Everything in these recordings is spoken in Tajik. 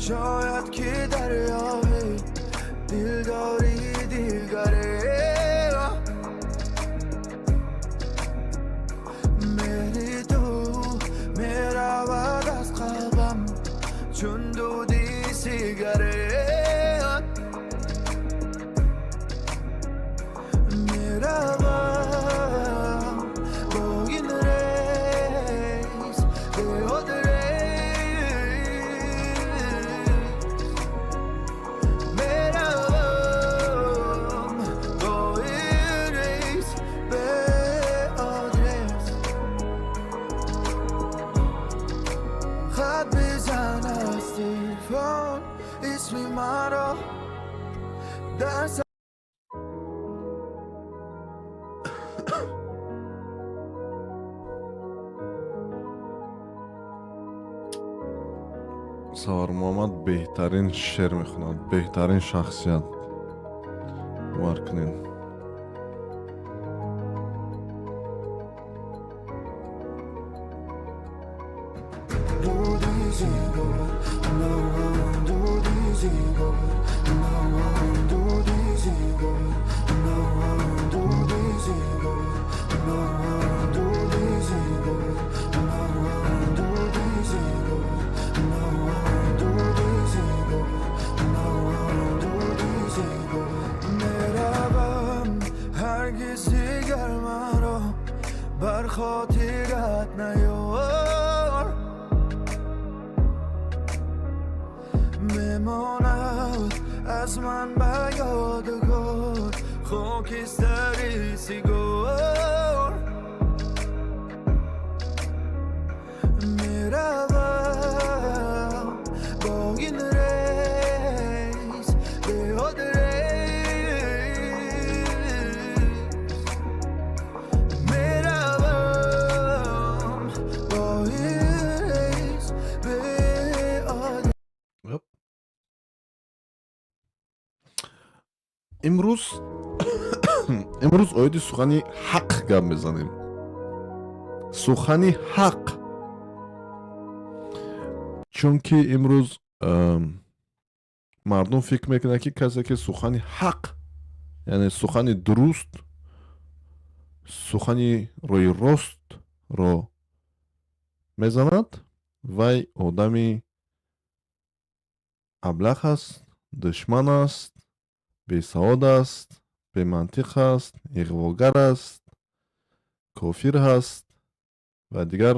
Шояд ки дарёбӣ дилдори дигаре. Меҳри ту меравад аз қалбам чун дуди сигарет. Меравам бо ин рейс бе адрес. Меравам бо ин рейс бе адрес. Хат бизан аз телефон исми маро дар. Савармуҳаммад беҳтарин шеър мехонад, беҳтарин шахсият, бовар кунед. Дуди сигар, дуди сигар, дуди сигар, дуди сигар, дуди сигар, дуди сигар, дуди сигар, дуди сигар. Меравам, ҳаргиз дигар маро бар хотират наёр. Мемонад аз ман ба ёдгор хокистари сигор. Меравам бо ин рейс бе адрес. Меравам бо ин рейс бе адрес. Имрӯз оиди сухани ҳақ гап мезанем, сухани ҳақ, чунки имрӯз мардум фикр мекунад, ки касе ки сухани ҳақ, яъне сухани дуруст, сухани роҳи ростро мезанад, вай одами аблаҳ аст, душман аст, бесавод аст, бемантиқ аст, иғвогар аст, кофир ҳаст ва дигар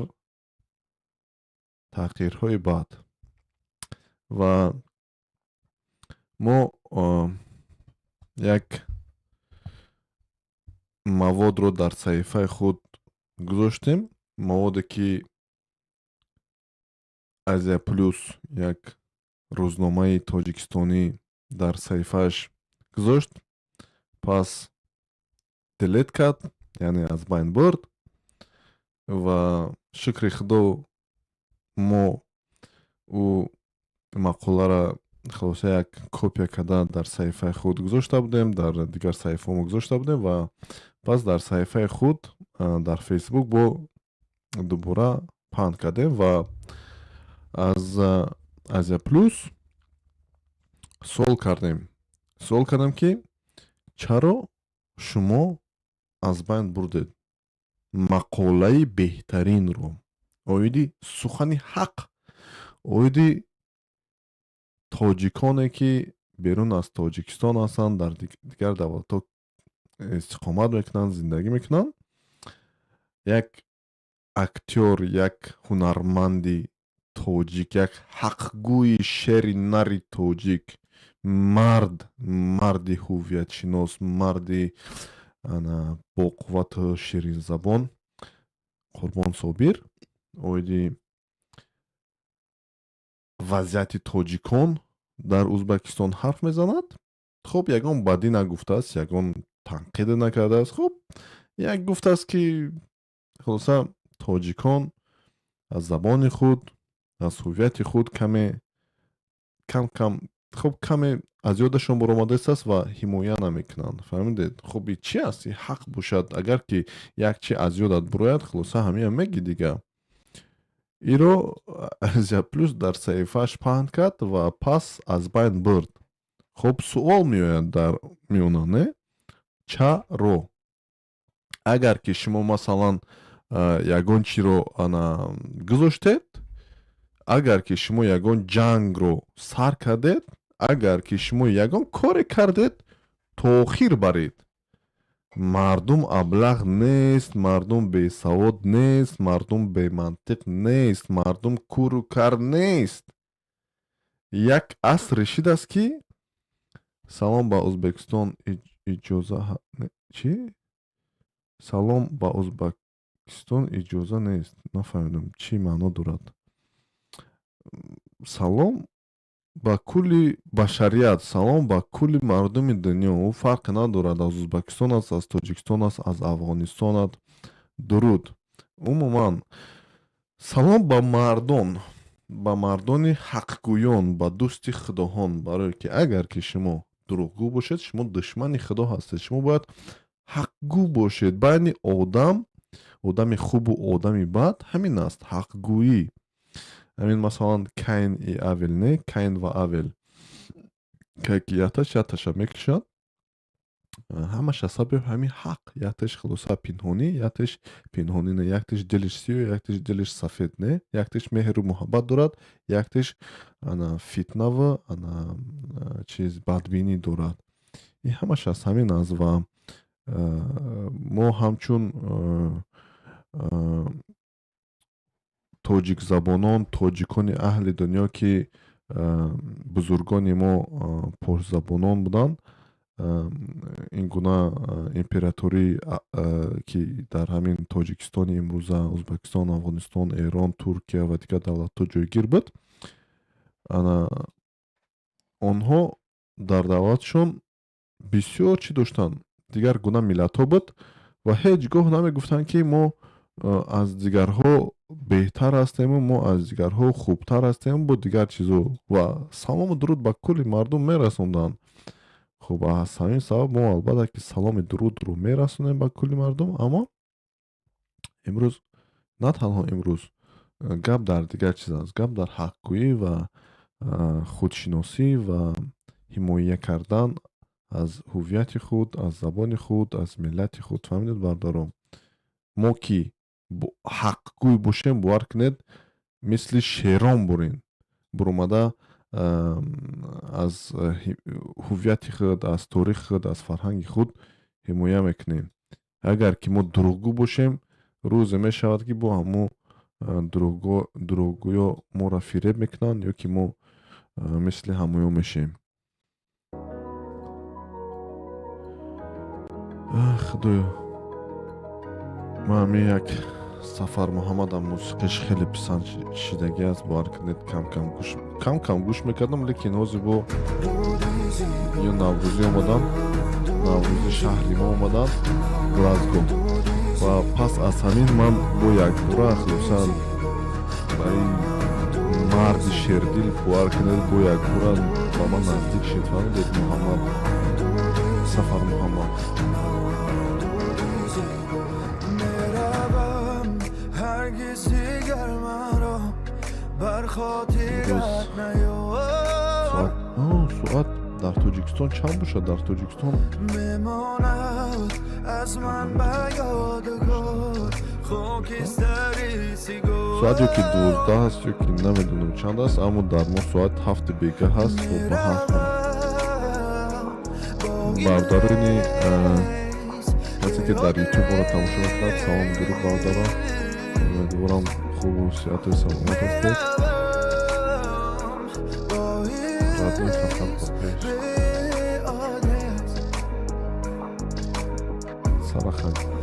таҳқирҳои бад. Ва мо як маводро дар саҳифаи худ гузоштем, маводе ки Азия Плюс, як рӯзномаи тоҷикистонӣ, дар саҳифааш гузошт, пас delete кард, яъне аз байн бурд. Ва шукри худо, мо ӯ мақоларо хулоса як копия карда дар саҳифаи худ гузошта будем, дар дигар саҳифаҳомо гузошта будем ва пас дар саҳифаи худ дар Фейсбук бо дубора паҳн кардем. Ва аз Азия Плюс суол кардем, суол кардем, ки чаро шумо аз байн бурдед мақолаи беҳтаринро оиди сухани ҳақ, оиди тоҷиконе ки берун аз Тоҷикистон ҳастанд, дар дигар давлатҳо истиқомат мекунанд, зиндагӣ мекунанд. Як актёр, як ҳунарманди тоҷик, як ҳақгӯи шери нари тоҷик, мард, марди ҳуввиятшинос, марди боқуввату ширинзабон Қурбон Собир оиди вазъияти тоҷикон дар Узбекистон ҳарф мезанад. Хуб, ягон бадӣ нагуфтааст, ягон танқиде накардааст. Хуб, як гуфтааст, ки хулоса тоҷикон аз забони худ, аз ҳуввияти худ каме кам кам, хуб, каме аз ёдашон баромадааст ва ҳимоя намекунанд. Фаҳмидед? Хуб, и чи аст? И ҳақ бошад. Агар ки як чи аз ёдат бурояд, хулоса ҳамиам мегӣ дига. Иро Азия Плюс дар саҳифааш паҳн кард ва пас аз байн бурд. Хуб, суол меояд дар миёна, не? Чаро? Агар ки шумо, масалан, ягон чиро ана гузоштед, агар ки шумо ягон ҷангро сар кардед, агар ки шумо ягон коре кардед, то охир баред. Мардум аблаҳ нест, мардум бесавод нест, мардум бемантиқ нест, мардум куру кар нест. Як аср шидааст, ки салом ба Ӯзбекистон иҷоза чӣ? Салом ба Ӯзбекистон иҷоза нест. Нафаҳмидам, чӣ маъно дорад. Салом ба кулли башарият, салом ба кулли мардуми дунё. Ӯ фарқе надорад, аз Ӯзбекистон аст, аз Тоҷикистон аст, аз Афғонистон аст. Дуруд. Умуман, салом ба мардон, ба мардони ҳақгӯён, ба дӯсти худоҳон. Барое ки агар ки шумо дурӯғгӯ бошед, шумо душмани худо ҳастед. Шумо бояд ҳақгӯ бошед. Байни одам, одами хубу одами бад ҳамин аст, ҳақгӯӣ. Ҳамин, масалан, Каин и Авел, не? Каин ва Авел, ки якташ якташа мекушад, ҳамаш аз сабаби ҳамин ҳақ. Якташ, хулоса, пинҳонӣ, якташ пинҳонӣ не, якташ дилиш сиёҳ, якташ дилиш сафед, не? Якташ меҳру муҳаббат дорад, якташ ана фитнаву ана чиз, бадбинӣ дорад. Ин ҳамаш аз ҳамин аст. Ва мо ҳамчун тоҷикзабонон, тоҷикони аҳли дунё, ки бузургони мо порсзабонон буданд, ин гуна императорӣ, ки дар ҳамин Тоҷикистони имрӯза, Ӯзбекистон, Афғонистон, Эрон, Туркия ва дигар давлатҳо ҷойгир буд, ана онҳо дар давлатшон бисёр чӣ доштанд, дигар гуна миллатҳо буд ва ҳеҷ гоҳ намегуфтанд, ки мо аз дигарҳо беҳтар ҳастему мо аз дигарҳо хубтар ҳастем, бо дигар чизо, ва салому дуруд ба кулли мардум мерасонданд. Хуб, аз ҳамин сабаб мо, албатта, ки саломи дурудро мерасонем ба кулли мардум. Аммо имрӯз, на танҳо имрӯз, гап дар дигар чиз аст, гап дар ҳақгӯӣ ва худшиносӣ ва ҳимоя кардан аз ҳуввияти худ, аз забони худ, аз миллати худ. Фаҳмидед, бародарон? Мо ки ҳақгӯй бошем, бовар кунед, мисли шерон бурин буромада аз ҳуввияти худ, аз торихи худ, аз фарҳанги худ ҳимоя мекунем. Агар ки мо дурӯғгӯ бошем, рӯзе мешавад, ки бо ҳамо дурӯғгӯё моро фиреб мекунанд ё ки мо мисли ҳамоё мешем. Худоё, ман ҳамин як Сафар Муҳаммадам мусиқиш хеле писанд шидагӣ аст. Бовар кунед, кам кам гӯш мекардам, лекин ҳозир бо ё Наврӯзӣ омадан, Наврӯзи шаҳри мо омадан, Глазго, ва пас аз ҳамин ман бо якбора, хулоса, ба ин марди шердил, бовар кунед, бо якбора ба ман наздик шид. Фаҳмидед? Муҳаммад, Сафар Муҳаммад. меравам, ҳаргиз дигар маро бар хотират наёр. Соат дар Тоҷикистон чанд бошад? Дар Тоҷикистон мемонад аз ман ба ёдгор хокистари сигор. Соат ё ки 12 аст, ё ки намедонам чанд аст, аммо дар мо соат 7-и бегаҳ аст. Хуб, ба ҳар ҳол, бародарони касе ки дар Ютуб моро тамошо мекунад, салом, дуруд, бародарон. Умедворам, хубу сиҳату саломат ҳастед. Родной, фақат ба пеш.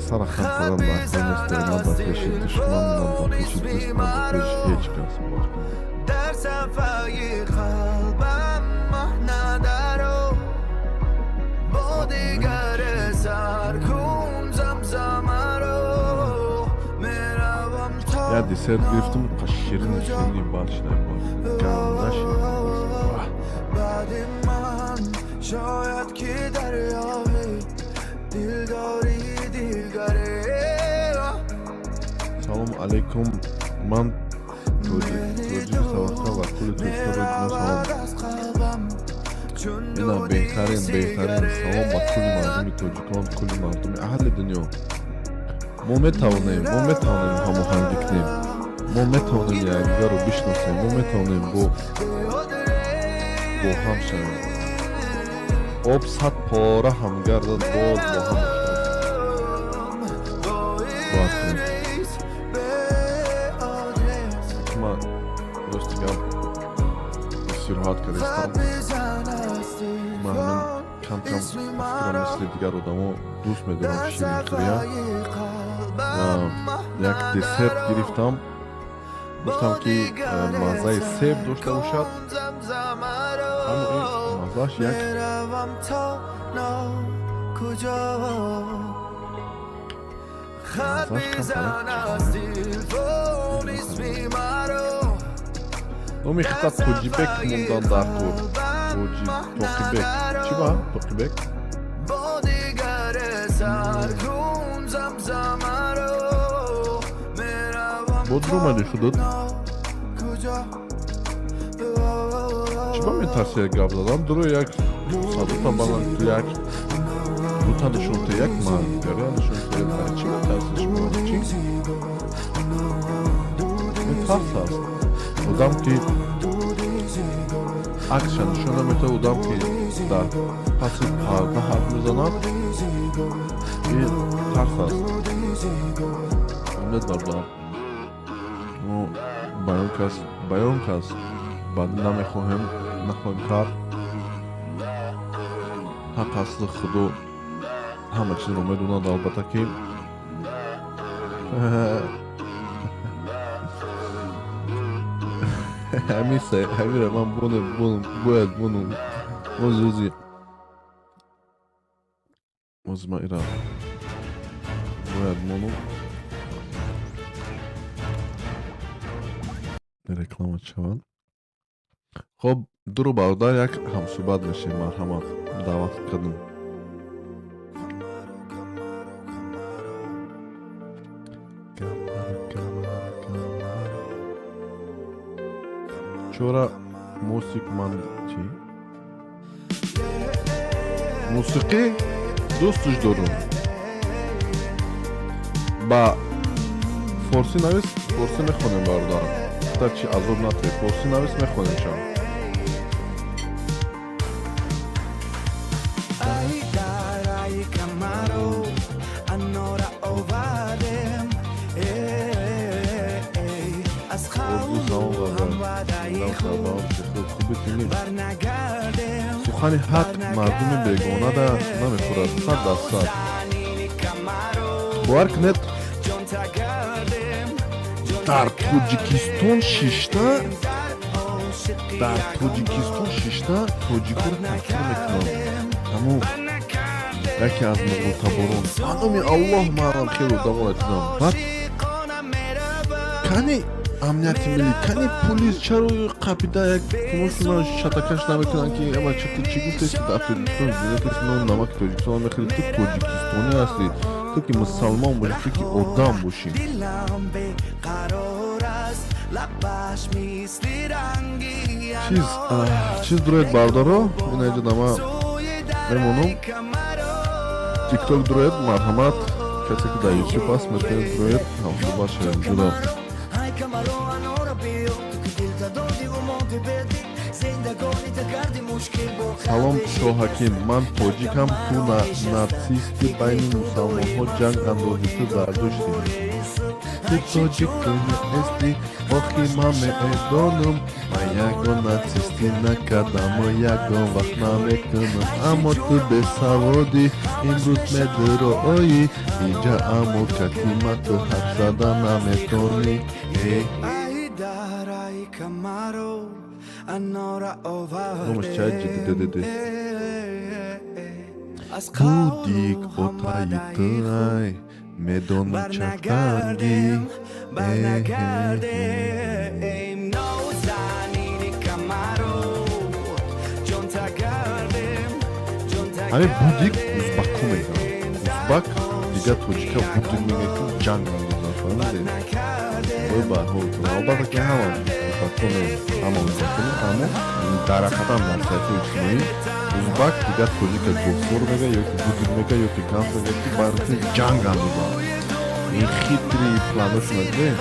Сарахан кардан дар кор нест, на ба пеши душман, на ба пеши дӯст, на ба пеши ҳеҷ кас. Бовар кунед. дар сафаи қалбам маҳнадаро бо дигар сар кун замзамаро меравам то Як десерт гирифтам, ширини ширини бад шида, ганда ширин. баъди ман шояд ки дарёбӣ дилдори дигаре. Салому алайкум, ман Тоҷик, тоҷик Самарқанд ва кулли тоҷикон рӯи дунё салом. Ина беҳтарин, беҳтарин. Салом ба кулли мардуми тоҷикон, кулли мардуми аҳли дунё. Мо метавонем, мо метавонем ҳамоҳангӣ кунем, мо метавонем якдигарро бишносем, мо метавонем бо ҳам шавем. Об 100 пора ҳам гардад, боз бо ҳам бояд кунем. Ман, рости гап, истироҳат кардистам. Ман ҳамин кам-кам, фикрам, мисли дигар одамо дӯст медорам ширинхӯрия ва як десерт гирифтам. Гуфтам, ки маззаи себ дошта бошад, аммо ин маззааш як маззааш камтар. Номи хита Тоҷибек мондан дар кор. Тоҷи Тоқибек чӣ ба Тоқибек? Бо дигаре саркун замзамаро меравам. Боз омадӣ худот? Куҷо? Чӣ ба метарси як гап задан? Дуро, як садота баланд, як дута нишон те, як мардигария нишон те. Чӣ метарси шумо? Чӣ ин тарс аст? Одам ки аксша нишон наметавад, одам ки дар паси парда ҳарф мезанад, ин тарс аст. Умед бародар, мо баён кас, баён кас баъд намехоҳем, нахоҳем кард. Ҳақ аст, Худо ҳама чизро медонад, албатта ки. Ҳамира ман бояд бонум. Ози, ози, ози ман ира бояд монум, реклама шавад. Хоб, дуру бародар, як ҳамсӯҳбат мешем. Марҳамат, даъват кардам. Чора мусик ман чӣ мусиқӣ дӯстуш дорум. Ба форсӣ навис, форсӣ мехонем, бародар. Та чи азоб натре, форсӣ навис, мехонем чам. Ай дараи камару анора овардем, аз Орзу, салом ҳамвадаи худ хуби тими барнагардем. Сухани ҳақ мардуми бегонада намехӯрад, 100%. Бовар кунед, дар Тоҷикистон шишта, дар Тоҷикистон шишта тоҷикоро таҳқир мекунанд. Ҳамун яке аз муғултаборон, ба номи Аллоҳ, манам хеле одаморо дидам. Баъд кани амнияти миллӣ, кани полис? Чаро қапида як кумошуна шатакаш намекунанд, ки ама чати чӣ гуфтест, ки дар Тоҷикистон зинатест, нону намаки Тоҷикистон мехӯрӣ, ту тоҷикистонӣ ҳастӣ, ту ки мусалмон бошӣ, ту ки одам бошӣ. Дилам беқарор аст, лабаш мисли ранги Чиз чиз дуроед, бародаро, инаҷа дама мемонум. Тикток дуроед, марҳамат. Касе ки дар Ютуб аст, метавонед дуроед, ҳамсӯҳбат шавем ҷудо. Ай камаро, анора биё, ту ки дилта додиву монди беди, зиндагонита карди мушкил бо. Салом, Шоҳаким, ман тоҷикам. Ту натсисти, байни мусалмонҳо ҷанг андозӣ, ту зардуштӣ, ту тоҷикони ҳастӣ. Охи, ман медонам, ман ягон натсистӣ накардаму ягон вақт намекунам, аммо ту бесаводӣ. Имрӯз медуроӣ иҷа, аммо катима ту ҳарф зада наметонӣ. Э. Ай дараи камаро анора Номаш чай овардем, ҷддд. аз Будик қавлу отаи ҳамвадаи туай, медонам, чахтанги. барнагардем, барнагардем, нозанини камаро ҷонта гардем, ҷонта. Ҳамин будик узбакҳо мегӯянд, узбак дигар тоҷика будик мегӯяд, ки ҷанг андозад, фаҳмидед? Ой, ба албатта ки ҳама узбакҳо не, ҳама узбакҳо не, аммо дар ҳақиқатан дар саҳифаи иҷтимоӣ узбак дигар тоҷика говсвор мега, ё ки будик мега, ё ки ганс мега, ки барои ҷанг андозанд. Ин хитрый планошона дидем.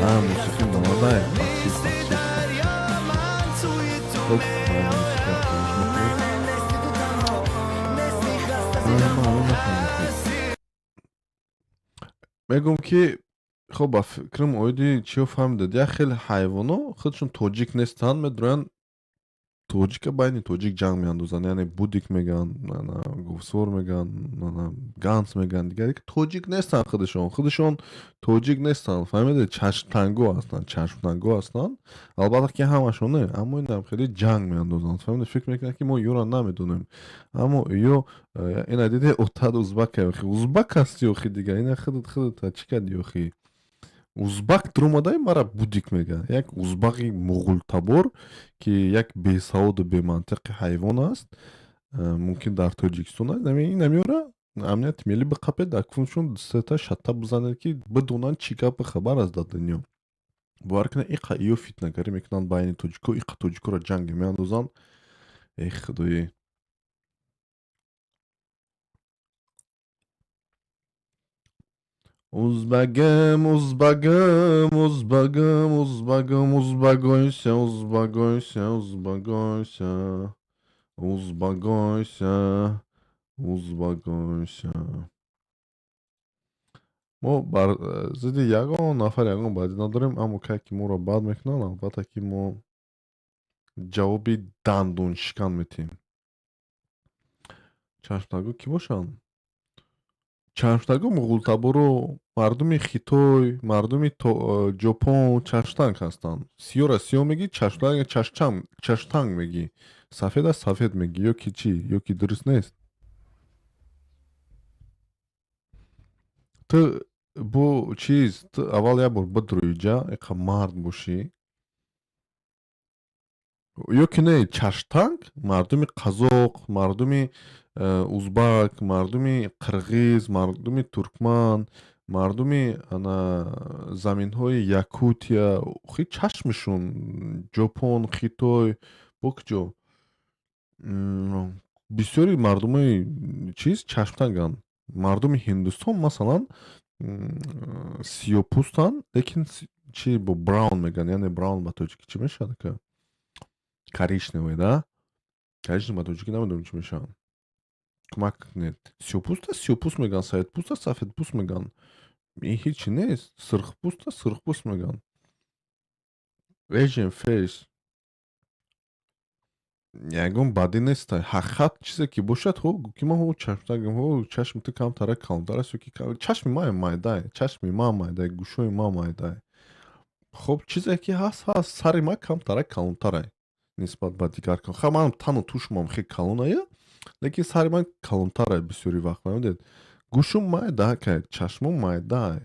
А мусиқӣ молодай, бахшиш, бахшиш, бахшиш. Хуб, мусиқӣ хомӯш мекунем. Ман нафаҳмидам. Мегӯм ки хоб, ба фикрам, оиди чиё фаҳмидед: як хеле ҳайвоно худшон тоҷик нестанд, медроянд, тоҷика байни тоҷик ҷанг меандозанд, яъне будик мегӯянд, говсвор мегӯянд, ганс мегӯянд, дигар тоҷик нестанд, худашон тоҷик нестанд, фаҳмидед? Чашмтанго ҳастанд, чашмтанго ҳастанд. Албатта ки ҳамашон не, аммо инам хеле ҷанг меандозанд, фаҳмидед? Фикр мекунанд, ки мо ёро намедонем, аммо ё ина диде, отад узбака, охи узбак ҳасти, охи дигар ина худат худата чӣ кардӣ, охи? Узбак дуромадай, мара будик мега. Як узбақи муғултабор, ки як бесаводу бемантиқи ҳайвон аст, мумкин дар Тоҷикистон аст. Инамёра амнияти миллӣ биқапед, акнуншон сета шатта бизанед, ки бидонанд чӣ гапи хабар аст дар дунё. Бовар кунед, иқа иё фитнагарӣ мекунанд байни тоҷико, иқа тоҷикоро ҷанг меандозанд. Эй худои! Узбагим, узбагим, узбагим, узбагим, узбагойся, узбагойся, узбагойся, узбагойся, узбагойся. Мо бар зидди ягон нафар ягон бадӣ надорем, аммо кай ки моро бад мекунанд, албатта ки мо ҷавоби дандоншикан метиҳем. Чашмтанго кӣ бошанд? Чашмтанго муғултаборо, мардуми Хитой, мардуми Ҷопон чашмтанг ҳастанд. Сиёра сиёҳ мегӣ, чашмтанг чашмтанг мегӣ, сафеда сафед мегӣ, ё ки чӣ, ё ки дуруст нест? Ту бо чиз, ту аввал як бор бидурӯиҷа, иқа мард бошӣ ё ки не? Чашмтанг мардуми қазоқ, мардуми узбак, мардуми қирғиз, мардуми туркман, мардуми ана заминҳои Якутия, хи чашмашон Ҷопон, Хитой, бо куҷо, бисёри мардумои чиз чашмтанганд. Мардуми Ҳиндустон, масалан, сиёҳпӯстанд, лекин чи бо brown мегӯянд, яъне brown ба тоҷикӣ чӣ мешавад, ака? Коричневый, да? Коричневый ба тоҷикӣ намедонам чӣ мешавад, кӯмак кунед. Сиёҳпӯста сиёҳпӯст мегӯянд, сафедпӯста сафедпӯст мегӯянд, ин ҳечи нест. Сурхпӯста сурхпӯст мегӯянд. Asian face. Ягон бадӣ неста, ҳақиқат чизе ки бошад. Ҳо, ки ман ҳо чашмтангам, ҳо, чашми ту камтара калонтар аст, ё ки чашми ман майдай, чашми ман майдай, гӯшои ман майдай. Хоб, чизе ки ҳаст, ҳаст. Сари ман камтара калонтарай нисбат ба дигар. Ха, ман тану тушмам хеле калоная, лекин сари ман калонтарай бисёри вақт, фаҳмидед? Гӯшум майда, чашмом майдаай,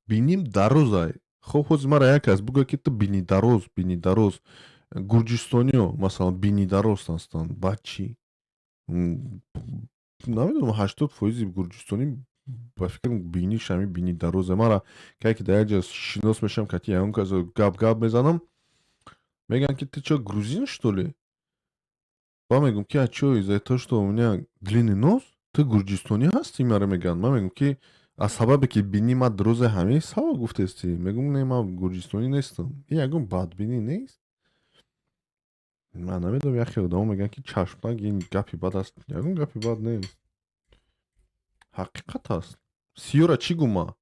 биним дарозай. Хоб, ҳозир мара як кас бугӯяд, ки ту бини дароз, бини дароз. Гурҷистониё, масалан, бини дароз ҳастанд, баъд чӣ? Намедонам, 80 фоизи гурҷистонӣ, ба фикрам, биниш ҳамин бини дарозе. Мара кай ки дар як ҷо шинос мешавам, кати ягон кас гап гап мезанам, мегӯянд, ки ты чё, грузин, что ли? Ба мегӯм, ки а чё, из-за того, что у меня длинный нос, ту гурҷистонӣ ҳастӣ? Мара мегӯянд. Ман мегӯм, ки аз сабабе ки бини ман дарозе, ҳамин сабаб гуфтестӣ? Мегӯм, не, ман гурҷистонӣ нестам. Ин ягон бадбинӣ нест. Ман намедонам, як хел одамо мегӯянд, ки чашмтанг ин гапи бад аст. Ягон гапи бад нест, ҳақиқат аст. Сиёра чӣ гум, ма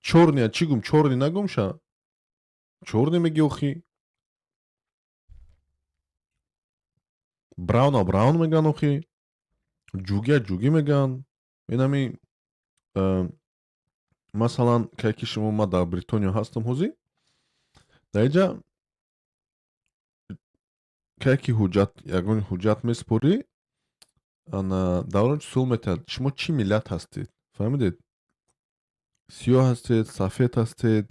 чёрный я чӣ гум? Чёрный нагум ша, чёрный мегӣ охи. Brown а brown мегӯянд охи, ҷугия ҷугӣ мегӯянд. Инами масалан, кай ки шумо, ман дар Бритониё ҳастам ҳозир, дар инҷа кай ки ҳуҷҷат, ягон ҳуҷҷат месупорӣ, ана дар он суол метиҳад: шумо чӣ миллат ҳастед? Фаҳмидед? Сиёҳ ҳастед, сафед ҳастед,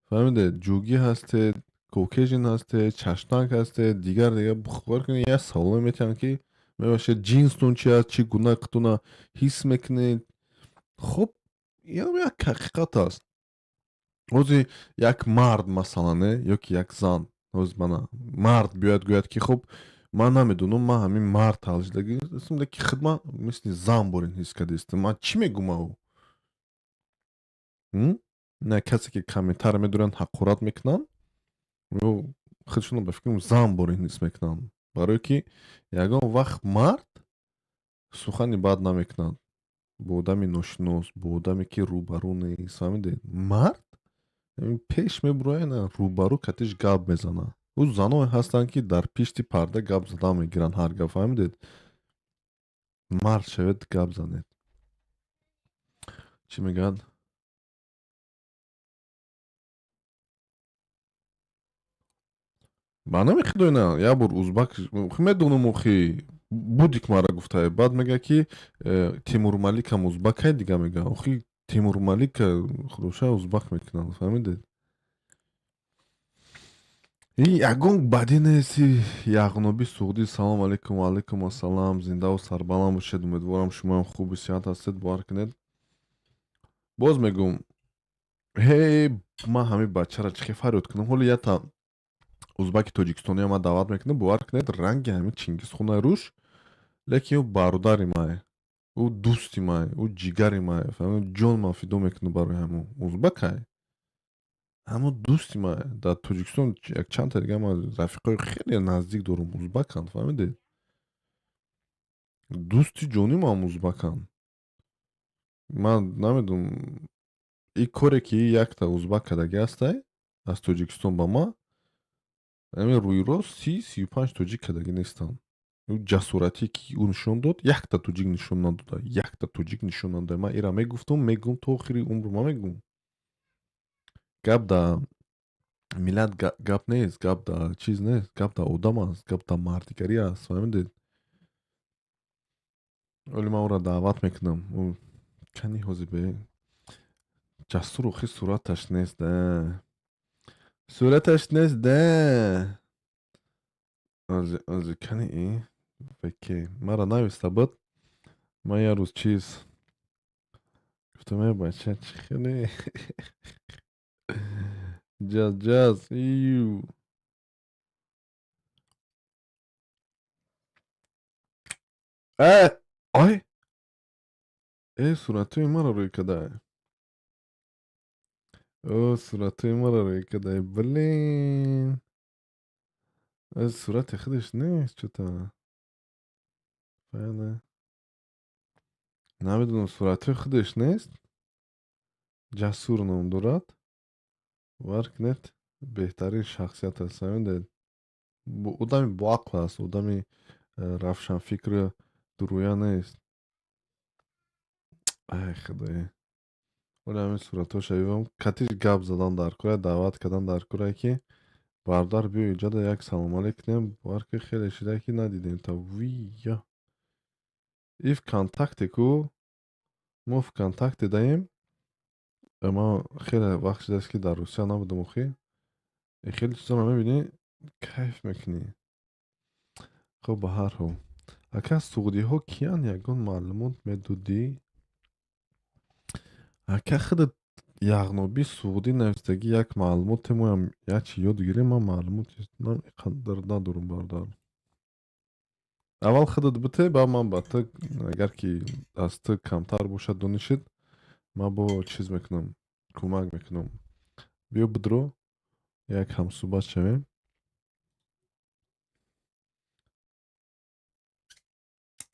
фаҳмидед, ҷугӣ ҳастед, Caucasian ҳастед, чашмтанг ҳастед, дигар дигар. Бовар кунед, як саволе метиҳанд, ки мебошед, ҷинстон чи аст, чӣ гуна худтона ҳис мекунед. Хуб, Ин як ҳақиқат аст. Ҳозир як мард, масалан, ё ки як зан, ҳозир мана мард биёяд, гӯяд, ки хуб, ман намедонам, ман ҳамин мард таваллуд шудагистам, леки худма мисли зан борин ҳис кардастам. Ман чӣ мегӯм ав? На касе ки комментар медоранд, ҳақорат мекунанд, ё худшонро ба фикрам зан борин ҳис мекунанд, барое ки ягон вақт мард сухани бад намекунад бо одами ношинос, бо одаме ки рӯбарӯ нест. Фаҳмидед? Мард пеш мебурояд, рӯбарӯ катиш гап мезанад. Ӯ заное ҳастанд, ки дар пишти парда гап задан мегиранд ҳар гап. Фаҳмидед? Мард шавед, гап занед. Чӣ мегӯяд? Ба номи Худой, на як бор узбак медонам, охи, будик мара гуфтае. Баъд мега, ки Тимурмаликам узбакай. Дига мега, охи, Тимурмалика худоша узбак мекунанд. Фаҳмидед? Ягон бадӣ нест. Яғнобӣ Суғдӣ, салом алейкум. Ва алейкум ассалам. Зиндаву сарбаланд бошед. Умедворам, шумоам хуби сиҳат ҳастед. Бовар кунед, боз мегӯм, ҳе, ман ҳамин бачаро чӣ хел фарёд кунам? Ҳоло якта узбаки тоҷикистониам ман даъват мекунам. Бовар кунед, ранги ҳамин Чингизхонаи рӯш, лекин ӯ бародари мае, ӯ дӯсти мае, ӯ ҷигари мае. Ҷон ман фидо мекунам барои ҳамун. Узбакай, ҳамун дӯсти мае. Дар Тоҷикистон якчандта дига ман рафиқои хеле наздик дорам, узбаканд. Фаҳмидед? Дӯсти ҷонимам узбаканд. Ман намедонам, и коре ки якта узбак кардаги ҳастай аз Тоҷикистон ба ман, ҳамин рӯи рост 30-35 тоҷик кардагӣ нестанд. Ҷасоратие ки ӯ нишон дод, якта тоҷик нишон надода, якта тоҷик нишон надода. Ман ира мегуфтум, мегӯм, то охири умр ман мегӯм. Гап да миллат гап нест, гап да чиз нест, гап да одам аст, гап да мардигарӣ аст. Фаҳмидед? Оли ман ӯро даъват мекунам. Кани, ҳозир бе Ҷасур, охи, сураташ нест да, сураташ нест да. Ози кани, и веке мара нависта буд. Ман як рӯз чиз гуфтам: «Э, бача, чӣ хеле ҷаз ҷаз ию». Э, ой, э, суратҳои маро рӯй кардае. О, суратҳои маро рӯй кардае, блин. Сурати худаш нест чё-то. Намедонам, суратҳои худаш нест. Ҷасур ном дорад. Бовар кунед, беҳтарин шахсият аст. Фаҳмидед? Одами боақл аст, одами равшанфикру дурӯя нест. Ай, худое, оли ҳамин суратҳоша бибам, катиш гап задан дар кора, даъват кардан дар кора, ки бародар, биё иҷода, як салом алейк кунем. Бовар ки, хеле шида ки надидем. Та вия и ВКонтакте ку, мо ВКонтакте даем. Ман хеле вақт шудааст, ки дар Русия набудам. Охи, хеле чизоро мебинӣ, кайф мекунӣ. Хуб, ба ҳар ҳол, ака, суғдиҳо киянд? Ягон маълумот медодӣ, ака? Худат Яғнобӣ Суғдӣ навистагӣ, як маълумоте моям, як чи ёд гирем. Ман маълумоти қадар надорам, бародар. Аввал худат бите, баъд ман ба ту, агар ки аз ту камтар бошад донишит, ман бо чиз мекунам, кӯмак мекунам. Биё, бидро, як ҳамсӯҳбат шавем.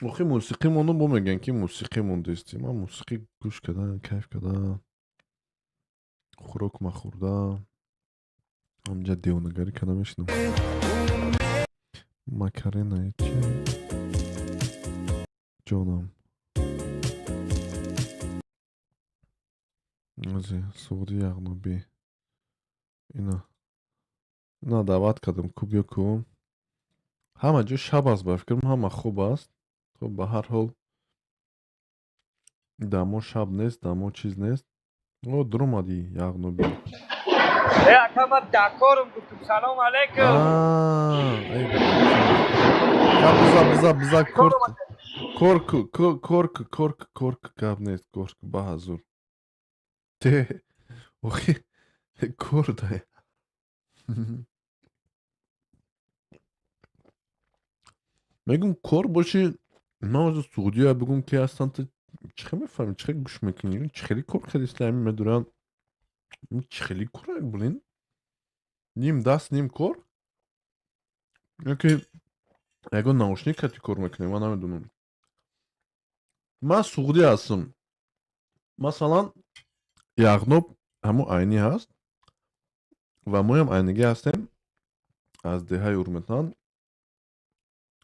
Охи, мусиқӣ мону бо мегӯянд, ки мусиқӣ мондестӣ. Ман мусиқӣ гӯш кардан, кайф кардан, хӯрок махӯрда, ҳамҷа девонагарӣ карда мешинам. Макарена чи, ҷонам? Ози Суғди Яғнобӣ ина ина даъват кардам ку, биё ку. Ҳама ҷо шаб аст, ба фикрам, ҳама хуб аст. Хуб, ба ҳар ҳол, дамо шаб нест, дамо чиз нест. О, дуромадӣ, Яғнобӣ. Э, ака, ман дакорум гуфтум. Салом алейкум. Биза, биза, биза, корк, корк, корк, корк, корк, гап нест, корк, ба ҳазур. Те охи кор дай. Мегум, кор боши, ман ҳозир суғдия бигум, ки ҳастанд, ту чӣ хел мефаҳмӣ, чӣ хел гӯш мекунӣ, чӣ хели кор кардӣ? Ҳамин медуранд, чӣ хели кора, блин, ним даст, ним кор, ёки ягон наушник кати кор мекунем, ман намедонам. Ман суғдӣ ҳастам, масалан, Яғноб ҳамун Айнӣ ҳаст ва моям айнигӣ ҳастем, аз деҳаи Урметан.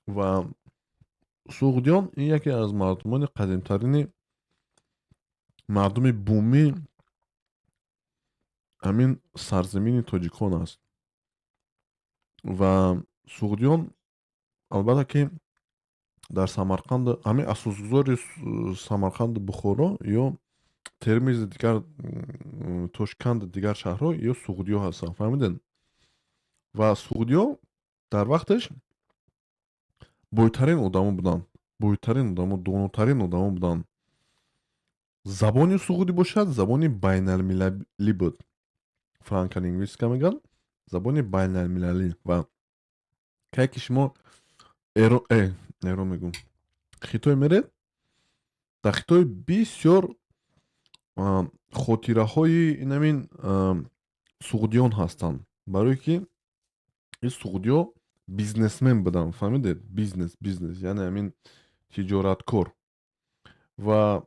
Ва суғдиён ин яке аз мардумони қадимтарини мардуми бумӣ ҳамин сарзамини тоҷикон аст. Ва суғдиён, албатта, ки дар Самарқанд, ҳамин асосгузори Самарқанду Бухоро ё Термизи, дигар Тошканду дигар шаҳрҳо ё суғдиё ҳастанд, фаҳмидед? Ва суғдиё дар вақташ бойтарин одамо буданд, бойтарин одамо, донотарин одамо буданд. Забони суғдӣ бошад, забони байналмилалӣ буд, франколингвистика мегӯянд, забони байналмилалӣ. Ва кай ки шумо Эрон мегӯм, Хитой меред, дар Хитой бисёр хотираҳои инамин суғдиён ҳастанд, барое ки ин суғдиё бизнесмен буданд, фаҳмидед? Бизнес, бизнес, яъне ҳамин тиҷораткор, ва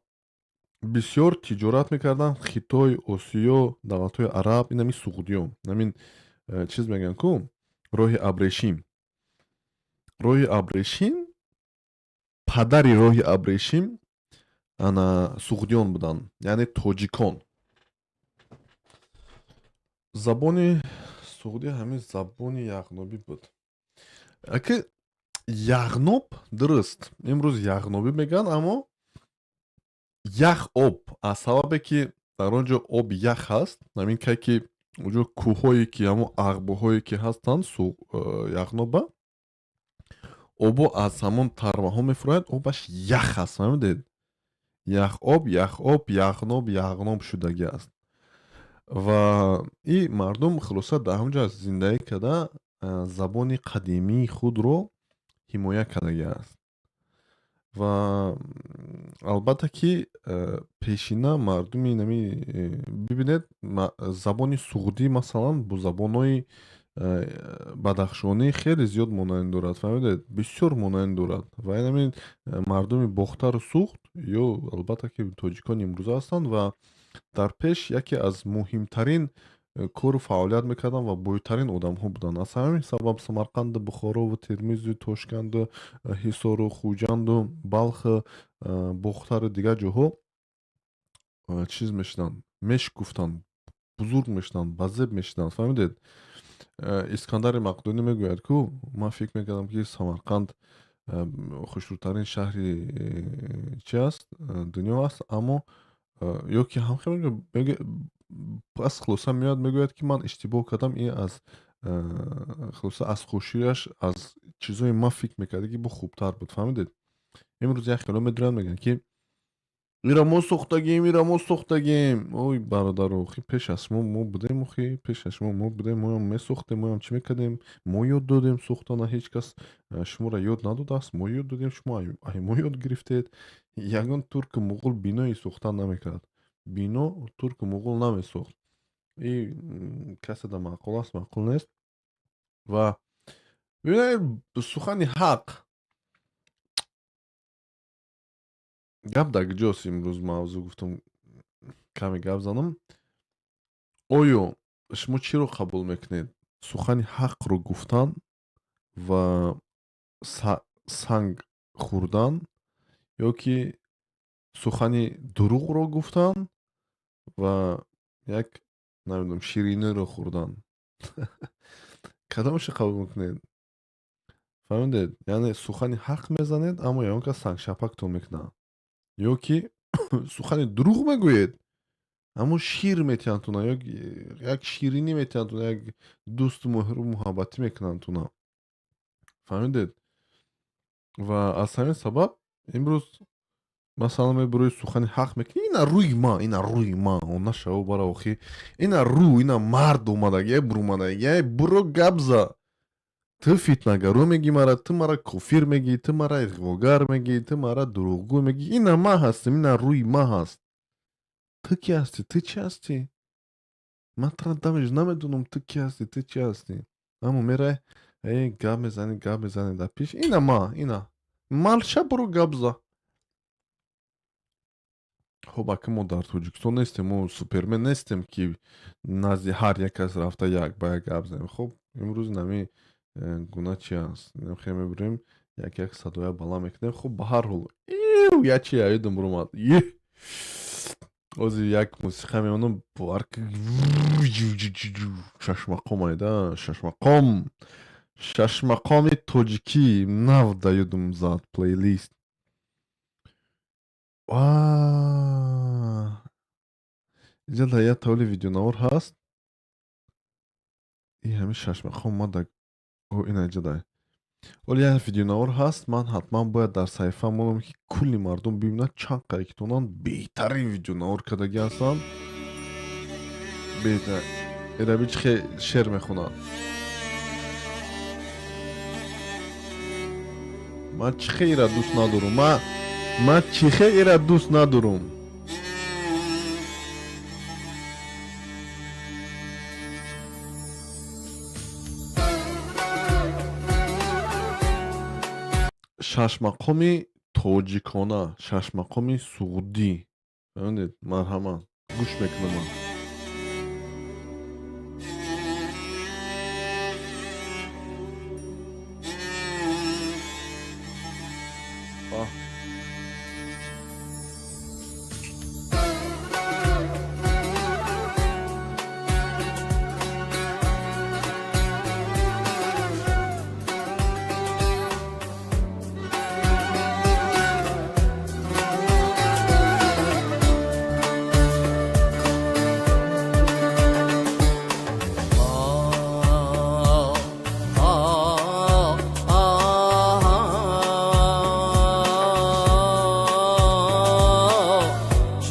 бисёр тиҷорат мекарданд Хитой, Осиё, давлатҳои араб, ин ҳамин суғдиё. Ҳамин чиз мегӯянд ку, роҳи абрешим, роҳи абрешим, падари роҳи абрешим ана суғдиён буданд, яъне тоҷикон. Забони суғдӣ ҳамин забони яғнобӣ буд. Аки Яғноб дуруст, имрӯз яғнобӣ мегӯянд, аммо ях об, аз сабабе ки дар он ҷо об ях ҳаст. Ҳамин кай ки онҷо кӯҳҳое ки ҳамон ағбоҳое ки ҳастанд, Яғноба обо аз ҳамон тарваҳо мефурояд, обаш ях аст, фаҳмидед? Ях об, ях об, яғноб, яғноб шудагӣ аст. Ва и мардум, хулоса, дар ҳамон ҷо зиндагӣ карда, забони қадимии худро ҳимоя кардагӣ аст. Ва албатта ки пешина мардуми нами, бибинед, забони суғдӣ, масалан, бо забонҳои бадахшонӣ хеле зиёд монанд дорад, фаҳмидед? Бисёр монанд дорад. Ва ин ҳамин мардуми Бохтару Суғд ё, албатта ки, тоҷикони имрӯза ҳастанд ва дар пеш яке аз муҳимтарин кору фаъолият мекарданд ва бойтарин одамҳо буданд. Аз ҳамин сабаб Самарқанду Бухорову Термизу Тошканду Ҳисору Хуҷанду Балху Бохтару дигар ҷоҳо чиз мешуданд, мешукуфтанд, бузург мешуданд, базеб мешуданд, фаҳмидед? Искандари Мақдунӣ мегӯяд ку: ман фикр мекардам, ки Самарқанд хушрӯтарин шаҳри чи аст, дунё аст, аммо ё ки ҳамхел пас, хулоса, меояд, мегӯяд, ки ман иштибоҳ кардам. Ин аз хулоса, аз хушиаш, аз чизҳои ман фикр мекарда, ки бо хубтар буд, фаҳмидед? Имрӯз як хело медуранд, мегӯянд, ки ира мо сохтагем, ира мо сохтагем. Ой, бародаро, охи пеш аз шумо мо будем, охи пеш аз шумо мо будем, моям месохтем, моям чӣ мекардем, мо ёд додем сохтана, ҳеҷ кас шуморо ёд надодааст, мо ёд додем, шумо ай мо ёд гирифтед. Ягон турку муғул биное сохтан намекард, бино турку муғул намесохт. И касе да маъқул аст, маъқул нест. Ва бибинед, сухани ҳақ, гап дар куҷост? Имрӯз мавзӯъ гуфтам, каме гап занам. Оё шумо чиро қабул мекунед: сухани ҳақро гуфтан ва санг хӯрдан ё ки сухани дурӯғро гуфтан ва як, намедонам, шириниро хӯрдан? Кадомашро қабул мекунед, фаҳмидед? Яъне сухани ҳақ мезанед, аммо ягон кас сангшапактон мекунад, ё ки сухани дурӯғ мегӯед, аммо шир метиҳанд туна, ё як ширинӣ метиҳанд туна, як дӯсту меҳру муҳаббатӣ мекунанд туна, фаҳмидед? Ва аз ҳамин сабаб имрӯз Масалан, мебурои, сухани ҳақ мекунӣ, ина рӯи ма, ина рӯи ма, он нашава бара охи, ина рӯ, ина мард омадаги, бурумадаги, буро, гап за. Ту фитнагаро мегӣ мара, ту мара кофир мегӣ, ту мара иғвогар мегӣ, ту мара дурӯғгӯ мегӣ. Ина ма ҳастем, ина рӯи ма ҳаст. Ту ки ҳастӣ? Ту чӣ ҳастӣ? Ман тура дамеш намедонам, ту ки ҳастӣ, ту чӣ ҳастӣ? Аммо мерай, э, гап мезанӣ, гап мезанӣ дар пеш. Ина ма, ина марша, буро, гап за. Хуб, ака, мо дар Тоҷикистон нестем, мо супермен нестем, ки назди ҳар як кас рафта, як ба як гап занем. Хуб, имрӯз нами гуна чи аст, хе мебурем, як як садоя баланд мекунем. Хуб, ба ҳар ҳол, як чи ёдам буромад. Ози як мусиқа мемонам, бовар, шашмақом айда, шашмақом, шашмақоми тоҷикӣ нав да ёдам зад, плейлист. Ва инҷа дар як тавли видеонавор ҳаст и ҳамин шашмақом ма да ина инҷа дай. Оли як видеонавор ҳаст, ман ҳатман бояд дар саҳифа монам, ки кулли мардум бибинад, чанд қадр ки тонанд беҳтарин видеонавор кардагӣ ҳастанд. Беҳтар эраби чи шер мехонад. Ман чӣ хе ира дӯст надорум, ман чӣ хе ира дӯст надорум. Шашмақоми тоҷикона, шашмақоми суғдӣ, фаҳмидед? Марҳамат, гӯш мекунам ман.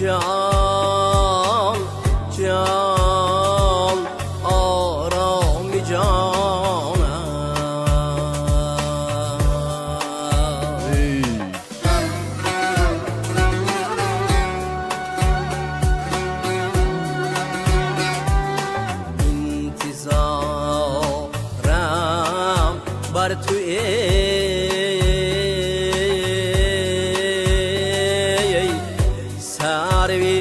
جان جان آرامی جانم. Ey. انتظارم بر تو ای سروی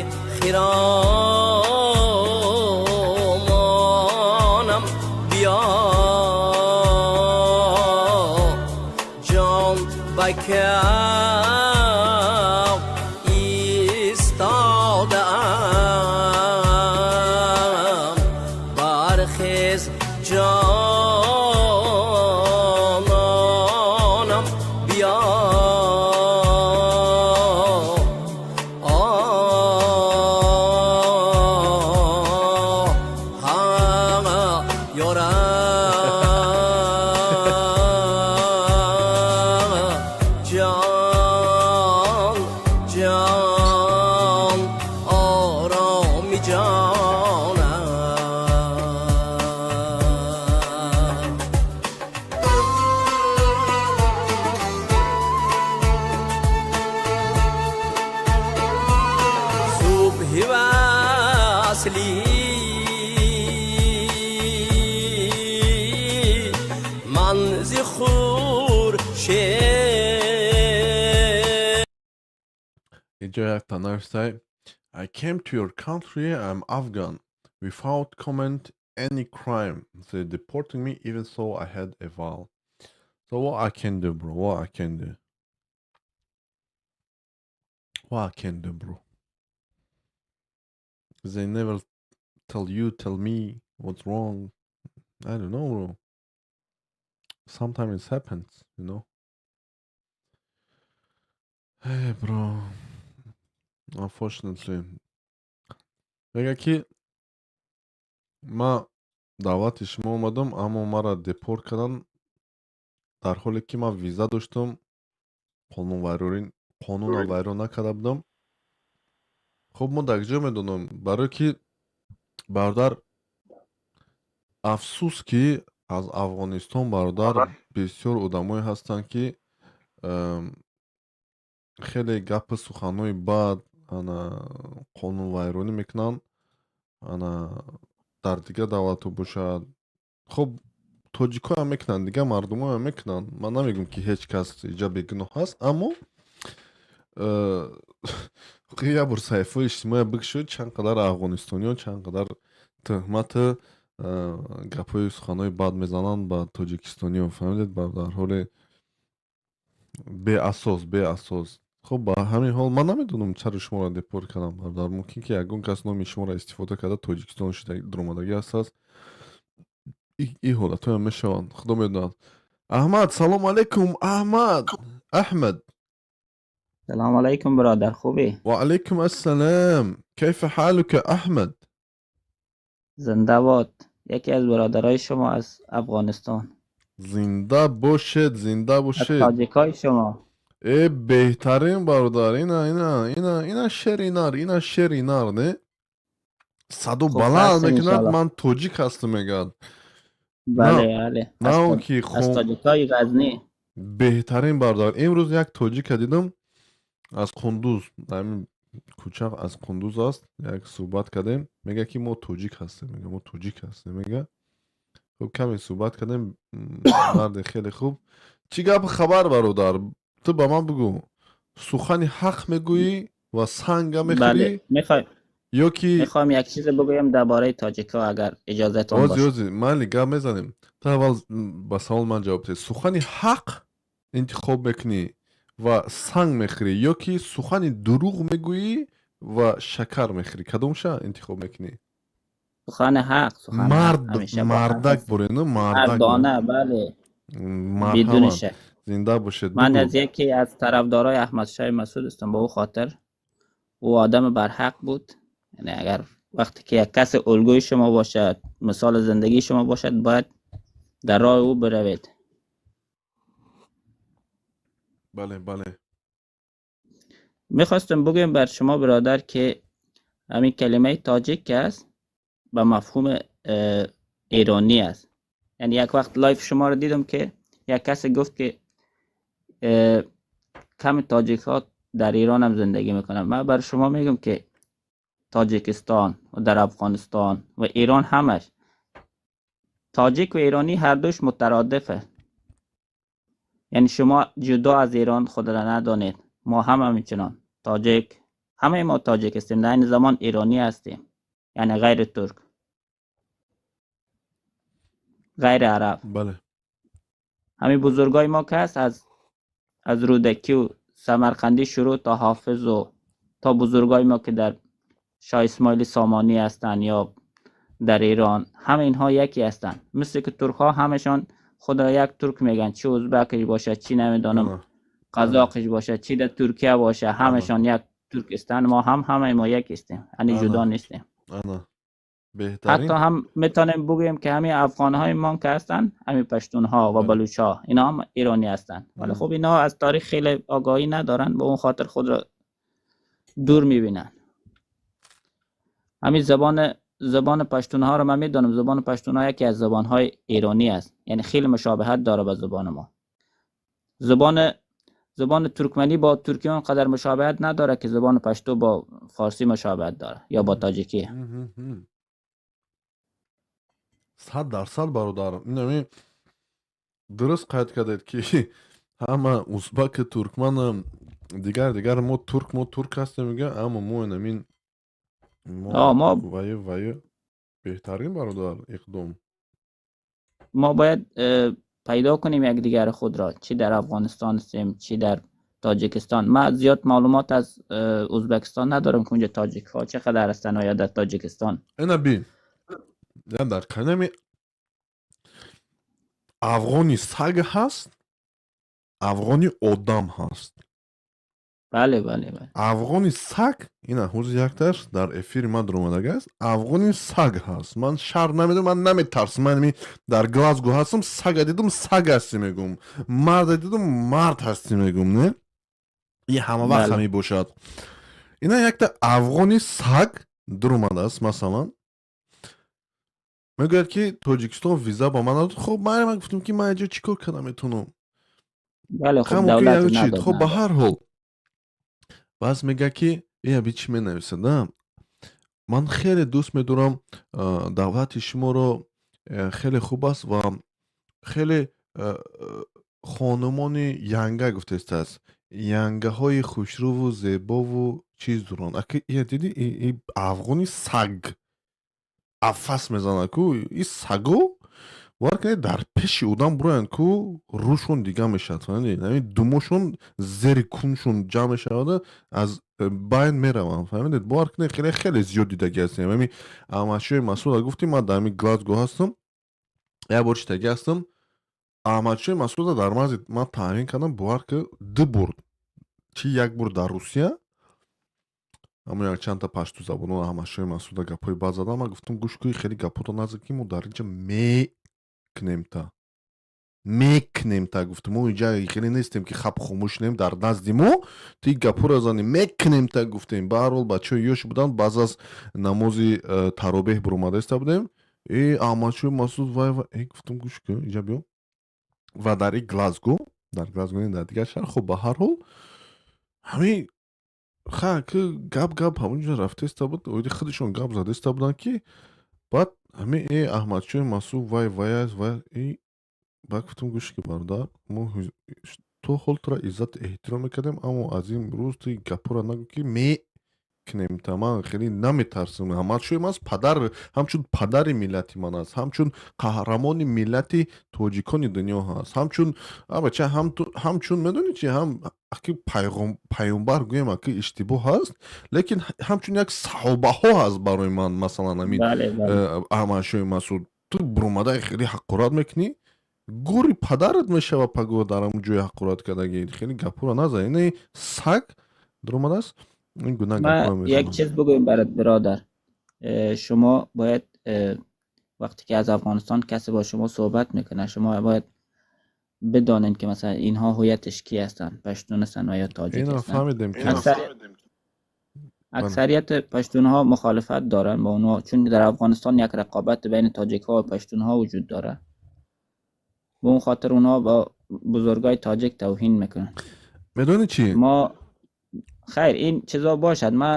خرامانم، بیا جان بکر ایستادم، برخیز جانانم بیا. آه ها یارم، جان جان آرامی جانم. صبح وصلی من ز خورشید Инҷо якта навистай: "I came to your country, I'm Afghan. Without comment any crime. They deporting me even though I had a vow." So what I can do, bro? What I can do? What I can do, bro? They never tell you, tell me what's wrong. I don't know, bro. Sometimes it happens. Hey, bro. Unfortunately. Мега, ки ма давлати шумо омадам, аммо маро депорт карданд, дар ҳоле ки ман виза доштам. Қонунро вайрон накарда будам. Хуб, мо дар ҷо медонам, барое ки, бародар, афсӯс, ки аз Афғонистон, бародар, бисёр одамое ҳастанд, ки хеле гапу суханҳои бад, ана, қонунвайронӣ мекунанд, ана, дар дигар давлатҳо бошад. Хуб, тоҷикҳоам мекунанд, дигар мардумоам мекунанд. Ман намегӯм, ки ҳеҷ кас иҷа бегуноҳ аст, аммо як бор саҳифаҳои иҷтимоия бикушоед, чанд қадар афғонистониён, чанд қадар тӯҳмату гапҳои, суханҳои бад мезананд ба тоҷикистониён, фаҳмидед, дар ҳоле беасос, беасос. Хуб, ба ҳамин ҳол ман намедонам, чаро шуморо депорт кардам, бародар. Мумкин, ки ягон кас номи шуморо истифода карда, Тоҷикистон дуромадагӣ ҳастааст. Ин ҳолатҳоям мешаванд, Худо медонад. Аҳмад, салом алайкум, Аҳмад, Аҳмад. سلام علیکم برادر، خوبی؟ وعليكم السلام، كيف حالك احمد؟ زنده باد. یکی از برادرای شما از افغانستان. زинда бошед, зинда از бошед. تاجیکای شما. Э, беҳтарин, бародар. Ина, ина, ина, ина шери нар, ина шери нар, не, садо خوب баланд هستیم мекунад. انشالله. Ман тоҷик ҳастам, мегӯяд. بله بله. На از, он ки از تاجیکای غزنی. Беҳтарин, бародар. Имрӯз як тоҷика дидам аз Қундуз, ҳамин кӯча, аз Қундуз аст. Як суҳбат кардем, мега, ки мо тоҷик ҳастем, мега, мо тоҷик ҳастем, мега. Хуб, каме суҳбат кардем. Марде хеле хуб. Чӣ гапу хабар, бародар? Ту ба ман бигӯ, сухани ҳақ мегӯӣ ва санга мехӯрӣ بله، میخوای ё ки میخوام یک چیز بگویم درباره تاجیکا، اگر اجازهتون ози باشه. Ози, майли, гап мезанем. Ту аввал ба савол ман ҷавоб диҳ. Сухани ҳақ интихоб мекунӣ ва санг мехӯрӣ ё ки сухани дурӯғ мегӯӣ ва шакар мехӯрӣ? Кадомша интихоб мекунӣ? سخن حق، سخن حق. Мард همیشه با حق мардак هستم. борен, мардак. مردانه، بله، بدون Марҳамат, شک. зинда бошед. من бигӯ. از یکی از طرفدارای احمد شاه مسعود هستم، به او خاطر او آدم برحق بود. یعنی اگر وقتی که یک کس الگوی شما باشد، مثال زندگی شما باشد، باید در راه او بروید. Бале, бале. میخواستم بگویم بر شما برادر که همین کلمه تاجیک که است، به مفهوم ایرانی است. یعنی یک وقت live شما رو دیدم که یک کسی گفت که کم تاجیک ها در ایران هم زندگی میکنن. من بر شما میگم که تاجیکستان و در افغانستان و ایران همش تاجیک و ایرانی هر دوش مترادفه. یعنی شما جدا از ایران خود را ندانید. ما هم همچنان تاجیک، همه ما تاجیک هستیم، در این زمان ایرانی هستیم، یعنی غیر ترک، غیر عرب. Бале. همین بزرگای ما که هست، از رودکی و سمرقندی شروع تا حافظ و تا بزرگای ما که در شاه اسماعیل سامانی هستند یا در ایران، همه اینها یکی هستند. مثل که ترک ها همشان خود را یک ترک میگن، چه ازبکش باشه، چی نمیدانم قزاقش باشه، چی در ترکیه باشه، همشان یک ترک هستند. ما هم همه ما یک هستیم، یعنی جدا نیستیم. Ана, беҳтарин. حتی هم میتونیم بگوییم که همین افغان های ما که هستن، همین پشتون ها و بلوچ ها، اینا هم ایرانی هستند. ولی خب، اینا از تاریخ خیلی آگاهی ندارن، به اون خاطر خود را دور میبینن. همین زبان پشتون ها رو من میدونم، زبان پشتون ها یکی از زبان های ایرانی است، یعنی خیلی مشابهت داره با زبان ما. زبان ترکمنی با ترکی قدر مشابهت نداره که زبان پشتو با فارسی مشابهت داره یا با تاجیکی. 100%, бародар, инами дуруст қайд кардед, ки ҳама узбаки, туркмана, дигар, дигар, мо турк, мо турк ҳастем, мега, аммо мо инамин мо ваю ваю. Беҳтарин, бародар, иқдом. ما باید پیدا کنیم یکدیگر خود را، چی در افغانستان هستیم، چی در تاجیکستان. من زیاد معلومات از ازبکستان ندارم که اونجا تاجیک ها چقدر هستن و یا در تاجیکستان. Ина бин, як дақиқа, инами афғони саг ҳаст, афғони одам ҳаст. بله بله بله. Афғони саг ина ҳозир якташ дар эфири ман дуромадага аст. Афғони саг ҳаст, ман шарм намедонам, ман наметарсам. Ман дар Глазго ҳастам, сага дидум, саг ҳастӣ мегӯм, марда дидум, мард ҳастӣ мегӯм, не. И ҳама вақт ҳамин бошад. Ина якта афғони саг дуромадааст, масалан, мегӯяд, ки Тоҷикистон виза ба ман надод. Хоб, ман гуфтам, ки ман инҷо чӣ кор карда метавонам? Хоб, ба ҳар ҳол, баъз мегӯяд, ки ия би чӣ менависад: «Ман хеле дӯст медорам давлати шуморо, хеле хуб аст ва хеле хонумони янга», гуфтааст, «янгаҳои хушрӯву зебову чиз доранд». Ака, ия диди, афғони саг афас мезанад ку. И саго, бовар кунед, дар пеши одам буроянд ку, рӯшон дига мешавад, фаҳмидед? Ҳамин думошон зери куншон ҷамъ мешавада, аз байн мераванд, фаҳмидед? Бовар кунед, хеле хеле зиёд дидагӣ ҳастем. Ҳамин Аҳмадшоҳи Масуда гуфтем, ман дар ҳамин Глазго ҳастам, як бор читагӣ ҳастам, Аҳмадшоҳи Масуда дар мазди ман таъмин кардам, бовар ки, ду бор чи як бор дар Русия ҳамо якчандта паштузабонон Аҳмадшоҳи Масуда гапҳои бад задам. Ман гуфтам: «Гӯш кунӣ, хеле гапҳото назад, ки мо дар инҷа мекунем, та мекунем та», гуфтам. «Мо инҷа хеле нестем, ки хап хомӯш нем. Дар назди мо ту ин гапҳоро занӣ, мекунем та», гуфтем. Ба ҳар ҳол, бачаҳои ёш буданд, баъз аз намози таробеҳ буромада иста будем. Э, Аҳмадшоҳи Масуд, вай вай, э, гуфтам: «Гӯш кун, инҷа биё». Ва дар и Глазго, дар Глазго не, дар дигар шаҳр. Хуб, ба ҳар ҳол, ҳамин ха ки гап гап ҳамонҷо рафтаиста буд, оиди худашон гап задаиста буданд, ки баъд ҳамин э Аҳмадшоҳи Масуд вай вай аст, вай и. Баъд гуфтам: «Гӯш ки, бародар, мо то ҳол туро иззату эҳтиром мекардем, аммо аз ин рӯз ту гапҳоро нагӯ, ки мекунем та». Ман хеле наметарсам. Аҳмадшоҳи мас падар, ҳамчун падари миллати ман аст, ҳамчун қаҳрамони миллати тоҷикони дунё ҳаст, ҳамчун бача, ҳамчун медонӣ чи, ҳам аки пайғомбар гӯем, аки иштибоҳ ҳаст, лекин ҳамчун як саҳобаҳо ҳаст барои ман, масалан, ҳамин Аҳмадшоҳи Масуд. Ту буромадаи хеле ҳақорат мекунӣ, гури падарат мешава пагоҳ дар ҳамун ҷои ҳақорат кардагӣ. Хеле гапҳоро назан. Ини саг дуромадааст, ин гуна гапҳоро Як мезанад. чиз бигӯем барат, бародар. Шумо бояд вақте ки аз Афғонистон касе бо шумо суҳбат мекунад, шумо бояд бидонед, ки масалан инҳо ҳувияташ ки ҳастанд, паштун ҳастанд ва ё тоҷик Инро ҳастанд. фаҳмидем, ки Аксарият паштунҳо мухолифат доранд бо онҳо, чун дар Афғонистон як рақобат байни тоҷикҳо ва паштунҳо вуҷуд дорад. Ба он хотир онҳо бо бузургای тоҷик тавҳин мекунанд. Медонӣ чӣ? Мо хайр, ин чизо бошад, ман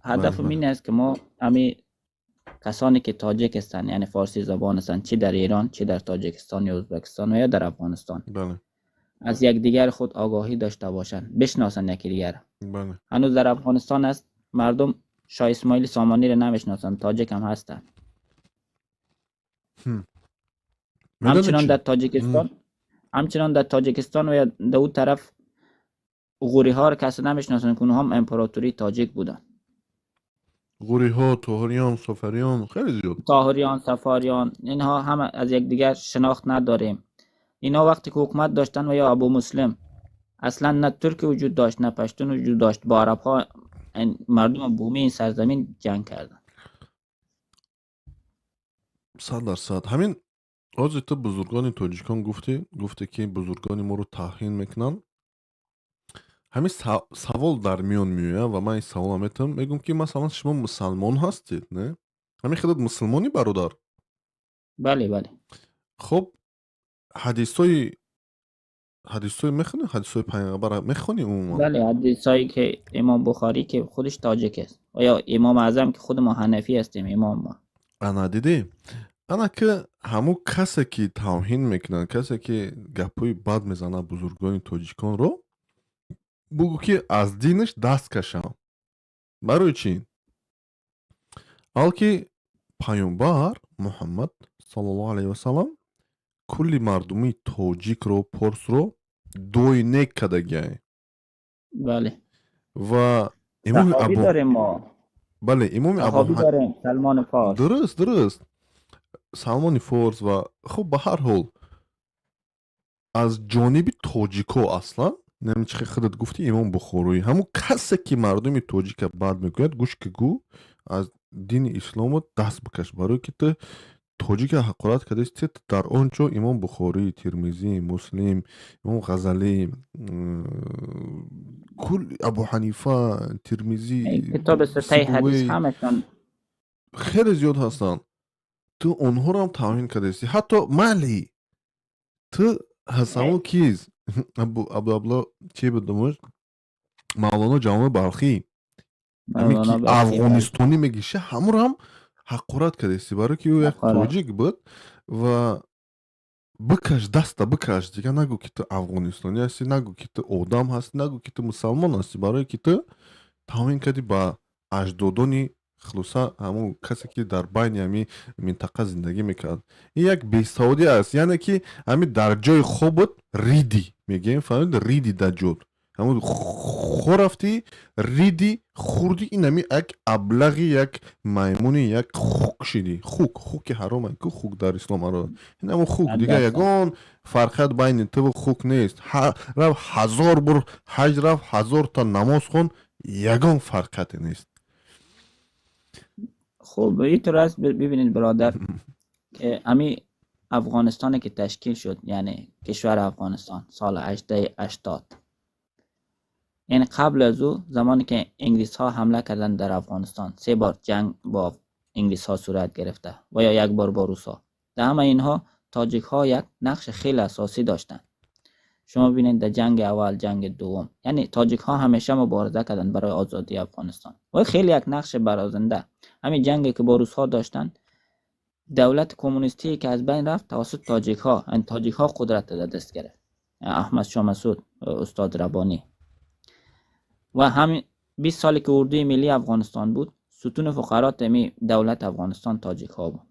ҳадафам ин аст, ки мо ҳами касоне ки тоҷик ҳастанд, яъне форсӣ забон ҳастанд, чӣ дар Эрон, чӣ дар Тоҷикистон ё Ӯзбекистон ва ё дар Афғонистон, аз якдигар худ огоҳӣ дошта бошанд, бишносанд якдигарро. Ҳанӯз дар Афғонистон аст, мардум Шоҳ Исмоили Сомониро намешиносанд, тоҷик ҳам ҳастанд. Медонӣ ҳамчунон чӣ? дар Тоҷикистон, ҳамчунон дар Тоҷикистон ва ё дар он тараф ғуриҳоро касе намешиносанд, ки онҳо ҳам императории тоҷик буданд. Ғуриҳо, тоҳириён, софариён, хеле зиёд. Тоҳириён, сафориён, инҳо ҳама аз якдигар шинохт надорем. Инҳо вақте ки ҳукумат доштанд ва ё Абу Муслим, аслан на турк вуҷуд дошт, на паштун вуҷуд дошт. Бо арабҳо ин мардуми бумии ин сарзамин ҷанг карданд. 100%. Ҳамин ҳозир ту бузургони тоҷикон гуфтӣ, гуфте, ки бузургони моро таҳқин мекунанд. Ҳамин савол дар миён меояд ва ман ин саволам метавонам мегӯм, ки масалан, шумо мусалмон ҳастед, не? Ҳамин худат мусулмонӣ, бародар? Бале. Хуб, ҳадисҳои мехонӣ, ҳадисҳои пайғамбар мехонӣ умуман? Бале, ҳадисҳое ки Имом Бухорӣ, ки худаш тоҷик аст, ва ё Имом Аъзам, ки худ мо ҳанафӣ ҳастем, имом мо. Ана дидӣ, ана ки ҳамун касе ки тавҳин мекунад, касе ки гапҳои бад мезанад бузургони тоҷиконро, бугӯ, ки аз динаш даст кашам. Барои чӣ? Балки Паёмбар Муҳаммад саллаллоҳу алайҳи васалам кулли мардуми тоҷикро, порсро дуои нек кардагиай. Ва имоми Саҳобӣ Абу дорем мо. Бале, имоми Абу Саҳобӣ дорем, Салмони Форс. Дуруст, Салмони Форс. Ва хуб, ба ҳар ҳол, аз ҷониби тоҷико аслан нами чи худат гуфтӣ, Имом Бухороӣ, ҳамун касе ки мардуми тоҷика бад мегӯяд, гӯш ки, гӯ, аз дини исломо даст бикаш, барое ки ту Тоҷика ҳақорат кардааст. Дар он ҷо Имом Бухорӣ, Термизӣ, Муслим, Имом Ғазалӣ, кул, Абу Ҳанифа, Термизӣ, کتاب سته حدیث Сибувей, همشان. хеле зиёд ҳастанд. Ту онҳоро тавҳин кардаисти. Ҳатто майли, ту ҳасамо кист, Абу Абдулло чи буд думуш, Мавлоно Ҷалоли Балхӣ, ҳамин ки مولانا بلخی، بله. афғонистонӣ мегиша, ҳамонро ҳақорат кардасти, барое ки ӯ як ҳақорат. тоҷик буд. Ва бикаш даста, бикаш, дигар нагӯ, ки ту афғонистонӣ ҳастӣ, нагӯ, ки ту одам ҳастӣ, нагӯ, ки ту мусалмон ҳастӣ, барое ки ту тавҳин кардӣ ба аҷдодони, хулоса, ҳамон касе, ки дар байни ҳамин минтақа зиндагӣ мекард. Ин як бесаводӣ аст, яъне ки ҳамин дар ҷои хобот риди мегӯем, фаҳмид, риди дар ҷод ҳамон хо рафтӣ, риди хурди, ин ҳами як аблағи, як маймуни, як хук шидӣ. Хук, хуки ҳаром ку, хук дар ислом ҳаром. Ин ҳамон хук. Сад дигар дарсад. Ягон фарқият байни туву хук нест. Рафт ҳазор бор ҳаҷ, рафт ҳазорта намоз хон, ягон фарқияте нест. خب، اینطور است. ببینید برادر، که امی افغانستان که تشکیل شد، یعنی کشور افغانستان سال 1880، یعنی قبل از او، زمانی که انگلیس ها حمله کردن در افغانستان، سه بار جنگ با انگلیس ها صورت گرفته و یا یک بار با روس ها. در همه اینها تاجیک ها یک نقش خیلی اساسی داشتند. شما ببینید، در جنگ اول، جنگ دوم، یعنی تاجیک ها همیشه مبارزه کردن برای آزادی افغانستان و خیلی یک نقش برازنده. همین جنگی که با روس ها داشتن، دولت کمونیستی که از بین رفت توسط تاجیک ها، یعنی تاجیک ها قدرت در دست گرفت، احمد شاه مسعود، استاد ربانی. و همین 20 سالی که اردوی ملی افغانستان بود، ستون فقرات می دولت افغانستان تاجیک ها بود.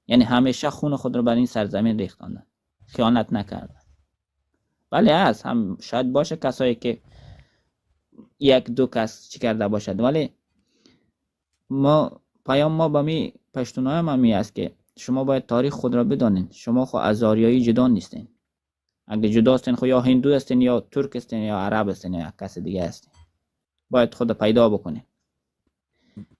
یعنی همیشه خون خود را بر این سرزمین ریختاندن، خیانت نکردن. بله، هست هم شاید باشه کسایی که یک دو کس چی کرده باشد، ولی ما پیام ما به می پشتونای هم همی است که شما باید تاریخ خود را بدانین. شما خو از آریایی جدا نیستین. اگه جدا هستین، خو یا هندو هستین یا ترک هستین یا عرب هستین یا کس دیگه هستین. باید خود پیدا بکنین.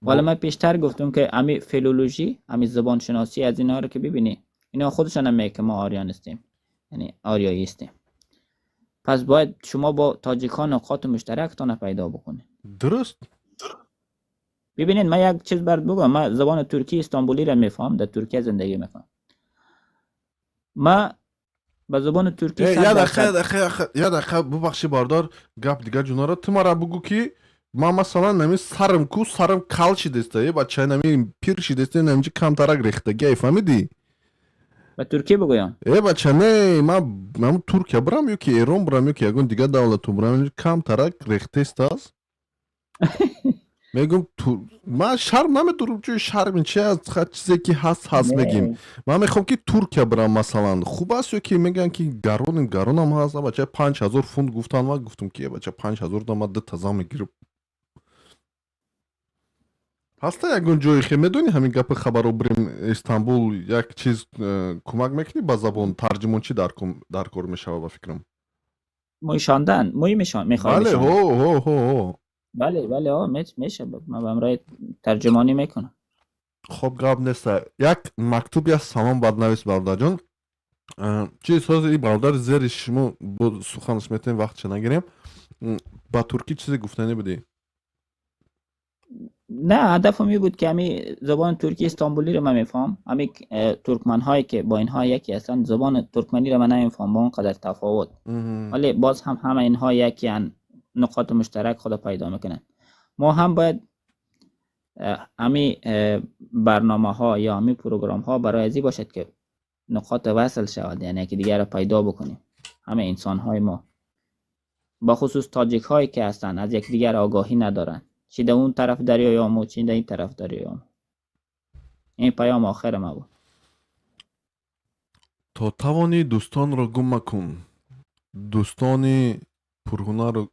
ولی من پیشتر گفتم که امی فیلولوژی، امی زبان شناسی از اینا رو که ببینی، اینا خودشان هم میگه که ما آریان هستیم، یعنی آریایی هستیم. پس باید شما با تاجیکان نقاط مشترکتان پیدا بکنید. Дуруст. ببینید، من یک چیز برات بگم. من زبان ترکی استانبولی را میفهم، در ترکیه زندگی میکنم. من به زبان ترکی Э, صد я درصد дақиқа, дақиқа, я дақиқа, бубахши, бародар, гап дигар ҷунара. Ту мара бугӯ, ки ман, масалан, нами сарам ку, сарам кал шидеста, е бача, нами пир шидеста, намҷи камтарак рехтагиай, фаҳмидӣ? به ترکی بگویم؟ Э, бача, не, ман ҳамн Туркия бирам ё ки Эрон бирам, ё ки ягон дигар давлату бирам, камтарак рехтест аст, мегӯм, ман шарм намедорам, ҷои шарми чи аст? Чизе ки ҳаст, ҳаст мегим. نه. Ман мехоҳам, ки Туркия бирам, масалан, хуб аст ё ки мегӯянд, ки гароним, гаронам ҳаст, бача, 5000 фунт гуфтанд. Ман гуфтам, ки е, бача, 5000 да ман дута зан мегирам. Ҳаста ягон ҷое хе медонӣ, ҳамин гапи хабаро бирем Истанбул, як чиз, кӯмак мекунӣ, ба забон тарҷумон чӣ дар кор мешава, ба фикрам? موی شاندن، موی میخوای Бале. بشانی؟ Ҳо, ҳо, ҳо, ҳо. بله بله، ها، میشه. من به همراه ترجمانی میکنم. Хоб, гап неста. Як мактуб, як салом бад навис, бародарҷон. Чи сози и бародар зери шумо бо суханаш метавонем, вақтша нагирем. Ба туркӣ чизе гуфтанӣ будӣ? نه، هدفم این بود که همی زبان ترکی استانبولی رو من میفهم. همی ترکمن هایی که با اینها یکی هستن، زبان ترکمنی رو من نمیفهم با اون قدر تفاوت، ولی باز هم همه اینها یکی هن. نقاط مشترک خود پیدا میکنن. ما هم باید همی برنامه ها یا همی پروگرام ها برای ازی باشد که نقاط وصل شود، یعنی یکی دیگر رو پیدا بکنیم. همه انسان های ما، با خصوص تاجیک هایی که هستن، از یکدیگر آگاهی ندارن، چی در اون طرف دریای آمو، چی در این طرف دریای آمو. این پیام آخر ما بود. То тавонӣ, дӯстонро гум макун, дӯстони пурҳунарро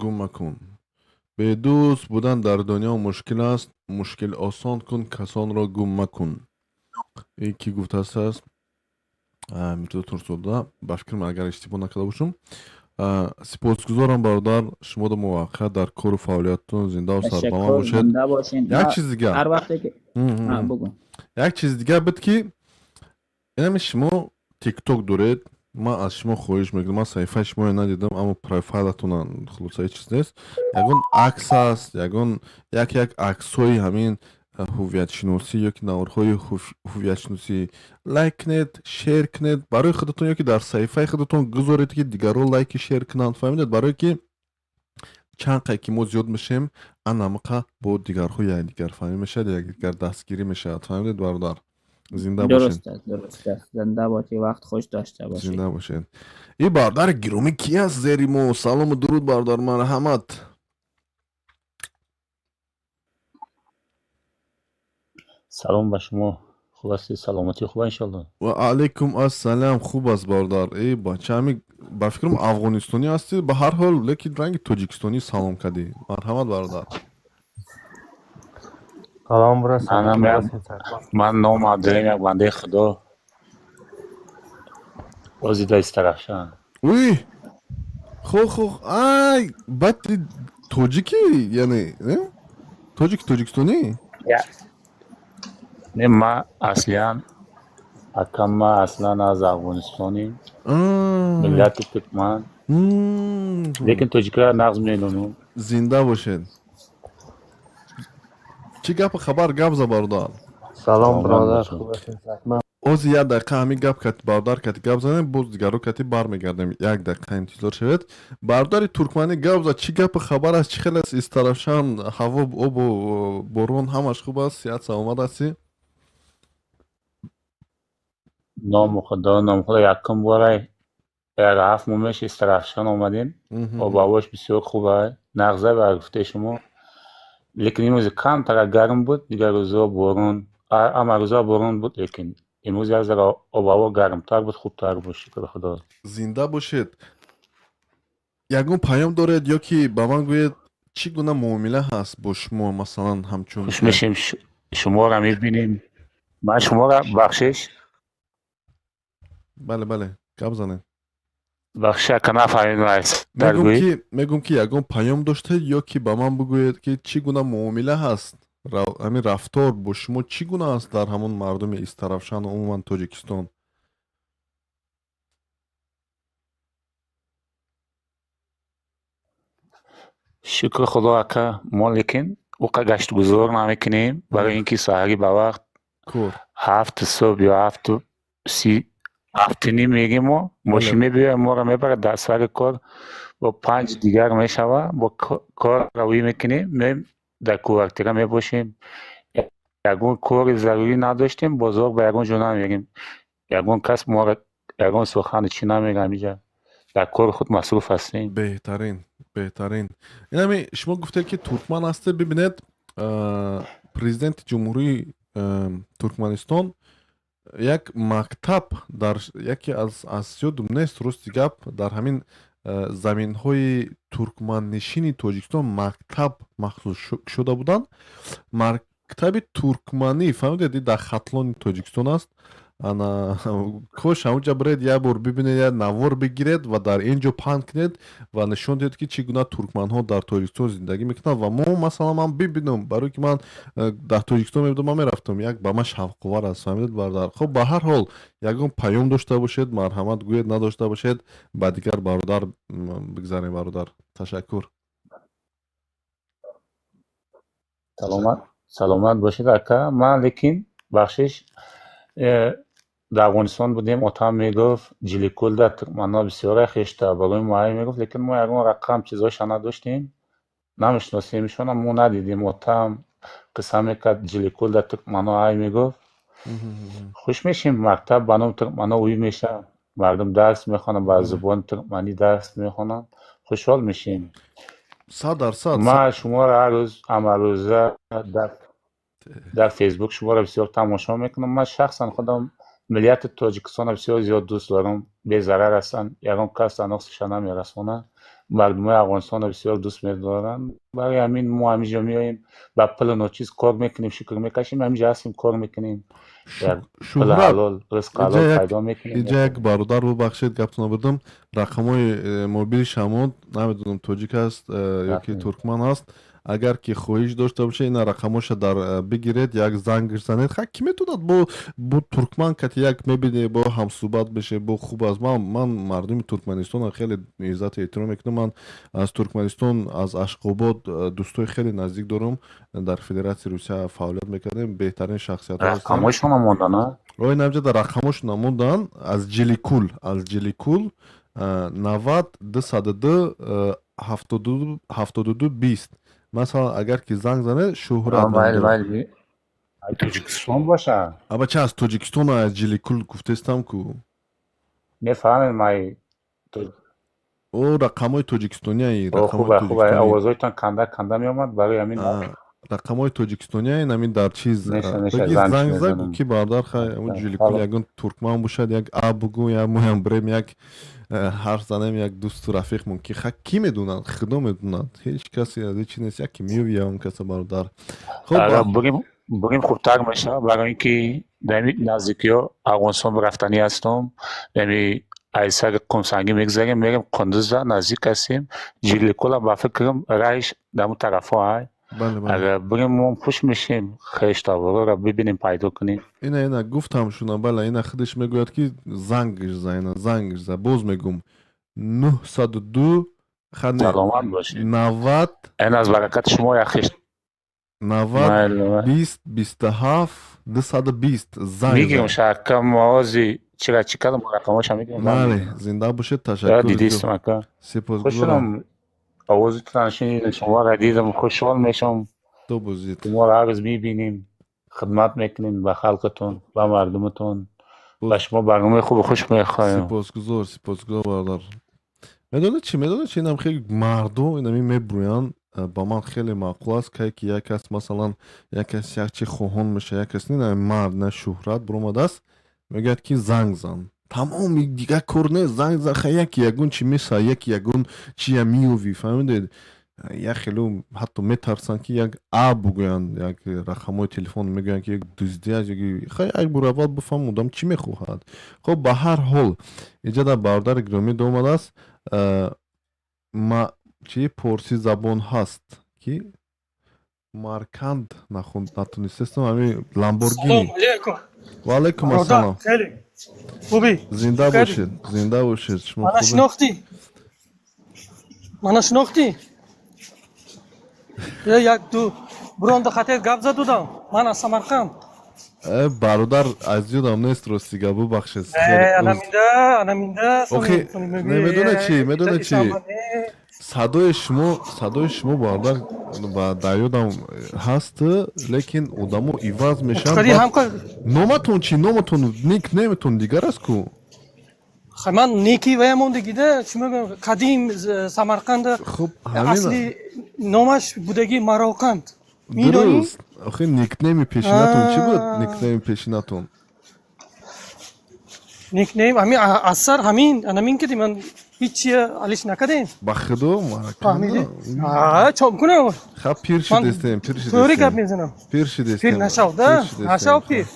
гум макун. Бедӯст будан дар дунё мушкил аст, мушкил осон кун, касонро гум макун. И ки гуфтааст аст? Мирзо Турсунзода, ба фикрам, агар иштибоҳ накарда бошам. Сипосгузорам, бародар, шуморо муваффақият дар кору фаъолиятатон, зиндаву сарбаланд تشکر. бошед. زنده باشین. Як ما чиз дигар. هر وقتی که بگو. Як чизи дигар буд, ки Инами шумо тикток доред, ман аз шумо хоҳиш мекунам, ман саҳифаи шуморо надидам, аммо профайлатона хулоса ҳеҷ чиз нест. Ягон акс аст, ягон як аксҳои ҳамин ҳуввиятшиносӣ ё ки наворҳои ҳуввиятшиносӣ лайк кунед, шер кунед барои худатон ё ки дар саҳифаи худатон гузоред, ки дигарон лайки шер кунанд, фаҳмидед? Барое ки чанд қай ки мо зиёд мешем, анамақа бо дигарҳо якдигарфаҳмӣ мешавад, якдигар дастгирӣ мешавад, фаҳмидед, бародар? Зинда бошед. Дуруст аст, дуруст аст. Зинда бошӣ, вақт хуш дошта бошӣ. Зинда бошед. И бародари гиромӣ ки аст зери мо? Салому дуруд, бародар, марҳамат. Салом ба шумо, хуб ҳастед? Саломатӣ хуба, иншоалло. Ва алайкум ассалам, хуб аст, бародар. Э бача, ҳами ба фикрам афғонистонӣ ҳастӣ, ба ҳар ҳол, лекин ранги тоҷикистонӣ салом кардӣ. Марҳамат, бародар. Салом бирасад. Манам як, ман ном Абдураҳим, як бандаи худо озида Истарафшан. Уй, хо хо, ай баъд ти тоҷикӣ, яъне э? Тоҷик тоҷикистонӣ? Не, ма аслиян акам, ма аслан аз Афғонистонем, миллати туркман, лекин тоҷикиро нағз медонам. Зинда бошед. Чӣ гапу хабар, гап за, бародар. Салом, Саломат бародар, бошед. хуб ҳастед? Саҳатманд? Ози як дақиқа ҳамин гап кати бародар кати гап занем, боз дигарро кати бармегардем. Як дақиқа интизор шавед. Бародари туркманӣ, гап за, чӣ гапу хабар аст, чӣ хел аст Истарафшан, ҳаво, обу борон ҳамаш хуб аст, сиҳат саломат ҳастӣ? Ному худо, ному худо, якум бора як 7 моҳ меша Истарафшан омадем. Обу ҳавош бисёр хуб ай, нағза ба гуфтаи шумо, лекин имрӯз камтара гарм буд, дигар рӯзҳо борон, ҳама рӯзҳо борон буд, лекин имрӯз як зара обу ҳаво гармтар буд, хубтар буд, шукри худо. Зинда бошед. Ягон паём доред ё ки ба ман гӯед, чӣ гуна муомила ҳаст бо шумо, масалан, ҳамчун Хуш мешем, шуморо мебинем, ман шуморо, бахшиш. Бале, бале, гап занед. Бахшиш, ака, нафаҳмидам. Мегум Даргӯӣ ки мегум ки ягон паём доштед ё ки ба ман бигӯед, ки чӣ гуна муомила ҳаст, ҳамин рафтор бо шумо чӣ гуна аст дар ҳамон мардуми Истарафшану умуман Тоҷикистон? Шукри худо, ака, мо лекин уқа гаштгузор намекунем, барои ин ки саҳарӣ ба вақт кор 7 субҳ ё 7:30, 7:30 мегем, мо мошин мебиёяд, моро мебарад дар сари кор, бо 5 дигар мешава, бо кор равӣ мекунем, меоем, дар квартира мебошем. Ягон кори зарурӣ надоштем, бозор ба ягон ҷо намерем, ягон кас моро ягон сухани чӣ намегӯям, иҷа дар кори худ масруф ҳастем. Беҳтарин, беҳтарин. Инами шумо гуфтед, ки туркман ҳастед. Бибинед, президенти ҷумҳурии Туркманистон як мактаб дар яке аз ёдум нест, рости гап, дар ҳамин заминҳои туркманнишини Тоҷикистон мактаб махсус шуда буданд, мактаби туркманӣ, фаҳмидед? Дар Хатлони Тоҷикистон аст. Ана кош ҳамунҷа биред, як бор бибинед, як навор бигиред ва дар ин ҷо паҳн кунед ва нишон диҳед, ки чӣ гуна туркманҳо дар Тоҷикистон зиндагӣ мекунанд. Ва мо, масалан, ман бибинам, барое ки ман дар Тоҷикистон мебудам, ман мерафтам, як ба ман шавқовар аст, фаҳмидед, бародар? Хоб, ба ҳар ҳол, ягон паём дошта бошед, марҳамат, гӯед, надошта бошед, ба дигар бародар бигзарем. Бародар, ташаккур. Саломат, саломат бошед, ака. Ман лекин, бахшиш, дар Афғонистон будем, отам мегуфт, Ҷиликулда туркманҳо бисёре хешта барои муайян мегуфт, лекин мо ягон рақам чизоша надоштем, намешиносемшона, мо надидем. Отам қисса мекард, Ҷиликулда туркманҳо ай мегуфт. Хуш мешем, мактаб ба номи туркманҳо уй мешавад, мардум дарс мехонанд, ба зубони туркманӣ дарс мехонанд, хушҳол мешем. 100%. Ман шуморо ҳар рӯз, ҳамарӯза дар Фейсбук шуморо бисёр тамошо мекунам. Ман шахсан худам миллияти Тоҷикистонро бисёр зиёд дӯст дорам, безарар ҳастанд, ягон кас анохсиша намерасонад. Мардумои Афғонистонро бисёр дӯст медоранд, барои ҳамин мо ҳаминҷо меоем, ба пулу ночиз кор мекунем, шукр мекашем, ҳаминҷо ҳастем, кор мекунем, як пули Шуҳрат ҳалол, ризқи ҳалол пайдо мекунем. Инҷа як бародар, бубахшед, гаптон бурдам, рақамҳои мобили шамон, намедонам, тоҷик аст ё ки туркман аст. Агар ки хоҳиш дошта бошед, ина рақамоша дар бигиред, як занг занед. Ха, ки метавонад бо туркман кати як мебине, бо ҳамсӯҳбат беше, бо хуб аст. Ман мардуми Туркманистонро хеле иззату эҳтиром мекунам. Ман аз Туркманистон, аз Ашқобод дӯстои хеле наздик дорам, дар Федератсияи Русия фаъолият мекардем, беҳтарин шахсиятҳо ҳастанд. Рақамҳояшон мондан, а? Ой, намҷа дар рақамош намондан. Аз Ҷиликул, аз Ҷиликул 90 202 72 72 20. Масалан, агар ки занг занед, Шӯҳрат ном Майли. дорад. Майли, ай Тоҷикистон боша. Абача, аз Тоҷикистон, аз Ҷиликул гуфтестам ку. Мефаҳмем, ай. О, рақамҳои тоҷикистониаи. Хуб, Рақамҳои хуб, тоҷикистонӣ. Овозҳоятон канда канда меомад, барои ҳамин. Рақамҳои тоҷикистониаи намин дар чиз. Неша, неша, Баги занг занг зад. мезанам. Ки бародар, хай, ҳамун Ҷиликул ягон туркман бошад, як а бугӯ, як моям бирем, як ҳарф занем, як дӯсту рафиқ мумкин. Ха, кӣ медонад, худо медонад, ҳеҷ касе аз ҳеҷ чи нест, яке меёви он каса, бародар. Хуб. Агар бурим, хубтар мешавад, барои ин ки дар наздикиҳо Афғонистон рафтанӣ ҳастам. Яъне айсари Қумсангӣ мегзарем, мерем Қундуза, наздик ҳастем. Ҷиликула, ба фикрам, раҳиш дар он тарафҳо ай. Бале, бале. Агар бурим, мо хуш мешем, хештаворро бибинем, пайдо кунем. Ина гуфтам шуна, бале, ина худаш мегӯяд, ки зангш за, ина зангш за. Боз мегӯм: 902 хане. Саломат бошед. 90. Ин аз баракати шумо як хеш. 90. Майли. 20 27 220, занг Мегирам. зан. Шаҳрка маози чира чӣ кардам, рақамоша мегирам. Бале, зинда бошед, ташаккур. Дидистам, ака. Сипосгузорам. Хушшудам, овозитон шунидам, шуморо дидам, хушҳол мешавам. То бозид. Шуморо ҳар рӯз мебинем, хидмат мекунем ба халқатон, ба мардуматон. Ба шумо барномаи хубу хуш мехоҳем. Сипосгузор, сипосгузор, бародар. Медонед чи, инам хеле мардум инами мебурӯянд, ба ман хеле маъқул аст, кай ки як кас, масалан, як кас як чи хоҳон меша, як кас не мард, на Шӯҳрат буромадааст, мегӯяд, ки занг зан, тамоми дигар кор не, занг зан. Ха, яки ягон чи меса, яки ягон чия меёвӣ, фаҳмидед? Як хело ҳатто метарсанд, ки як а бугӯянд, як рақамҳои телефон мегӯянд, ки як дуздӣ аст. Хай, як бор аввал бифаҳм, одам чӣ мехоҳад. Хоб, ба ҳар ҳол, иҷа дар бародари гиромӣ омадааст, ма чи порсӣ забон ҳаст, ки Марканд натонистестам, ҳами Ламборгини. Ва алайкум ассалом. Хеле хубӣ? Зинда бошед, зинда бошед. Шумо? Мана шинохтӣ? Мана шинохтӣ? Як ду буронда хатер гап задудам, ман аз Самарқанд. Бародар, аз ёдам нест, рости гап, бубахшед. Анаминда, анаминда. Охи, медонед чи, медонед чи, садои шумо, бародар, ба дар ёдам ҳаст, лекин одамо иваз мешаванд. Номатон чи, номатон, никнеймтон дигар аст ку? Ман неки вая мондагида, чӣ мегӯям, қадим Самарқанда. Хуб. Асли номаш будагӣ Мароқанд, медонӣ? Дуруст. Охи, никнейми пешинатон чӣ буд, никнейми пешинатон? Никнейм ҳамин аз сар ҳамин анамин кардем, ман ҳеҷ алиш накардем. Ба худо? Фаҳмидӣ? Чом кунам? Ха, пир шудестем, пир шудестем. Тӯри гап мезанам. Пир шудестем. Пир нашав да, нашав пир.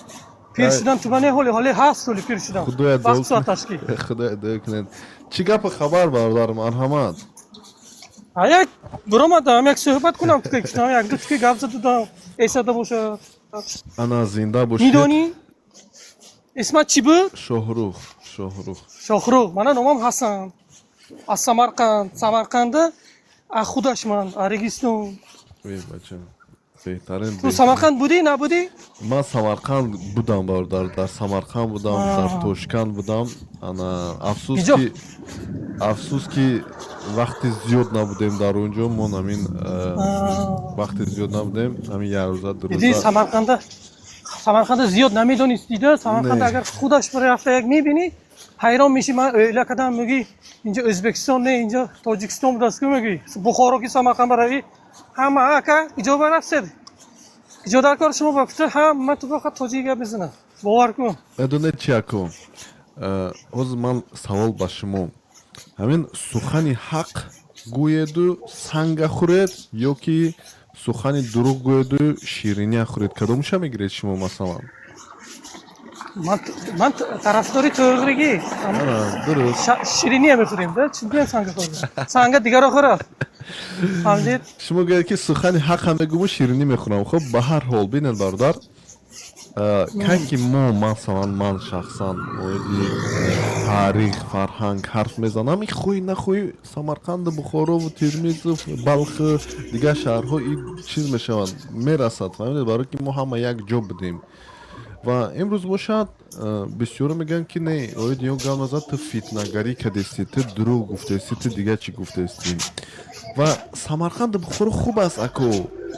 Пир шудан тубане, ҳоли ҳоли ҳаст, ҳоли пир шудан. Худоя. Вақт соаташ ки. Худоя дуо кунед. Чӣ гапу хабар, бародар, марҳамат. Як буромадам, як суҳбат кунам, тука кушнам, як ду туки гап задудам, эсада бошад. Ана, зинда бошед. Медонӣ, исмат чӣ буд? Шоҳрух, Шоҳрух. Шоҳрух. Мана номам Ҳасан, аз Самарқанд, Самарқанда, аз худаш ман аз Регистон. Бача, беҳтарин. Ту Самарқанд будӣ, набудӣ? Ман Самарқанд будам, бародар, дар Самарқанд будам, дар Тошканд будам. Ана, афсӯс ки, афсӯс ки вақти зиёд набудем дар он ҷо. Мо ҳамин вақти зиёд набудем, ҳамин як рӯза, ду Диди? рӯза. Самарқанда, Самарқанда зиёд намедонист, дида? Самарқанда Не. агар худаш рафта як мебинӣ, ҳайрон мешӣ. Ман оила кардам, мегӯӣ, инҷо Ӯзбекистон не, инҷо Тоҷикистон будааст ку, мегӯӣ. Бухоро ки, Самарқанд баравӣ, ҳама ака иҷо рафтед, иҷо дар кор шумо ба кута, ҳама ту фақат тоҷик гап мезанад, бовар кун. Медонед чи, ако, ҳозир ман савол ба шумо: ҳамин сухани ҳақ гӯеду санга хӯред ё ки сухани дурӯғ гӯеду шириния хӯред, кадомша мегиред шумо, масалан? Ман тарафдори тӯғригӣ. Дуруст. Шириния мехӯрем да, чӣ гӯям, санга хӯрем, санга дигаро хӯрад. Фаҳмидед? Шумо гӯяд, ки сухани ҳаққа мегӯму ширинӣ мехӯрам. Хуб, ба ҳар ҳол, бинед, бародар, кай ки мо, масалан, ман шахсан оиди таърих, фарҳанг ҳарф мезанам, и хоҳӣ нахоҳӣ Самарқанду Бухорову Термизу Балху дигар шаҳрҳо и чиз мешаванд, мерасад, фаҳмидед? Барое ки мо ҳама як ҷо будем. Ва имрӯз бошад, бисёре мегӯянд, ки не, оиди ё гап назад, ту фитнагарӣ кардестӣ, ту дурӯғ гуфтаистӣ, ту дигар чӣ гуфтаистӣ. Ва Самарқанду Бухоро хуб аст, ако,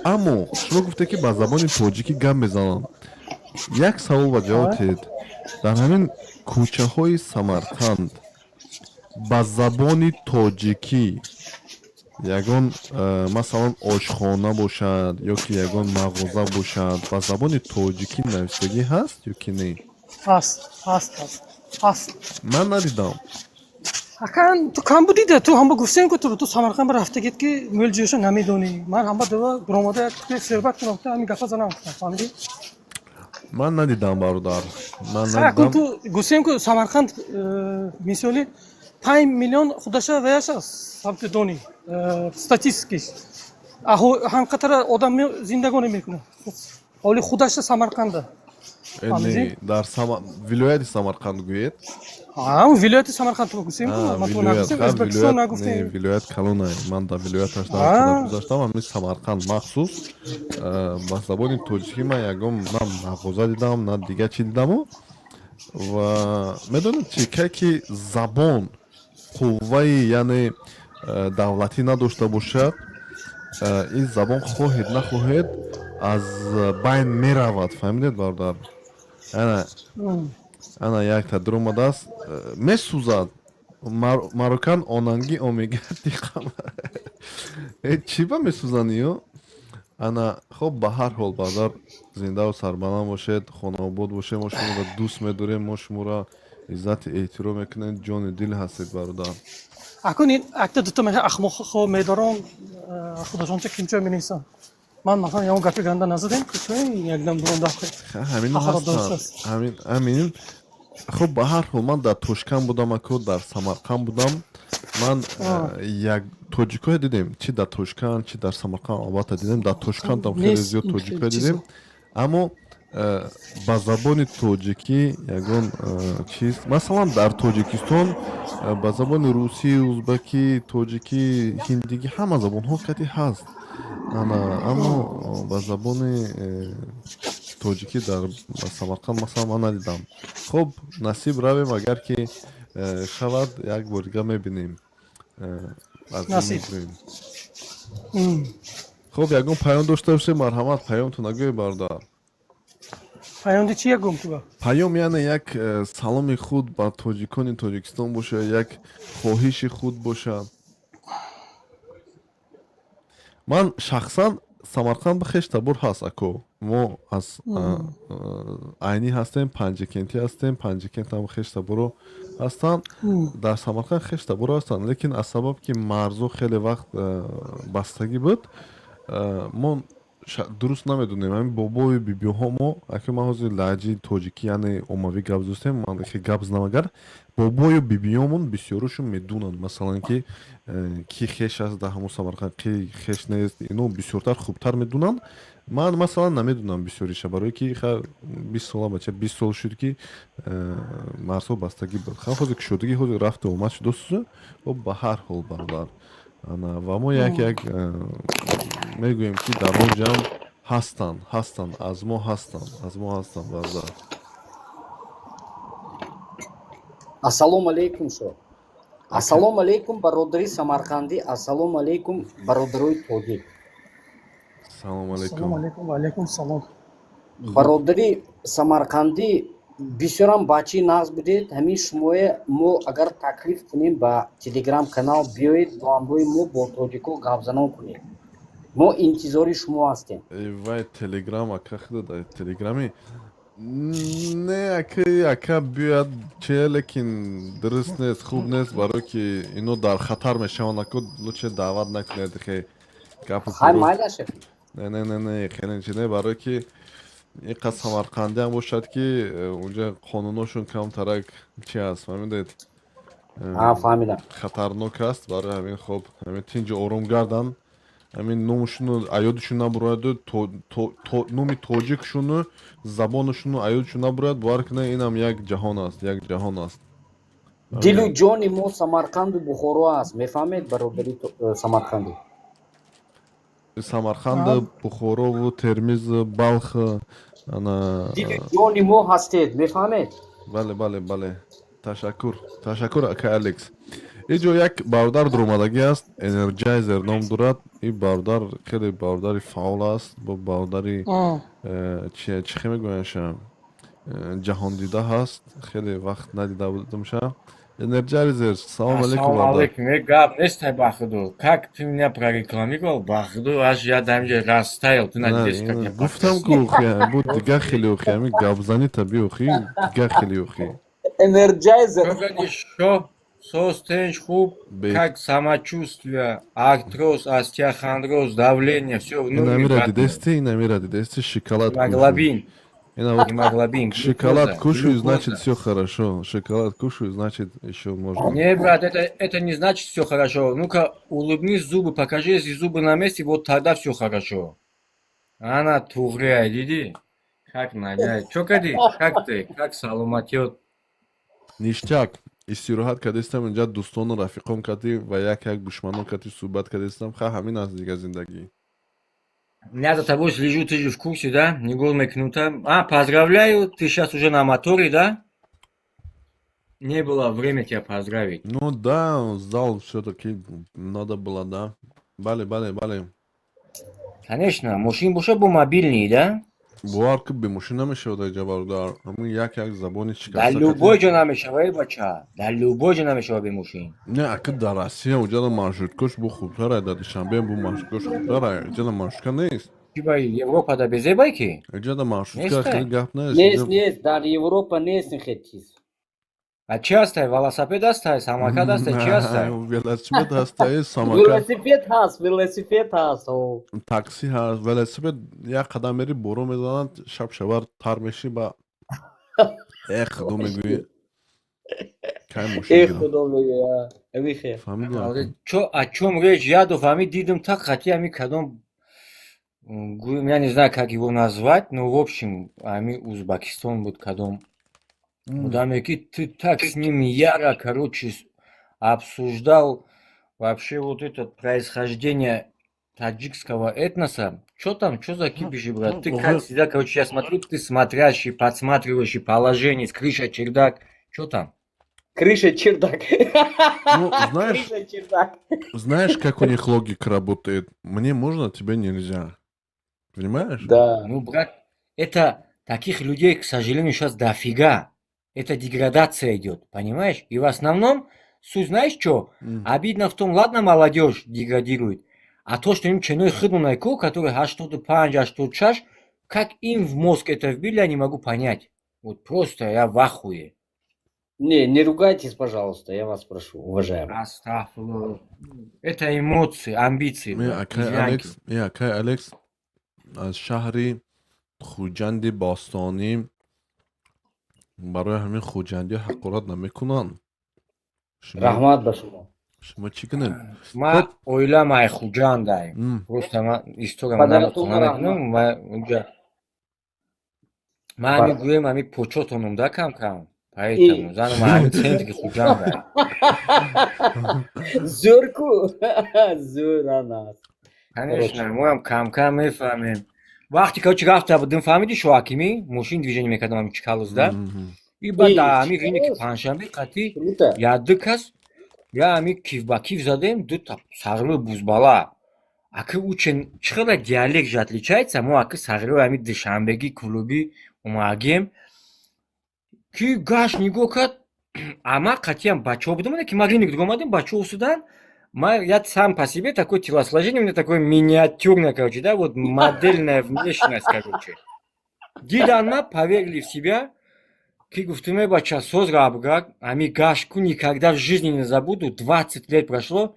аммо шумо гуфте, ки ба забони тоҷикӣ гап мезананд. Як савол ба ҷавоб диҳед: дар ҳамин кӯчаҳои Самарқанд ба забони тоҷикӣ ягон масалан, ошхона бошад ё ки ягон мағоза бошад, ба забони тоҷикӣ нависагӣ ҳаст ё ки не? Ҳаст, ҳаст, ҳаст, ҳаст. Ман надидам. Акан, ту кам будида, ту ҳама гуфтем, ки ту Самарқанд ба рафтагид, ки мӯлҷӯша намедонӣ. Ман ҳама дува биромада як суҳбат кунам, ҳамин гапа занам гуфтам, фаҳмидӣ? Ман надидам, бародар, ман Акун надидам. ту гуфтем, ки Самарқанд мисоли 5 миллион худаша ваяш аст, ҳам ту донӣ статистикиш, ҳамқатара одам зиндагонӣ мекунад ҳоли худаша Самарқанда. Не, дар вилояти Самарқанд гӯед. Вилояти Самарқанд ту гуфтем, ман ту нагуфтем Ӯзбекистон, нагуфтем. Вилоят калона, ман дар вилояташ дар гузаштам. Ҳамин Самарқанд махсус ба забони тоҷикӣ ман ягон на мағоза дидам, на дигар чӣ дидаму. Ва медонед чи, кай ки забон қувваи, яъне давлатӣ надошта бошад, ин забон, хоҳед нахоҳед, аз байн меравад, фаҳмидед, бародар? Ана, ана якта дуромадааст, месӯзад. Марокан онанги омегади. Чӣ ба месӯзанд ё? Ана, хоб, ба ҳар ҳол, бародар, зиндаву сарбаланд бошед, хонаобод бошед. Мо шуморо дӯст медорем, мо шуморо иззати эҳтиром мекунем, ҷони дил ҳастед, бародар. Акун ин акта дута ахмоқхо медорон, худашонча кимчо менависанд. Ман масалан ягон гапи ганда назадем, якдам дуронда. Ҳамин ҳастанд, ҳамин, ҳамин. Хуб, ба ҳар ҳол, ман дар Тошканд будам, ако, дар Самарқанд будам. Ман як тоҷикое дидем, чи дар Тошканд, чи дар Самарқанд, албатта дидем. Дар Тошкандам хеле зиёд тоҷикое дидем, аммо ба забони тоҷикӣ ягон чиз, масалан, дар Тоҷикистон ба забони русӣ, узбакӣ, тоҷикӣ, ҳиндигӣ, ҳама забонҳо кати ҳаст. Ана, аммо ба забони тоҷикӣ дар Самарқанд, масалан, ман надидам. Хуб, насиб равем, агар ки шавад, як бор дига мебинем. Насиб. Хуб, ягон паём дошта бошед, марҳамат, паёмтон нагӯед, бародар. Паёмди чи ягум туга? Паём, яъне як саломи худ ба тоҷикони Тоҷикистон бошад, як хоҳиши худ бошад. Ман шахсан Самарқанд ба хеш табор ҳаст, ако. Мо аз Айнӣ ҳастем, Панҷакентӣ ҳастем, Панҷакент ҳам хеш таборо ҳастанд, дар Самарқанд хеш таборо ҳастанд, лекин аз сабаб ки марзо хеле вақт бастагӣ буд, мо дуруст намедонем. Ҳамин бобою бибиҳо мо, аки, ман ҳозир лаҳҷаи тоҷикӣ, яъне оммавӣ гап застем, ман хе гап занам, агар бобою бибиёмон бисёрушон медонанд, масалан, ки ки хеш аст дар ҳамон Самарқанд, ки хеш нест, ино бисёртар хубтар медонанд. Ман, масалан, намедонам бисёриша, барое ки 20 сола бача, 20 сол шуд, ки марзҳо бастагӣ буд. Ха, ҳозир кушодагӣ, ҳозир рафту омад шудосту. Ба ҳар ҳол, бародар, ва мо як як мегӯем, ки дар он ҷамъ ҳастанд, ҳастанд, аз мо ҳастанд, аз мо ҳастанд, бародар. Ассалому алайкум, шо. Ассалому алайкум, бародари самарқандӣ, ассалому алайкум, бародарои тоҷик. Салому Ассалому алайкум. алайкум, ва алайкум салом. Бародари самарқандӣ, бисёрам бачаи нағз будед. Ҳамин шумое мо агар таклиф кунем ба Телеграм канал, биёед, бо ҳамроҳи мо бо тоҷико гапзанон кунед. Мо интизори шумо ҳастем. Вай, Телеграм, ака, худо, дар Телеграми не, ака, ака биёяд че, лекин дуруст нест, хуб нест, барое ки ино дар хатар мешаванд, ако, лучше даъват накунед, хе гапу. Хай, майлаше. Не, не, не, не, хеле чи не, барое ки ин қад самарқандиам бошад, ки унҷа қонуношон камтарак чи аст, фаҳмидед? А, фаҳмидам. Хатарнок аст. Барои ҳамин, хоб, ҳамин тинҷу ором гардан, ҳамин номушуну аёдишун набурояду, номи тоҷикшуну забонашуну аёдишун набурояд. Бовар кунед, инам як ҷаҳон аст, як ҷаҳон аст. Дилу ҷони мо Самарқанду Бухоро аст, мефаҳмед, бародари самарқандӣ? Самарқанд, Бухорову Термиз, Балх, ана. Дилу ҷони мо ҳастед, мефаҳмед? Бале, ташаккур, ташаккур, ака Алекс. Иҷо як бародар дуромадагӣ аст, Энерҷайзер ном дорад. Ин бародар хеле бародари фаъол аст, бо бародари чи хе мегӯянша, ҷаҳондида ҳаст. Хеле вақт надида будамша. Энерҷайзер, салом алейкум. Ассалому бародар. алейкум. Гап нестай, бахудо. Как ты меня прорекламировал, бахудо, аж я там же растаял. Ты надеюсь, как я Гуфтам ку, охи, бу дига хеле, охи, ҳамин гапзанӣ таби, охи, дига хеле, охи. Энерджайзер. Что? Соз, тинч, хуб, как самочувствие, артроз, остеохондроз, давление, все в норме. Инамира дидести, инамира дидести, шоколад. Гемоглобин. Гемоглобин. Шоколад кушаю, значит, все хорошо. Шоколад кушаю, значит, еще можно. Не, брат, это не значит все хорошо. Ну-ка, улыбнись, зубы покажи, если зубы на месте, вот тогда все хорошо. Ана туғрия, диди? Как нагай. Чё кади? Как ты? Как саломатиёт? Ништяк. Истироҳат кардистам инҷа, дӯстону рафиқон кардӣ ва як як душманон кардӣ суҳбат кардистам. Ха, ҳамин аст дига зиндагӣ. Я за тобой слежу, ты же в курсе, да? Нигоҳ мекунем там. А, поздравляю, ты сейчас уже на моторе, да? Не было время тебя поздравить. Ну да, сдал все-таки, надо было, да. Бале, бале, бале. Конечно, мошин боша бо мобильный, да? Бовар ки, бемошин намешавад аҷа, бародар. Ҳамин як як забони Дар шикаста. любой ҷо намешава, э, бача. Дар любой ҷо намешава бе мошин. Не, ака, дар Россия уҷада маршруткош бу хубтара, дар Душанбе бу маршруткош хубтара, иҷада маршрутка нест. Чи ба Европада безебай ки? Иҷада маршрутка Нестай? хеле гап нест. Нест, нест, дар Европа нест ин хел чиз. А чи ҳастай? Велосипед ҳастай, самокат ҳастай, чи ҳастай? Велосипед ҳастай, самокат. Велосипед ҳаст, велосипед ҳаст, о. Такси ҳаст. Велосипед як қадам мери, боро мезанад, шаб шавар тар мешӣ, ба э худо мегӯӣ, кай мошин Э гирам. Худо мегӯя, ҳамин хел. Фаҳмидам. Чо, о чём речь? Я дофаҳмид, дидим так хати ами кадом, гӯем, я не знаю, как его назвать, но в общем, ами Узбекистон буд, кадом одаме ки ты так с ним яро, короче, обсуждал вообще вот это происхождение таджикского этноса. Чё там, чё за кипиши, брат? Ты как всегда, короче, я смотрю, ты смотрящий, подсматривающий положение, с крыша, чердак. Чё там? Крыша, чердак. Ну, знаешь, Крыша, чердак. Знаешь, как у них логика работает? Мне можно, тебе нельзя. Понимаешь? Да. Ну, брат, это таких людей, к сожалению, сейчас дофига. Это деградация идет, понимаешь? И в основном, суть знаешь что? Обидно в том, ладно, молодежь деградирует, а то, что им ченой хидмунайку, который 85, 86, как им в мозг это вбили, я не могу понять. Вот просто я в ахуе. Не, не ругайтесь, пожалуйста, я вас прошу, уважаемый. Астағфируллоҳ. Это эмоции, амбиции. Е, Брат, акай извиняйте. Алекс, е, акай Алекс, аз шаҳри Хуҷанди бостонӣ, барои ҳамин хуҷандӣ ҳақорат намекунанд. Шумо Раҳмат ба шумо. Шумо чӣ кунед? Ма оилам ай Хуҷандай. Просто ма история Падаратон намедонам, раҳмат. ма унҷа ма ҳами гӯем, ҳами почотонум да кам-кам. Поэтому занам ҳами центри Хуҷандай. Зӯр ку, зӯр анаст. Конечно, моям кам-кам мефаҳмем. Вақте короче рафта будем, фаҳмиди, Шоҳакимӣ, мошин движение мекардам ҳами Чкаловсда. И баъд И, дар ҳами рынки Чкаловск? панҷшанбе қатӣ Круто. як ду кас, я ҳами киф ба киф задем, дута сағрӯи бузбала. Аки учен чӣ қадар диалект же отличается, мо аки сағрӯи ҳами душанбегӣ, клубӣ омагем, ки гашт нигоҳ кард, ама қатъиан бачаҳо будам, ки ма рынок дига омадем, бачаҳо усудан. Ма я сам по себе такое телосложение у меня такое миниатюрное, короче, да, вот модельная внешность, короче. Дидан ма, поверили в себя, ки гуфтум: «Э, бача, соз рабгак, ами гашку никогда в жизни не забуду, 20 лет прошло,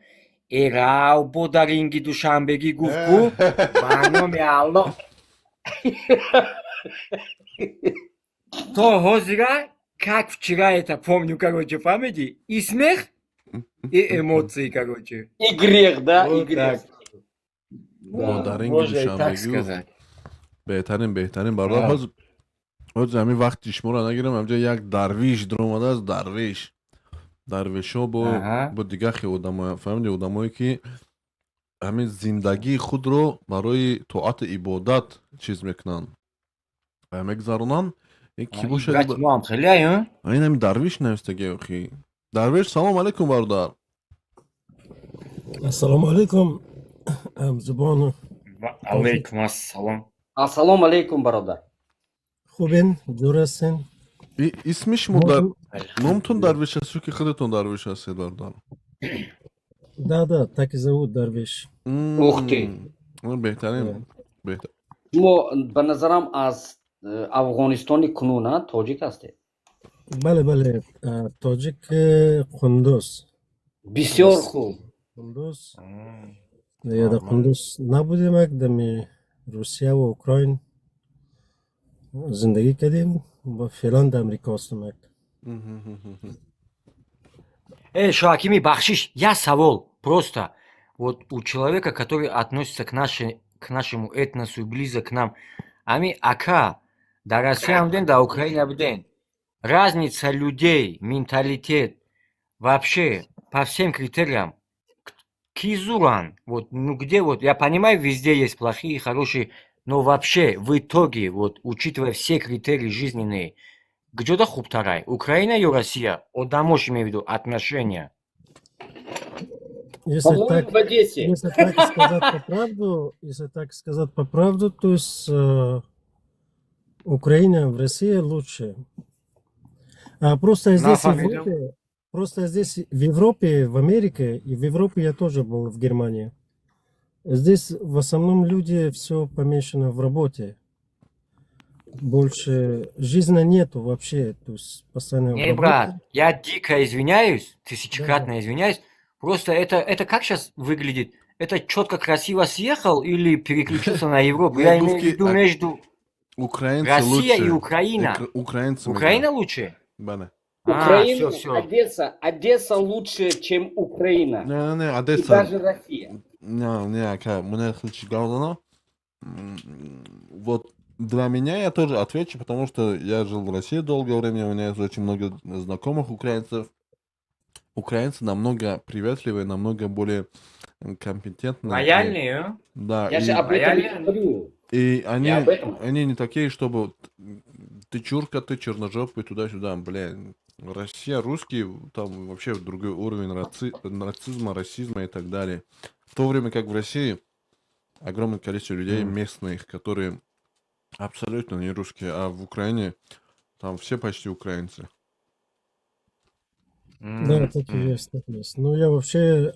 эрав бо даринги душанбегӣ гуфт ку, ба номи Аллоҳ. То ҳозира, как вчера это помню, короче, памяти, и смех, И эмоции, короче. И грех, да, и Вот грех. так. Модаринги Можно и так душанбегию. сказать. Беҳтарин, беҳтарин, бародар. Ҳозир ҳамин вақти шуморо нагирам, ҳамҷа як дарвиш дуромадааст, дарвиш. Дарвишҳо бо бо дигар хел одамое, фаҳмиди, одамое ки ҳамин зиндагии худро барои тоату ибодат чиз мекунанд, мегузаронанд. Ин кӣ бошад? Брат, мо ҳам хеле аю. Ин ҳамин дарвиш навистаги охи. Дарвиш, салом алейкум, бародар. Ассалому алайкум, ҳамзубону. Ва алейкум ассалом. Ассалому алейкум, бародар. Хубен, ҷур ҳастен? Исми шумо дар номтон дарвиш аст ё ки худатон дарвиш ҳастед, бародар? Да, так и зовут, Дарвиш. Ух ты. Беҳтарин, беҳтар. Шумо ба назарам аз Афғонистони кунун, а, тоҷик ҳастед. Бале, тоҷик, Қундуз. Бисёр хуб. Қундуз. Я дар Қундуз набудем, як дами Русия ва Украин зиндагӣ кардем ва феълан дар Амрико ҳастам як. Э, Шоакими, бахшиш, я савол. Просто вот у человека, который относится к нашему этносу и близок к нам, ами ака, дар Россия буден, дар Украина буден. Разница людей, менталитет, вообще по всем критериям, ки зуран, вот, ну где вот, я понимаю, везде есть плохие, хорошие, но вообще в итоге, вот, учитывая все критерии жизненные, где-то хубтарай, Украина и Россия, одамош имею в виду, отношения. Если По-моему, так, в Одессе. если так сказать по правду, если так сказать по правду, то есть Украина в России лучше. А просто здесь в Нафаҳмидам. Европе, просто здесь в Европе, в Америке, и в Европе я тоже был, в Германии. Здесь в основном люди все помешано в работе. Больше жизни нету вообще, то есть постоянно в Не, работе. брат, я дико извиняюсь, тысячекратно извиняюсь. Просто это как сейчас выглядит? Это четко красиво съехал или переключился на Европу? Я имею в виду между Украинцы Россия лучше. и Украина. Украинцы. Украина лучше? Бале. А, Украина, всё, всё. Одесса, Одесса лучше, чем Украина. Не, не, И Одесса. даже Россия. Не, не, ака, мне хеле гап. Вот для меня, я тоже отвечу, потому что я жил в России долгое время, у меня есть очень много знакомых украинцев. Украинцы намного приветливее, намного более компетентные. Лояльные, а? Да. Я же об этом и говорю. И они, Я об этом. они не такие, чтобы ты чурка, ты черножопый, туда-сюда, блин. Россия, русские, там вообще другой уровень нацизма, расизма и так далее. В то время как в России огромное количество людей местных, которые абсолютно не русские, а в Украине там все почти украинцы. Да, так и есть, так и есть. Ну, я вообще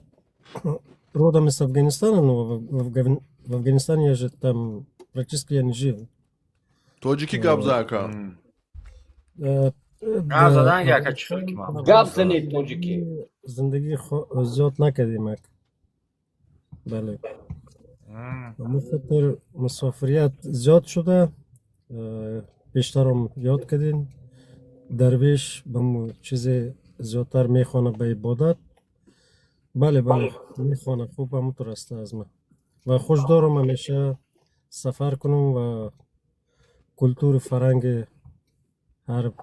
родом из Афганистана, но в Афганистане я же там практически я не жил. Тоҷики гап за, ака. А, Да, задан ака, чӣ хел ки ман. Гап занед тоҷикӣ. Зиндагӣ зиёд накардем ак. Бале. Ба хотир мусофирият зиёд шуда, бештарам ёд кардем. Дарвеш ба чизе зиёдтар мехона, ба ибодат. Бале, мехона, хуб ҳамутур аст аз ман. Ва хуш дорам ҳамеша сафар кунам ва культури фарҳанги ҳар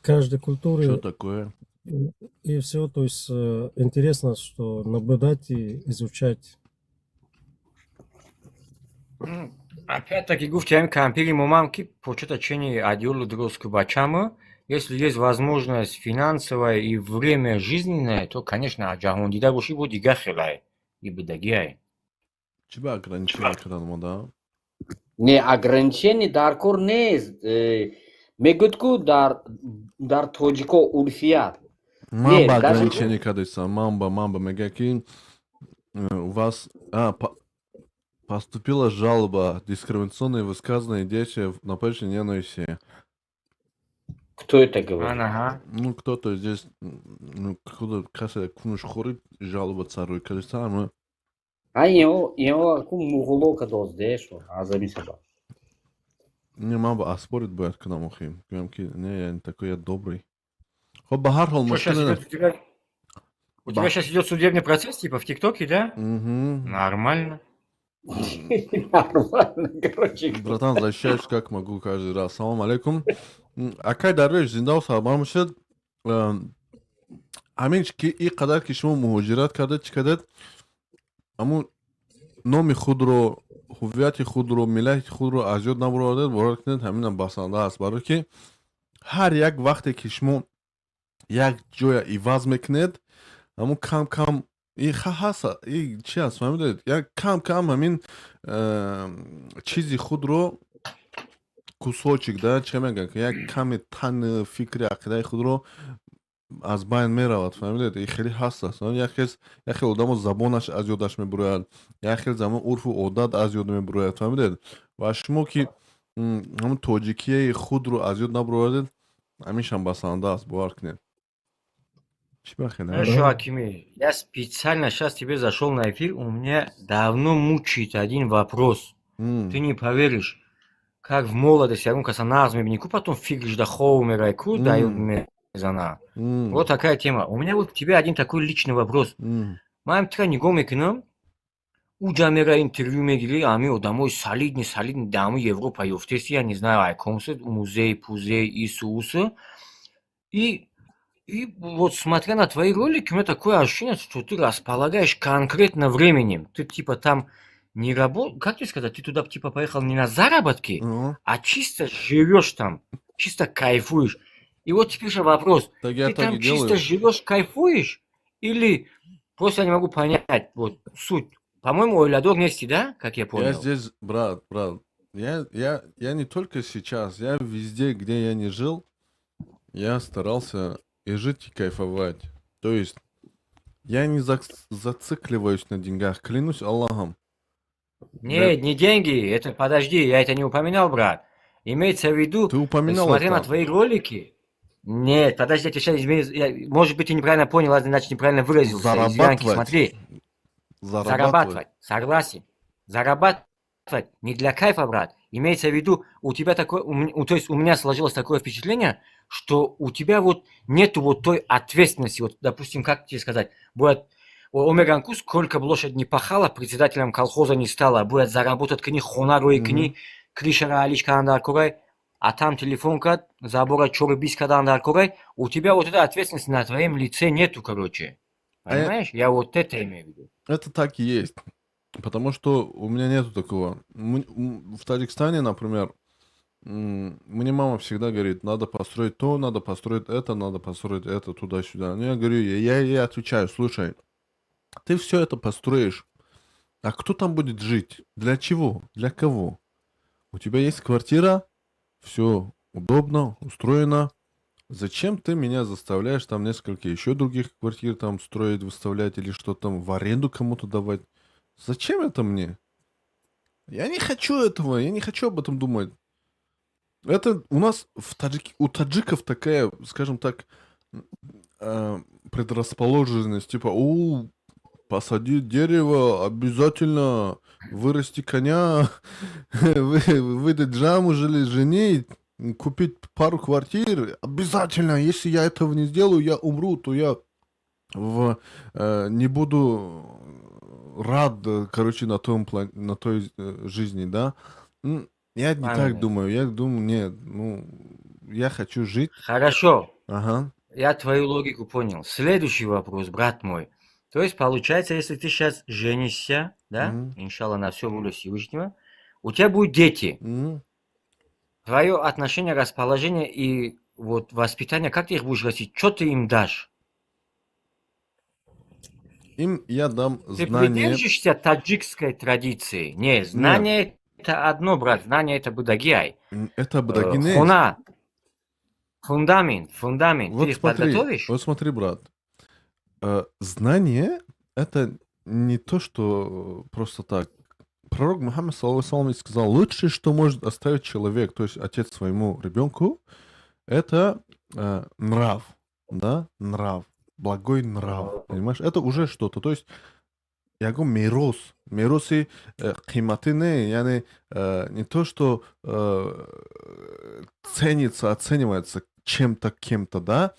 каждой культуры. Что такое? И все, то есть интересно, что наблюдать и изучать. Опять-таки гуфти ҳамин кампири момам, ки почета чени одеялу дроз ку бачама, если есть возможность финансовая и время жизненное, то, конечно, ҷаҳондида бошӣ, бо дигар хелай и будагиай. Чӣ ба ограничение кардан мода? Не, ограничение дар кор нест. Мегӯяд ку дар тоҷико урфият. Ман Не, ба даже ограничение кардастам. Ман ба мегӯяд, ки у вас поступила жалоба, дискриминационные высказанные действия на почве ненависти. Кто это говорит? Ага. Ну, кто-то здесь, ну, кто-то, касе кунуш хӯрид, жалоба царуй кардастам. Мы А ино ку муғуло кадоздешо аз ҳамин сабаб. Не, ман ба оспорить бояд кунам охи. Гӯям, ки не, я не такой, я добрый. Хоб, ба ҳар ҳол Что, сейчас мушкиле идет у тебя Ба. Сейчас идет судебный процесс, типа, в ТикТоке, да? Мгм. Нормально. Нормально, короче. Братан, защищаюсь, как могу, каждый раз. Салом алейкум. Акай Дарвеш, зиндаву саломат бошед. Ҳамин ки ин қадар ки шумо муҳоҷират кардед, чӣ кардед, аммо номи худро, ҳуввияти худро, миллати худро аз ёд набаровардед, бовар кунед, ҳаминам басанда аст, барое ки ҳар як вақте ки шумо як ҷоя иваз мекунед, ҳамун кам кам и ҳаст, и чи аст, фаҳмидед, як кам кам ҳамин чизи худро, кусочек да, чӣ мегӯянд, як ками тан, фикри, ақидаи худро аз байн меравад, фаҳмидед. И хеле ҳаст аст, як хел одамо забонаш аз ёдаш мебурояд, як хел замон урфу одат аз ёд мебурояд, фаҳмидед. Ва шумо ки ҳамун тоҷикияи худро аз ёд набуровардед, ҳамишам басанда аст, бовар кунед. Чӣ бахел? Хорошо, Акими, я специально сейчас тебе зашел на эфир, у меня давно мучает один вопрос. Ты не поверишь, как в молодости, я каса нағз мебини, потом фиглиш да хов мерай, ку да мезана. Вот такая тема. У меня вот к тебе один такой личный вопрос. Ман тика нигоҳ мекунам, уҷа мера, интервью мегирӣ, ами одамои солидный, солидный даами Европа ёфтеси, я не знаю, айкомсе, музей, пузей, ису, усу. И вот, смотря на твои ролики, у меня такое ощущение, что ты располагаешь конкретно временем. Ты типа там не работаешь, как тебе сказать, ты туда типа поехал не на заработки, а чисто живешь там, чисто кайфуешь. И вот теперь же вопрос, Так я ты так там и чисто делаю. Живешь, кайфуешь, или просто я не могу понять вот суть. По-моему, оиладор нести, да, как я Я понял? Здесь, брат, брат, я не только сейчас, я везде, где я не жил, я старался и жить, и кайфовать. То есть я не зацикливаюсь на деньгах, клянусь Аллахом. Нет, не деньги, это подожди, я это не упоминал, брат. Имеется в виду, Ты упоминал смотря на это. Твои ролики. Нет, подожди, я тебе сейчас может быть, ты неправильно понял, а значит, неправильно выразился. Извиняйте, Зарабатывать. Смотри. Зарабатывать. Зарабатывать, согласен. Зарабатывать не для кайфа, брат. Имеется в виду, у тебя такое, то есть у меня сложилось такое впечатление, что у тебя вот нету вот той ответственности, вот, допустим, как тебе сказать, будет омеганку, сколько бы лошадь не пахала, председателем колхоза не стала, будет заработать кни хонару и кни, кришара алишка андаркурай, а там телефон кад, забора чоры бис андаркурай, у тебя вот этой ответственности на твоем лице нету, короче. Понимаешь? Я вот это имею в виду. Это так и есть. Потому что у меня нету такого. В Таджикистане, например, мне мама всегда говорит: надо построить то, надо построить это, надо построить это, туда-сюда. Ну, я говорю, я ей отвечаю: слушай, ты все это построишь, а кто там будет жить? Для чего? Для кого? У тебя есть квартира, все удобно, устроено. Зачем ты меня заставляешь там несколько еще других квартир там строить, выставлять или что там в аренду кому-то давать? Зачем это мне? Я не хочу этого, я не хочу об этом думать. Это у нас у таджиков такая, скажем так, предрасположенность, типа, у, посади дерево, обязательно вырасти коня, выдать замуж или женить, купить пару квартир, обязательно, если я этого не сделаю, я умру, то я не буду рад, короче, на той жизни, да. Я не так Правильно. Думаю, я думаю, нет, ну, я хочу жить. Хорошо. Ага. Я твою логику понял. Следующий вопрос, брат мой. То есть, получается, если ты сейчас женишься, да, Мгм. иншаллах, на все волю Всевышнего, у тебя будут дети. Мгм. Твое отношение, расположение и вот воспитание, как ты их будешь растить? Что ты им дашь? Им я дам Ты знание. придержишься таджикской традиции? Не, знание — это одно, брат, знание — это будагиай. Это будаги не. Хона, фундамент, фундамент. Вот Ты их смотри, подготовишь? Вот смотри, брат. Знание — это не то, что просто так. Пророк Мухаммад, саллаллаху алейхи, сказал: лучшее, что может оставить человек, то есть отец своему ребенку, это нрав, да, нрав, благой нрав, понимаешь? Это уже что-то, то есть ягон мерос, мероси қиматӣ не, яъне не то, что ценится, оценивается чем-то, кем-то, да.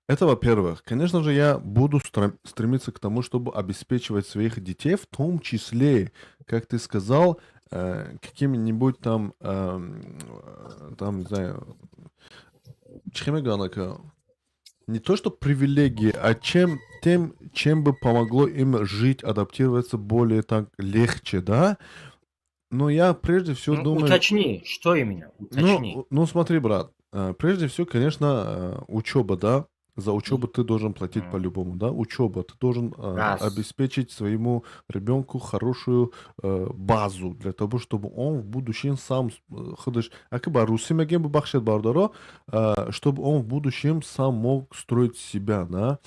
Это во-первых. Конечно же, я буду стремиться к тому, чтобы обеспечивать своих детей, в том числе, как ты сказал, какими-нибудь там, там, не знаю, чӣ мегӯянд, не то что привилегии, а тем, чем бы помогло им жить, адаптироваться более так легче, да? Но я прежде всего Ну, думаю. Уточни, что именно? Уточни. Ну, смотри, брат, прежде всего, конечно, учеба, да? За учебу ты должен платить по-любому, да? Учеба. Ты должен Раз. Обеспечить своему ребенку хорошую базу для того, чтобы он в будущем сам худаш, ака ба русӣ мегем, бубахшед, бародаро, чтобы он в будущем сам мог строить себя, да?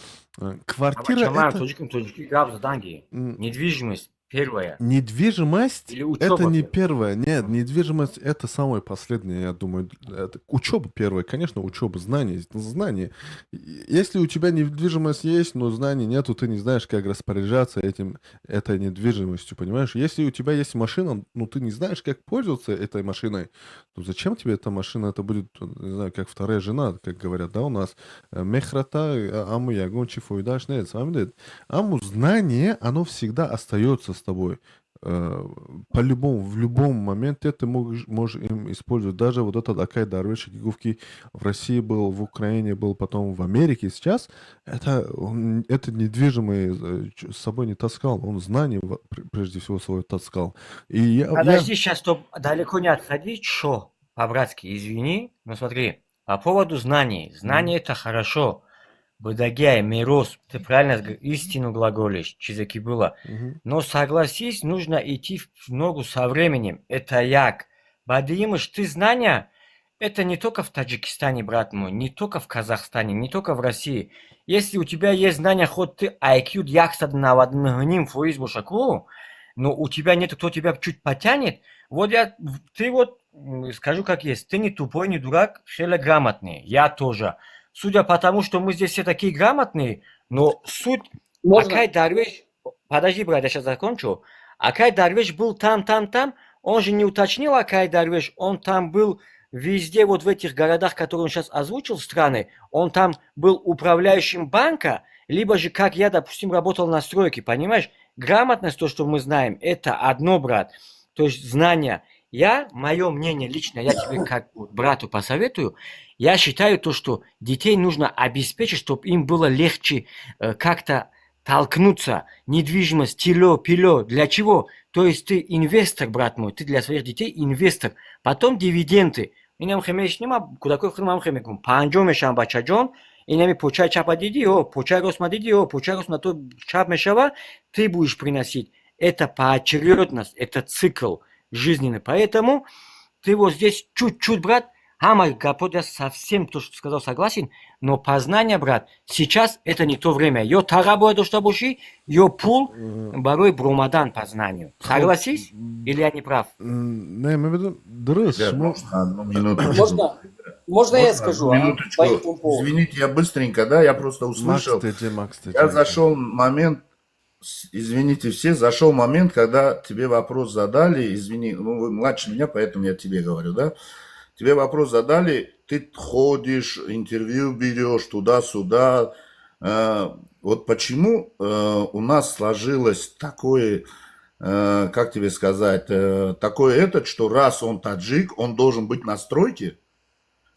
Квартира Чамар, это. Тоҷиким тоҷикӣ гап заданги. Недвижимость первая. Недвижимость Или это учеба не первая? Первое. Нет, недвижимость это самое последнее, я думаю. Это учеба первая, конечно, учеба, знание, знание. Если у тебя недвижимость есть, но знаний нету, ты не знаешь, как распоряжаться этой недвижимостью, понимаешь? Если у тебя есть машина, ну ты не знаешь, как пользоваться этой машиной, то зачем тебе эта машина? Это будет, не знаю, как вторая жена, как говорят, да, у нас. Мехрата, аммо ягон чӣ фоидаш нет, фаҳмидед? Аммо знание, оно всегда остается с тобой. По-любому, в любом моменте ты можешь им использовать. Даже вот этот акай Дарвеш, гуфт ки в России был, в Украине был, потом в Америке сейчас, это недвижимое с собой не таскал, он знания прежде всего свое таскал. И я Подожди, сейчас, стоп, далеко не отходи, шо, по-братски, извини, но смотри, по поводу знаний. Знания это хорошо. Будагяй, мерос, ты правильно истину глаголишь, чизе ки было. Мгм. Но согласись, нужно идти в ногу со временем. Это як. Бадиимыш, ты знания, это не только в Таджикистане, брат мой, не только в Казахстане, не только в России. Если у тебя есть знания, хоть ты IQ 199 фоиз бошаку, но у тебя нет, кто тебя чуть потянет. Вот я, ты вот, скажу как есть, ты не тупой, не дурак, хеле грамотный, я тоже. Судя по тому, что мы здесь все такие грамотные, но суть. Можно? Акай Дарвеш, подожди, брат, я сейчас закончу. Акай Дарвеш был там, там, там, он же не уточнил, Акай Дарвеш, он там был везде, вот в этих городах, которые он сейчас озвучил, страны, он там был управляющим банка, либо же, как я, допустим, работал на стройке, понимаешь? Грамотность, то, что мы знаем, это одно, брат. То есть знания. Я, мое мнение лично, я тебе как вот брату посоветую, я считаю то, что детей нужно обеспечить, чтобы им было легче как-то толкнуться. Недвижимость, тило, пило. Для чего? То есть ты инвестор, брат мой, ты для своих детей инвестор. Потом дивиденды. Инам хемешнима, кудакой хурмам хемекум. Панҷо мешам, бачаҷон, инами почаи чапа диди, о, почаи ростма диди, о, почаи ростма то чап мешава, ты будешь приносить. Это поочередность, это цикл жизненный. Поэтому ты вот здесь чуть-чуть, брат, ҳама гапот, я совсем то, что сказал, согласен, но познание, брат, сейчас это не то время. Ё тага бояд дошта бошӣ, ё пул барои бромадан познанию. Согласись? Или я не прав? Не, мебедум, дуруст, Ребят, шумо можно одну минуточку? Можно, можно я Можно скажу, одну а? минуточку? По этому поводу. Извините, я быстренько, да, я просто Макс услышал. ТЖ, Макс ТЖ. Я зашел момент, извините все, зашел момент, когда тебе вопрос задали, извини, ну вы младше меня, поэтому я тебе говорю, да? Тебе вопрос задали, ты ходишь, интервью берешь туда-сюда. Вот почему у нас сложилось такое, как тебе сказать, такое этот, что раз он таджик, он должен быть на стройке?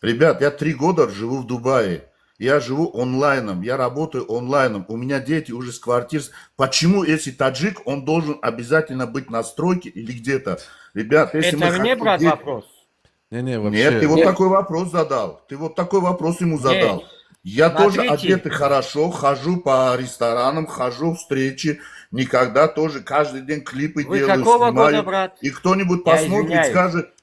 Ребят, я 3 года живу в Дубае. Я живу онлайном, я работаю онлайном. У меня дети уже с квартир. Почему, если таджик, он должен обязательно быть на стройке или где-то? Ребят, если Это мы мне, хотим брат, вопрос? Не-не, вообще. Нет, ты вот Нет. такой вопрос задал. Ты вот такой вопрос ему задал. Я тоже Смотрите. одетый хорошо, хожу по ресторанам, хожу в встречи, никогда тоже каждый день клипы Вы делаю, какого снимаю. года, брат? И кто-нибудь Я посмотрит, извиняюсь. Скажет: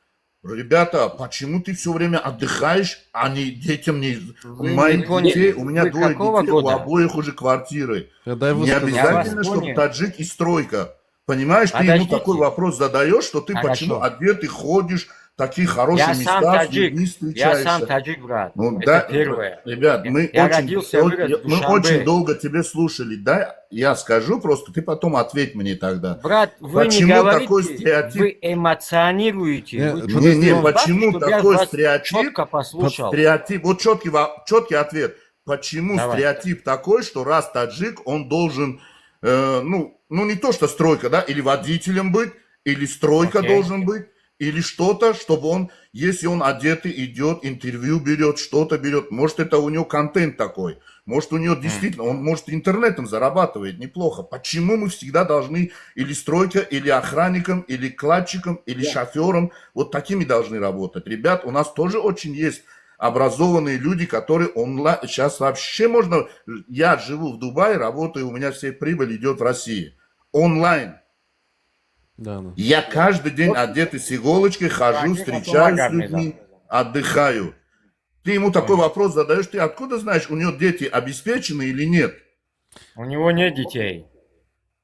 ребята, почему ты все время отдыхаешь, а не детям не. Вы Моих не поняли. детей, у меня Вы двое какого детей, у года? Обоих уже квартиры. Дай Не высказаться. обязательно, Я вас чтобы понял. таджик и стройка. Понимаешь, ты ему Подождите. Такой вопрос задаешь, что ты Хорошо. почему одетый ходишь, такие хорошие Я сам места, с таджик. людьми Я встречаешься. сам таджик, брат. Ну, Это да, первое. ребят, мы Я очень, родился, вырос в мы Душанбе. очень долго тебе слушали. Да, я скажу просто, ты потом ответь мне тогда. Брат, вы не Почему говорите, такой стереотип? вы эмоционируете. Не, Вы подожди, Не, не, он- почему чтобы я такой вас стереотип? четко послушал. Стереотип, вот четкий, четкий ответ. Почему Давай. Стереотип такой, что раз таджик, он должен, ну не то что стройка, да, или водителем быть, или стройка должен быть, или что-то, чтобы он, если он одетый идет, интервью берет, что-то берет, может, это у него контент такой, может, у него действительно, он может интернетом зарабатывает неплохо. Почему мы всегда должны или стройка, или охранником, или кладчиком, или шофером, вот такими должны работать? Ребят, у нас тоже очень есть образованные люди, которые онлайн, сейчас вообще можно, я живу в Дубае, работаю, у меня все прибыль идет в России. Онлайн. Да. Я каждый день одетый с иголочкой хожу, встречаюсь с людьми, отдыхаю. Ты ему такой вопрос задаешь, ты откуда знаешь, у него дети обеспечены или нет? У него нет детей.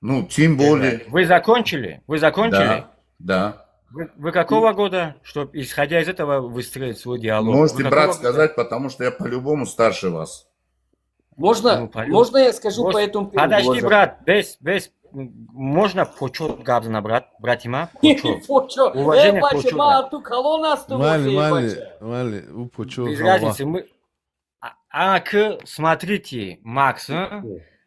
Ну, тем более. Вы закончили? Вы закончили? Да. Вы какого года, чтобы, исходя из этого, выстроить свой диалог? Можете, Вы брат, какого года? Сказать, потому что я по-любому старше вас. Можно, Ну, можно я скажу Вот, по этому поводу? Подожди, брат, без, можно почет габзана, брат, братима? Почет. Почо. Уважение Э, бача, почет, ма брат. ту калон асту Майли, вообще, майли, бача. майли, ӯ почет. Без разницы, мы... Смотрите, Макс, а?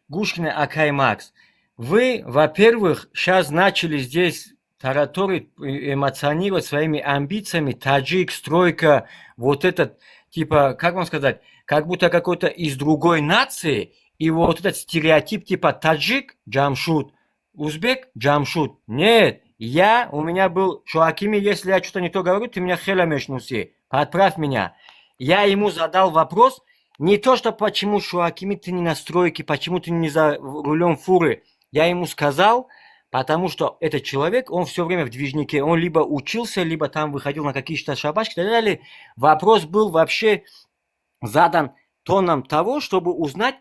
Гушкина Акай Макс, вы, во-первых, сейчас начали здесь тараторить, эмоционировать своими амбициями, таджик, стройка, вот этот, типа, как вам сказать, как будто какой-то из другой нации, и вот этот стереотип типа таджик, Джамшут, узбек, Джамшут. Нет, у меня был Шоакими, если я что-то не то говорю, ты меня хела мешнуси, подправь меня. Я ему задал вопрос, не то, что почему Шоакими ты не на стройке, почему ты не за рулем фуры. Я ему сказал, потому что этот человек, он все время в движнике, он либо учился, либо там выходил на какие-то шабашки и так далее. Вопрос был вообще задан тоном того, чтобы узнать,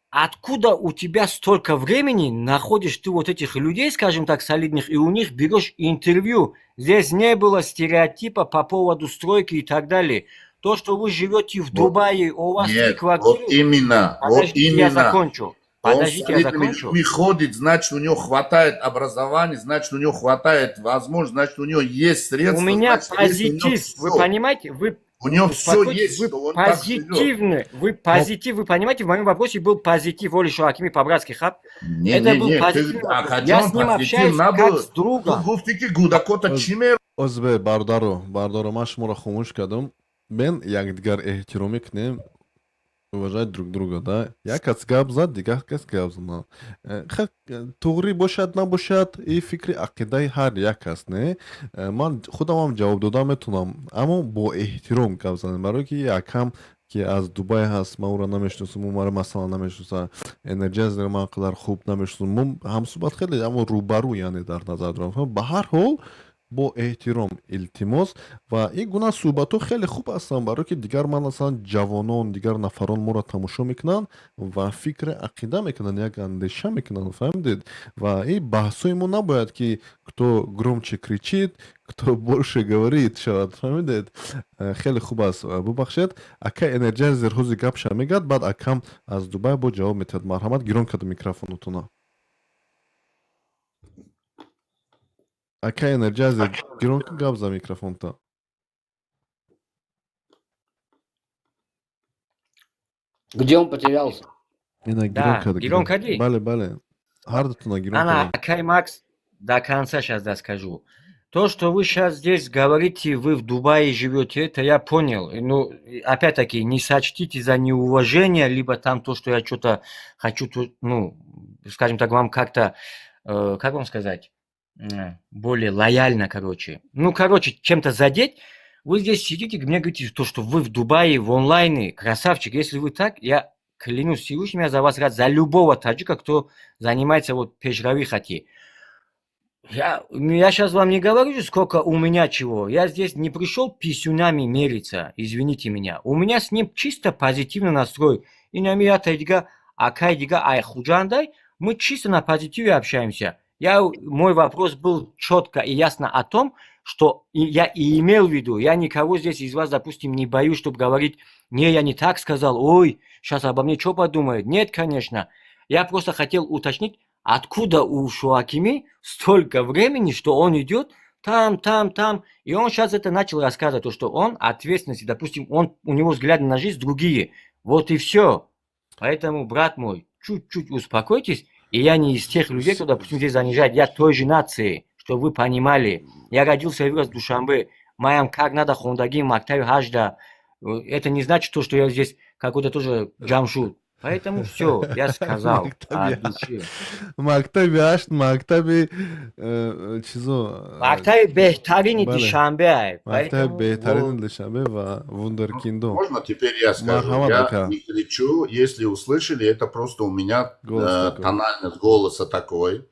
откуда у тебя столько времени находишь ты вот этих людей, скажем так, солидных, и у них берешь интервью. Здесь не было стереотипа по поводу стройки и так далее. То, что вы живете в Вот. Дубае, у вас три Нет, квартиры. вот именно, вот Подождите, я именно. закончу. Он с Подождите, я солидными закончу. людьми ходит, значит, у него хватает образования, значит, у него хватает возможностей, значит, у него есть средства. У меня значит, есть у него позитив, вы всё. понимаете? Вы У него все успокойтесь, есть, вы что он так живет. позитивны, вы позитив, вы понимаете, в моем вопросе был позитив, Оли Шоакими по-братски, хап. Не, Это не, был не, ты, позитивный вопрос. Акаджон, Я с ним позитив общаюсь как набуд. с другом. Ту гуфти ки гудакота чӣ меро Озбе, бародаро, бародаро, ман шуморо хомӯш кардам. Бен якдигар эҳтиромӣ кунем, уважать друг друга, да. Як кас гап зад, дигар кас гап зад. Туғрӣ бошад, набошад, и фикри ақидаи ҳар як аст, не. Ман худамам ҷавоб дода метавонам, аммо бо эҳтиром гап занем, барое ки якам ки аз Дубай ҳаст, ман ӯро намешиносам, ӯ маро, масалан, намешиноса, Энерҷайзер ман қадар хуб намешиносам, мо ҳамсӯҳбат хеле, аммо рӯбарӯ, яъне, дар назар дорам. Ба ҳар ҳол, бо эҳтиром, илтимос. Ва ин гуна суҳбатҳо хеле хуб ҳастанд, барое ки дигар ман, масалан, ҷавонон, дигар нафарон моро тамошо мекунанд ва фикри ақида мекунанд, як андеша мекунанд, фаҳмидед? Ва ин баҳсҳои мо набояд ки кто громче кричит, кто больше говорит шавад, фаҳмидед? Хеле хуб аст. Бубахшед, ака Энерҷайзер ҳози гапша мегӯяд, баъд акам аз Дубай бо ҷавоб метиҳад. Марҳамат, гирон карда микрофонотона. Ака Энерҷайзер, гирон кун, гап за микрофонта. Где он потерялся? Ина гирон Да, карда. гирон кардӣ? Бале, бале. Ҳар дутона гирон Ана, кардам. Акай Макс, до конца сейчас доскажу. То, что вы сейчас здесь говорите, вы в Дубае живете, это я понял. Ну, опять-таки, не сочтите за неуважение, либо там то, что я что-то хочу, ну, скажем так, вам как-то, как вам сказать, более лояльно, короче. Ну, короче, чем-то задеть. Вы здесь сидите, мне говорите, то, что вы в Дубае, в онлайне, красавчик. Если вы так, я клянусь Всевышним, я за вас рад, за любого таджика, кто занимается вот пешрави хати. Я сейчас вам не говорю, сколько у меня чего. Я здесь не пришел писюнами мериться, извините меня. У меня с ним чисто позитивный настрой. И на меня тайдига, акайдига, айхуджандай, мы чисто на позитиве общаемся. Мой вопрос был четко и ясно о том, что и я и имел в виду, я никого здесь из вас, допустим, не боюсь, чтобы говорить, не, я не так сказал, ой, сейчас обо мне что подумают. Нет, конечно. Я просто хотел уточнить, откуда у Шоакими столько времени, что он идет там, там, там. И он сейчас это начал рассказывать, то, что он ответственности, допустим, у него взгляды на жизнь другие. Вот и все. Поэтому, брат мой, чуть-чуть успокойтесь. И я не из тех людей, кто, допустим, здесь занижает. Я той же нации, чтобы вы понимали. Я родился и вырос в Душанбе. Маям как надо хондаги, мактаби ҳажда. Это не значит то, что я здесь какой-то тоже ҷамшуд. Поэтому все, я сказал от души. Мактаби ҳашт, мактаби чизо. Мактаби беҳтарини Душанбе. Мактаби беҳтарини Душанбе ва вундеркиндо. Можно теперь я скажу? Я не кричу, если услышали, это просто у меня тональность голоса такой.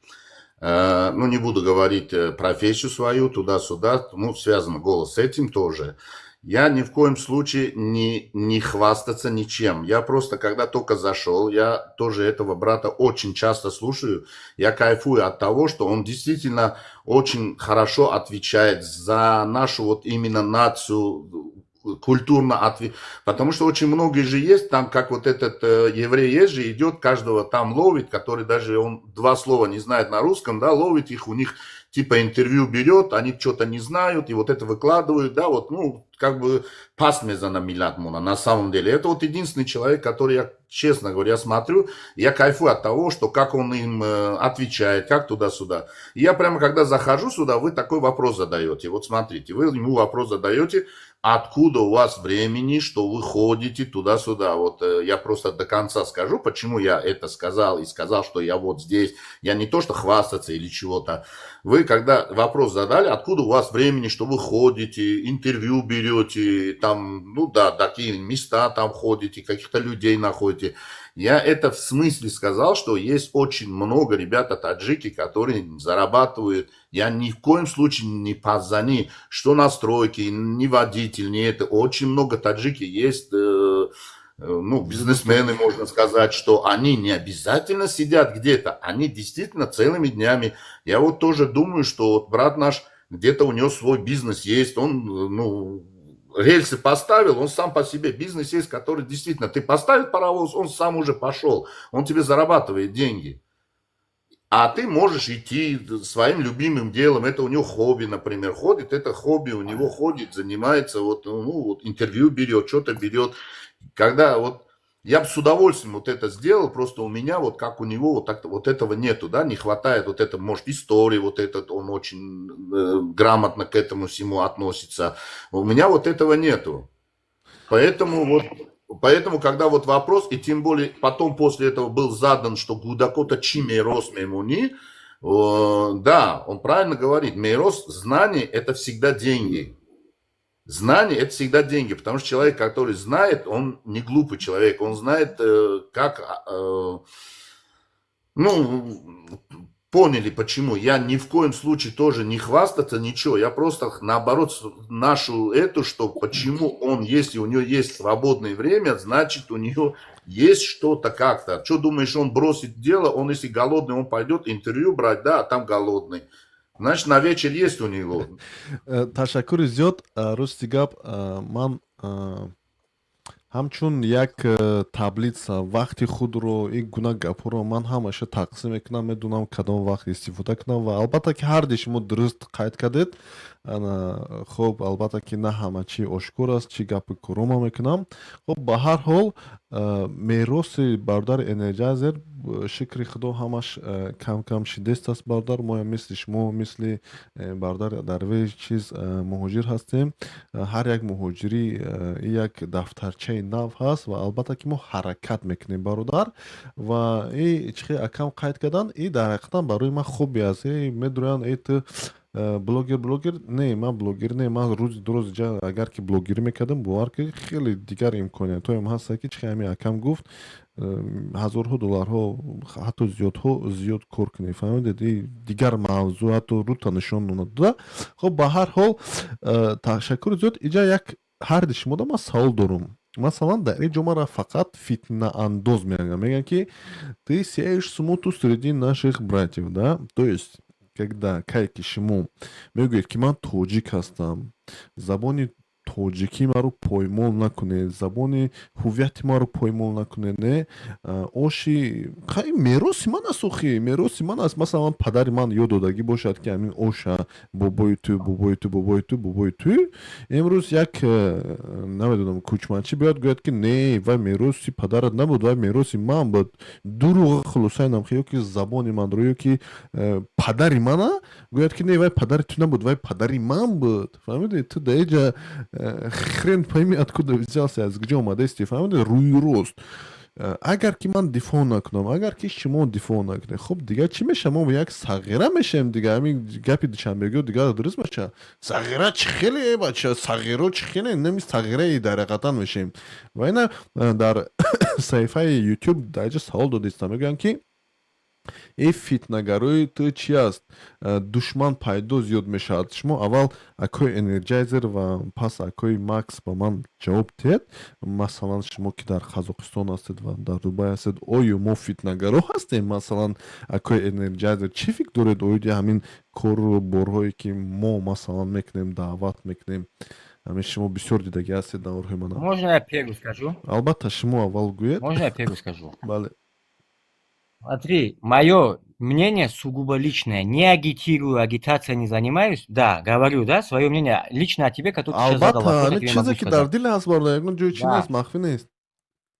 Ну, не буду говорить профессию свою, туда-сюда, ну, связано голос с этим тоже. Я ни в коем случае не хвастаться ничем. Я просто, когда только зашел, я тоже этого брата очень часто слушаю. Я кайфую от того, что он действительно очень хорошо отвечает за нашу вот именно нацию, культурно отвечает. Потому что очень многие же есть, там как вот этот еврей есть же, идет, каждого там ловит, который даже он два слова не знает на русском, да, ловит их, у них типа интервью берет, они что-то не знают, и вот это выкладывают, да, вот, ну, как бы пас мезана миллатмона, на самом деле. Это вот единственный человек, который я, честно говоря, я смотрю, я кайфую от того, что как он им отвечает, как туда-сюда. И я прямо, когда захожу сюда, вы такой вопрос задаете. Вот смотрите, вы ему вопрос задаете, откуда у вас времени, что вы ходите туда-сюда. Вот я просто до конца скажу, почему я это сказал и сказал, что я вот здесь. Я не то, что хвастаться или чего-то. Вы когда вопрос задали, откуда у вас времени, что вы ходите, интервью берете, там, ну да, такие места там ходите, каких-то людей находите. Я это в смысле сказал, что есть очень много ребята таджики, которые зарабатывают. Я ни в коем случае не пазани, что на стройке, ни водитель, ни это. Очень много таджики есть, ну, бизнесмены, можно сказать, что они не обязательно сидят где-то, они действительно целыми днями. Я вот тоже думаю, что вот брат наш, где-то у него свой бизнес есть, он, ну, рельсы поставил, он сам по себе, бизнес есть, который действительно, ты поставил паровоз, он сам уже пошел, он тебе зарабатывает деньги. А ты можешь идти своим любимым делом, это у него хобби, например, ходит, это хобби, у него ходит, занимается, вот, ну, вот интервью берет, что-то берет. Когда вот я бы с удовольствием вот это сделал, просто у меня вот как у него вот так вот этого нету, да, не хватает вот это, может, истории вот этот, он очень грамотно к этому всему относится. У меня вот этого нету. Поэтому, когда вот вопрос, и тем более потом после этого был задан, что кӯдакота чӣ мерос мемонӣ, да, он правильно говорит, мерос, знание – это всегда деньги. Знание – это всегда деньги, потому что человек, который знает, он не глупый человек, он знает, как, ну, поняли, почему. Я ни в коем случае тоже не хвастаться, ничего. Я просто, наоборот, нашу эту, что почему он, если у него есть свободное время, значит, у него есть что-то как-то. Что думаешь, он бросит дело, он если голодный, он пойдет интервью брать, да, а там голодный. Значит, на вечер есть у него. Ташаккури зиёд. Рости гап, ман ҳамчун як таблица вақти худро, ин гуна гапҳоро ман ҳамаша тақсим мекунам, медонам, кадом вақт истифода кунам. Ва албатта ки ҳарди шумо дуруст қайд кардед. Хуб, албатта ки на ҳама чӣ ошкор аст, чӣ гапи курома мекунам. Хуб, ба ҳар ҳол, мероси бародари Энерҷайзер, шукри Худо, ҳамаш кам кам шидест аст. Бародар, моям мисли шумо, мисли бародар Дарвеш чиз муҳоҷир ҳастем. Ҳар як муҳоҷирӣ як дафтарчаи нав ҳаст ва албатта ки мо ҳаракат мекунем, бародар. Ва и чихе акам қайд кардан, и дар ҳақиқатан барои ман хубе аст. Медурянд: «Э, ту блогер, блогер». Не, ман блогер не, ман рӯзи ду рӯз агар ки блогерӣ мекардам, бовар ки хеле дигар имкониятҳоям ҳаста, ки чихе ҳамин акам гуфт, ҳазорҳо долларҳо, ҳатто зиёдҳо зиёд кор кунед. Фаҳмидед, и дигар мавзӯъ, ҳатто рӯта нишон надода. Хоб, ба ҳар ҳол, ташаккури зиёд. Иҷа як ҳарди шумода ман савол дорум. Масалан, дар ин ҷо мара фақат фитнаандоз мегӯянд, мегӯянд ки ты сеешь смуту среди наших братьев, да. То есть когда кай ки шумо мегӯед, ки ман тоҷик ҳастам, забони Тоҷикӣ маро поймол накунед, забони ҳуввияти маро поймол накунед. Не, оши хай мероси ман аст, охи мероси ман аст. Масалан, падари ман ёд додагӣ бошад, ки ҳамин оша бобои ту, бобои ту, бобои ту, бобои ту. Имрӯз як намедонам, кӯчманчӣ биёяд, гӯяд, ки не, вай мероси падарат набуд, вай мероси ман буд. Дурӯға. Хулосаи намхе ё ки забони манро, ё ки падари мана гӯяд, ки не, вай падари ту набуд, вай падари ман буд. Фаҳмидӣ? Ту даиҷа хрен пойми откуда взялся, аз куҷо омадаисти. Фаҳмидӣ? Рӯи рост, агар ки ман дифоъ накунам, агар ки шумо дифоъ накунед, хуб, дигар чӣ мешавам? Мо як сағира мешавем. Дигар ҳамин гапи душанбегиҳо дигар дуруст бача. Сағира чӣ хеле, бача, сағиро чӣ хеле нами сағираи дар ҳақиқатан мешавем. Ва ина дар саҳифаи YouTube дар ҷо савол додистам, мегӯянд, ки э, фитнагарои ту чи аст? Душман пайдо зиёд мешавад. Шумо аввал, акои Энерҷайзер, ва пас акои Макс, ба ман ҷавоб диҳед. Масалан, шумо ки дар Қазоқистон ҳастед ва дар Дубай ҳастед, оё мо фитнагаро ҳастем? Масалан, акои Энерҷайзер, чӣ фикр доред оиди ҳамин кору борҳое, ки мо, масалан, мекунем, даъват мекунем? Ҳамин шумо бисёр дидагӣ ҳастед наворҳои мана. Можно я первый скажу? Албатта, шумо аввал гӯед. Можно я первый скажу? Бале. Смотри, мое мнение сугубо личное. Не агитирую, агитацией не занимаюсь. Да, говорю, да, свое мнение лично о тебе, который ты сейчас задал вопрос, я Албатта, тебе чизе могу ки дар сказать. дил ҳаст, бародар, ягон ҷои чи Да. нест, махфӣ нест.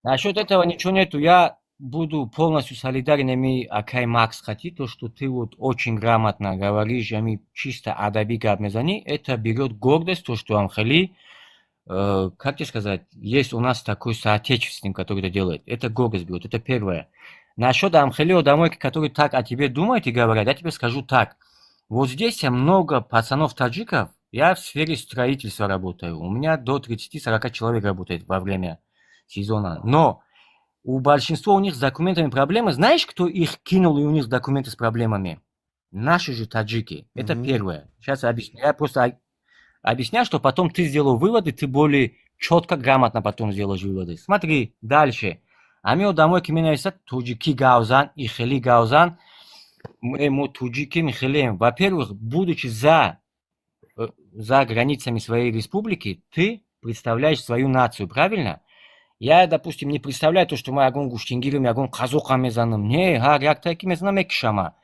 Насчет этого ничего нету. Я буду полностью солидарен ами акай Макс хати, то, что ты вот очень грамотно говоришь, ами чисто адаби гап мезани, это берет гордость, то, что амхели, как тебе сказать, есть у нас такой соотечественник, который это делает. Это гордость берет, это первое. Насчет амхели одамой, которые так о тебе думают и говорят, я тебе скажу так. Вот здесь я много пацанов-таджиков, я в сфере строительства работаю. У меня до 30-40 человек работает во время сезона. Но у большинства у них с документами проблемы. Знаешь, кто их кинул и у них документы с проблемами? Наши же таджики. Это Мгм. первое. Сейчас я объясню. Я просто объясняю, что потом ты сделал выводы, ты более четко, грамотно потом сделаешь выводы. Смотри, дальше. Ами одамое ки менависад, тоҷикӣ гавзан, и хели гавзан, мо тоҷиким, хелем. Во-первых, будучи за границами своей республики, ты представляешь свою нацию, правильно? Я, допустим, не представляю то, что мы ягон гуштингирим, ягон қазоқа мезанам. Не, ҳар як таки мезанам, мекишама.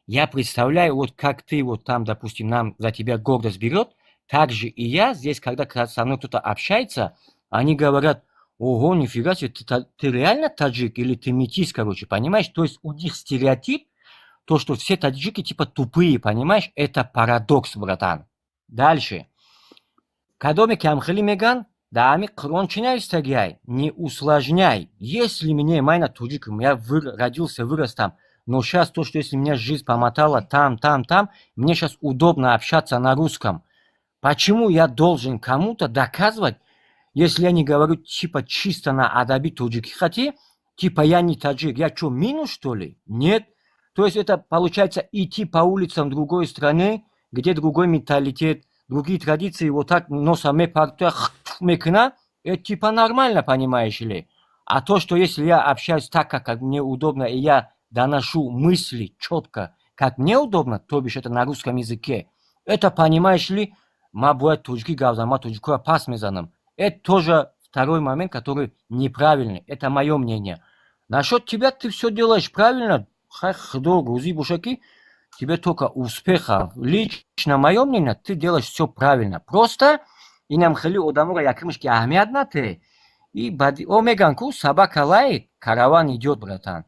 Я представляю, вот как ты вот там, допустим, нам за тебя гордость берет, так же и я здесь, когда со мной кто-то общается, они говорят: «Ого, нифига себе, ты реально таджик или ты метис», короче, понимаешь? То есть у них стереотип, то, что все таджики типа тупые, понимаешь? Это парадокс, братан. Дальше. Кадоме ки амхели меган, да ами Қуръон чӣ навистагиай? Не усложняй. Если мне, майна тоҷикам, я родился, вырос там, но сейчас то, что если меня жизнь помотала там, там, там, мне сейчас удобно общаться на русском. Почему я должен кому-то доказывать, если я не говорю типа чисто на адаби тоҷики хати, типа я не таджик, я что, минус, что ли? Нет. То есть это получается идти по улицам другой страны, где другой менталитет, другие традиции, вот так носом мекна, это типа нормально, понимаешь ли. А то, что если я общаюсь так, как мне удобно, и я доношу мысли четко, как мне удобно, то бишь это на русском языке, это, понимаешь ли, ма бояд тоҷикӣ гап занам, ма тоҷикоя пас мезанам. Это тоже второй момент, который неправильный. Это мое мнение. Насчет тебя, ты все делаешь правильно. Хай худо рӯзӣ боша, ки тебе только успеха. Лично мое мнение, ты делаешь все правильно. Просто инам хеле одаморо якимш ки аҳамият нате. И бади о меган ку, собака лает, караван идет, братан.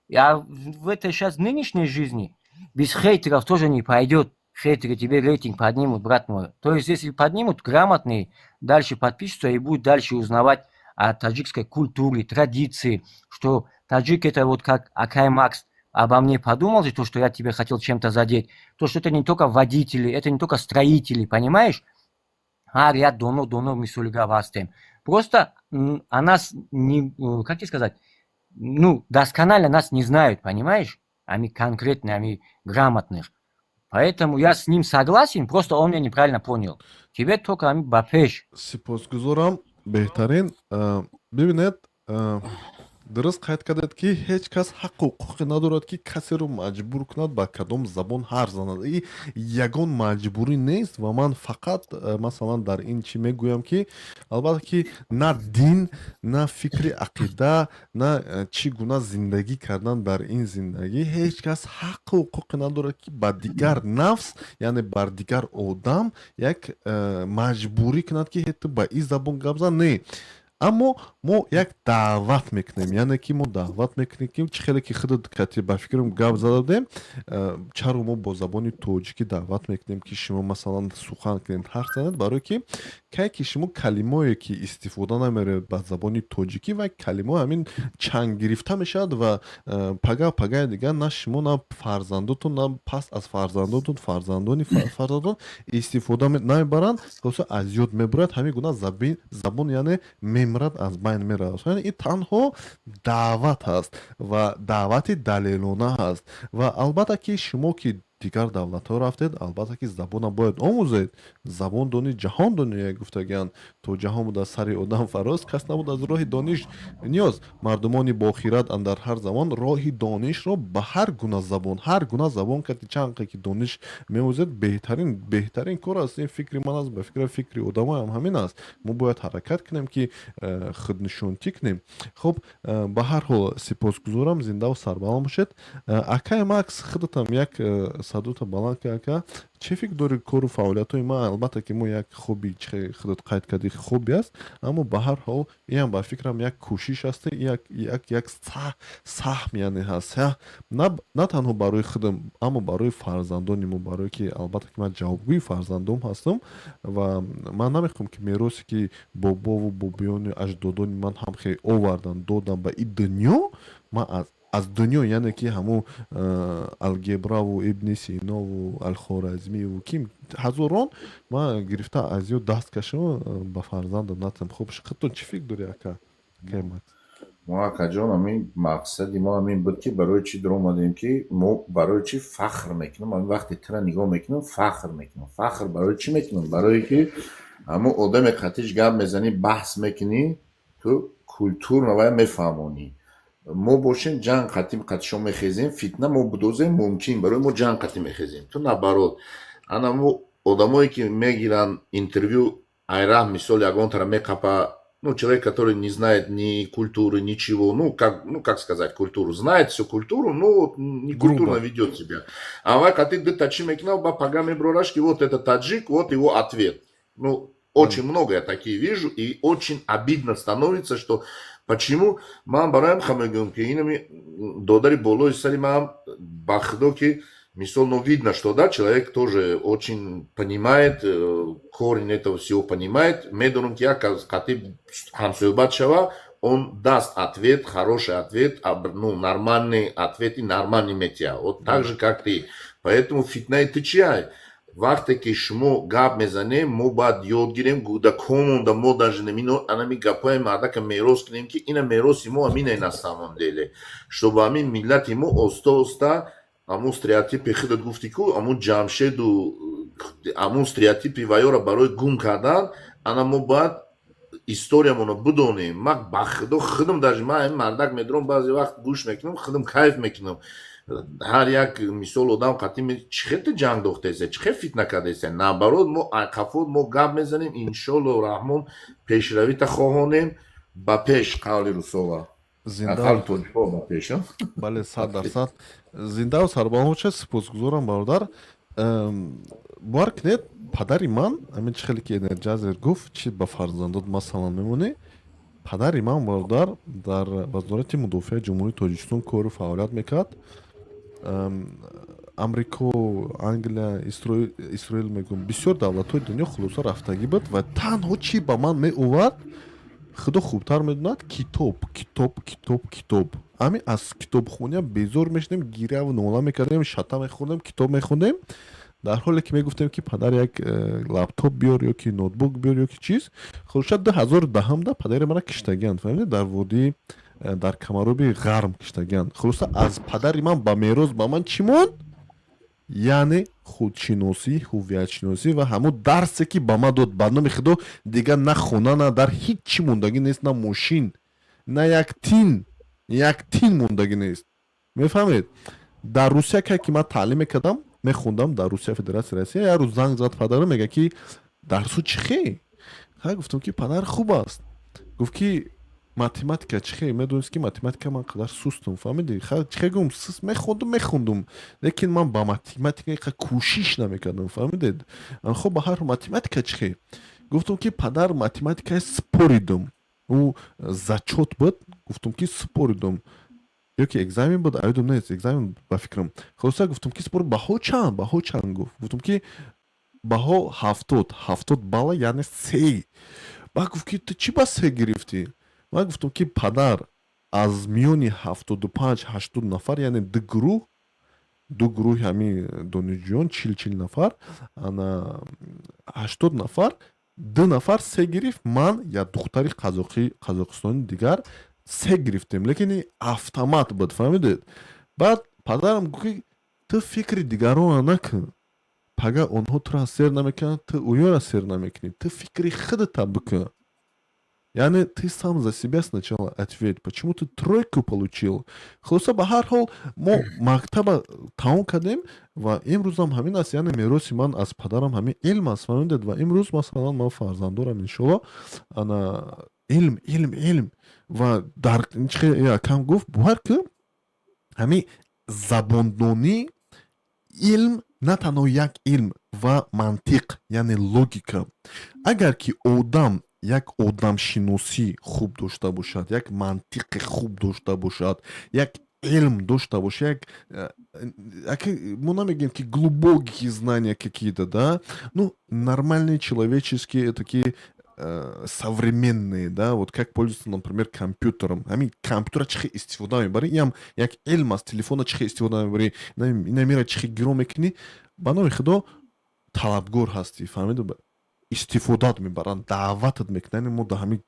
Я в этой сейчас нынешней жизни без хейтеров тоже не пойдет. Хейтеры тебе рейтинг поднимут, брат мой. То есть, если поднимут, грамотные, дальше подпишутся и будут дальше узнавать о таджикской культуре, традиции, что таджик — это вот как акай Макс обо мне подумал, и то, что я тебе хотел чем-то задеть, то, что это не только водители, это не только строители, понимаешь? А ряд доно, доно мисолига ҳастем. Просто о нас не, как тебе сказать, ну, досконально нас не знают, понимаешь? Они конкретные, они грамотных. Поэтому я с ним согласен, просто он меня неправильно понял. Тебе только ами ба пеш. Сипосгузорам, беҳтарин. Бибинед, Дуруст қайд кардед, ки ҳеҷ кас ҳаққу ҳуқуқе надорад, ки касеро маҷбур кунад ба кадом забон ҳарф занад. И ягон маҷбурӣ нест. Ва ман фақат масалан, дар ин чӣ мегӯям, ки албатта ки на дин, на фикри ақида, на чӣ гуна зиндагӣ кардан дар ин зиндагӣ, ҳеҷ кас ҳаққу ҳуқуқе надорад, ки ба дигар нафс, яъне бар дигар одам як маҷбурӣ кунад, ки ту ба ин забон гап зан. Не, аммо мо як даъват мекунем, яъне ки мо даъват мекунем, ки чӣ хеле ки худат кати ба фикрам гап зада будем, чаро мо бо забони тоҷикӣ даъват мекунем, ки шумо масалан сухан кунед, ҳарф занед, барое ки кай ки шумо калимое ки истифода намеред ба забони тоҷикӣ, ва калимао ҳамин чанг гирифта мешавад ва пага пагаи дигар на шумо, на фарзандотон, на пас аз фарзандотон, фарзандони фарзандон истифода намебаранд. Хулоса, аз ёд мебурад. Ҳамин гуна забон, яъне, мемирад, аз байн меравад. Яъне ин танҳо даъват ҳаст ва даъвати далелона ҳаст. Ва албатта ки шумо ки дигар давлатҳо рафтед, албатта ки забона бояд омӯзед. Забон дони, ҷаҳон дони, гуфтагианд. То ҷаҳон буда сари одам фароз, кас набуд аз роҳи дониш ниёз. Мардумони бохират андар ҳар замон роҳи донишро ба ҳар гуна забон, ҳар гуна забон кати чанд ки дониш меомӯзед, беҳтарин, беҳтарин кор аст. Ин фикри ман аст, ба фикра фикри одамоям ҳамин аст. Мо бояд ҳаракат кунем, ки худнишонтӣ кунем. Хуб, ба ҳар ҳол, сипосгузорам, зиндаву сарбаланд бошед. Акай Макс, худатам як садота баланд ки, ака, чӣ фикр дорӣ, кору фаъолиятҳои ман? Албатта ки мо як хоби, чӣ худат қайд кардӣ, хоби аст, аммо ба ҳар ҳол иам ба фикрам як кӯшиш аст, як саҳм, яъне, ҳаст, на танҳо барои худам, аммо барои фарзандони мо, барое ки албатта ки ман ҷавобгӯи фарзандом ҳастам ва ман намехоҳам, ки меросе ки бобову бобиёни аҷдодони ман ҳам хеле овардан додан ба ин дунё, ман аз дунё, яъне ки ҳамун алгебраву Ибни Синову Алхоразмиву ким ҳазорон ман гирифта, аз ё даст кашам, ба фарзандам натам. Хуб, худтон чӣ фикр дорӣ, ака Кемакс? Мо, акаҷон, ҳамин мақсади мо ҳамин буд, ки барои чӣ даромадем, ки мо барои чӣ фахр мекунем. Ҳамин вақте тира нигоҳ мекунем, фахр мекунем. Фахр барои чӣ мекунем? Барое ки ҳамун одаме қатиш гап мезанӣ, баҳс мекунӣ, ту культурно вая мефаҳмонӣ. Мо бошем, ҷанг қатӣ қатишо мехезем, фитна мо будозем, мумкин барои мо ҷанг қатӣ мехезем, ту наоборот. Ана мо одамое ки мегиранд интервю, айраҳ, мисол, ягонтара меқапа, ну, человек, который не знает ни культуры, ничего, ну, как сказать, культуру, знает всю культуру, но вот не культурно ведет себя. А вай қати ды тачи мекунав, ба пага меброраш, ки вот это таджик, вот его ответ. Ну, очень много я такие вижу, и очень обидно становится, что почему ман бароям мегӯям, ки инами додари болои сари ман, ба худо ки мисол, ну, видно, что, да, человек тоже очень понимает, корень этого всего понимает. Медонам, ки як қати ҳамсӯҳбат шава, он даст ответ, хороший ответ, ну, нормальный ответ и нормальный метия. Вот так же, как ты. Поэтому фитнаи ты чия? Вақте ки шумо гап мезанем, мо бояд ёд гирем, кӯдакомонда мо даже намино анами гапҳои мардака мерос кунем, ки ина мероси мо амина на самом деле, чтобы ҳамин миллати мо оста оста ҳамун стереотипи худат гуфтӣ ку, ҳамун Ҷамшеду ҳамун стереотипи ваёра барои гум кардан, ана мо бояд историямонро бидонем. Ман ба худо худам даже ман ҳамин мардак медорам, баъзе вақт гӯш мекунам, худам кайф мекунам. Ҳар як мисол одам қатӣ чӣ хел ту ҷанг дохтаеса, чӣ хел фитна кардаеса? Наоборот, мо айқафот мо гап мезанем, иншолло раҳмон, пешравита хоҳонем, ба пеш, қавли русова. Зинда. Қавли тоҷикҳо, ба пеш. Бале, 100% зиндаву сарбаланд бошед. Сипосгузорам, бародар. Бовар кунед, падари ман ҳамин чӣ хеле ки Энерҷазер гуфт, чи ба фарзандот масалан мемонӣ, падари ман, бародар, дар Вазорати мудофиаи Ҷумҳурии Тоҷикистон кору фаъолият мекард. Амрико, Англия, Исроил мегӯм, бисёр давлатҳои дунё, хулоса, рафтагӣ буд. Ва танҳо чӣ ба ман меовард, худо хубтар медонад: китоб, китоб, китоб, китоб. Ҳамин аз китобхония безор мешудем, гиряву нола мекардем, шата мехӯрдем, китоб мехондем, дар ҳоле ки мегуфтем, ки падар, як лаптоп биёр ё ки ноутбук биёр ё ки чиз. Хулоса, 2010-да падари мана киштагианд, фаҳмидед, дар водии дар камароби ғарм киштагианд. Хулоса, аз падари ман ба мерос ба ман чӣ монд? Яъне худшиносӣ, ҳуввиятшиносӣ ва ҳамун дарсе ки ба ман дод. Ба номи худо, дигар на хона, на дар ҳеҷ чӣ мондагӣ нест, на мошин, на як тин. Як тин мондагӣ нест, мефаҳмед? Дар Русия ка ки ман таълим мекардам, мехондам дар Русия, Федератсияи Россия, як рӯз занг зад падарам, мега ки дарсу чӣ хе? Ха, гуфтам ки падар, хуб аст. Гуфт ки математика чӣ хе? Медонист ки математика ман қадар сустум, фаҳмидӣ? Чӣ хе гум, сус мехондум, лекин ман ба математика иқа кӯшиш намекардам, фаҳмидед? Хоб, ба ҳар математика чӣ хе? Гуфтам ки падар, математикаи споридум, ӯ зачёт буд, гуфтам ки споридум ё ки экзамен буд, аёдум нест, экзамен ба фикрам. Хулоса, гуфтам ки спор, баҳо чанд? Баҳо чанд? Гуфт. Гуфтам ки баҳо 70, 70 балла, яъне се. Баъд гуфт ки ту чӣ ба се гирифтӣ? Ман гуфтам ки падар, аз миёни 75, 80 нафар, яъне ду гурӯҳ, ду гурӯҳи ҳамин донишҷӯён, 40, 40 нафар, ана 80 нафар, ду нафар се гирифт, ман, як духтари қазоқи, қазоқистони дигар се гирифтем, лекин ин автомат буд, фаҳмидед? Баъд падарам гуфт ки ту фикри дигаронро накун, пага онҳо туро сер намекунанд, ту оёра сер намекунӣ, ту фикри худата бикун, яъне ты сам за себя сначала ответь, почему ты тройку получил. Хулоса, ба ҳар ҳол, мо мактаба тамом кардем ва имрӯзам ҳамин аст, яъне мероси ман аз падарам ҳамин илм аст, фаҳмидед? Ва имрӯз, масалан, ман фарзанд дорам, иншолло. Ана илм, илм, илм. Ва дар кам гуфт, бовар ки ҳамин забондонӣ илм, на танҳо як илм ва мантиқ, яъне логика. Агар ки одам як одамшиносӣ хуб дошта бошад, як мантиқи хуб дошта бошад, як илм дошта бошад, як мо намегӯем ки глубокие знания какие-то, да, ну, нормальные человеческие такие, современные, да, вот как пользоваться, например, компьютером. Ҳамин компютера чӣ хел истифода мебарӣ, иам як илм аст. Телефона чӣ хел истифода мебарӣ, инамира чӣ хел гиро мекунӣ, ба номи Худо, талабгор ҳастӣ, фаҳмиду? Истифодат мебаранд, даъватат мекунанд. Мо дар ҳамин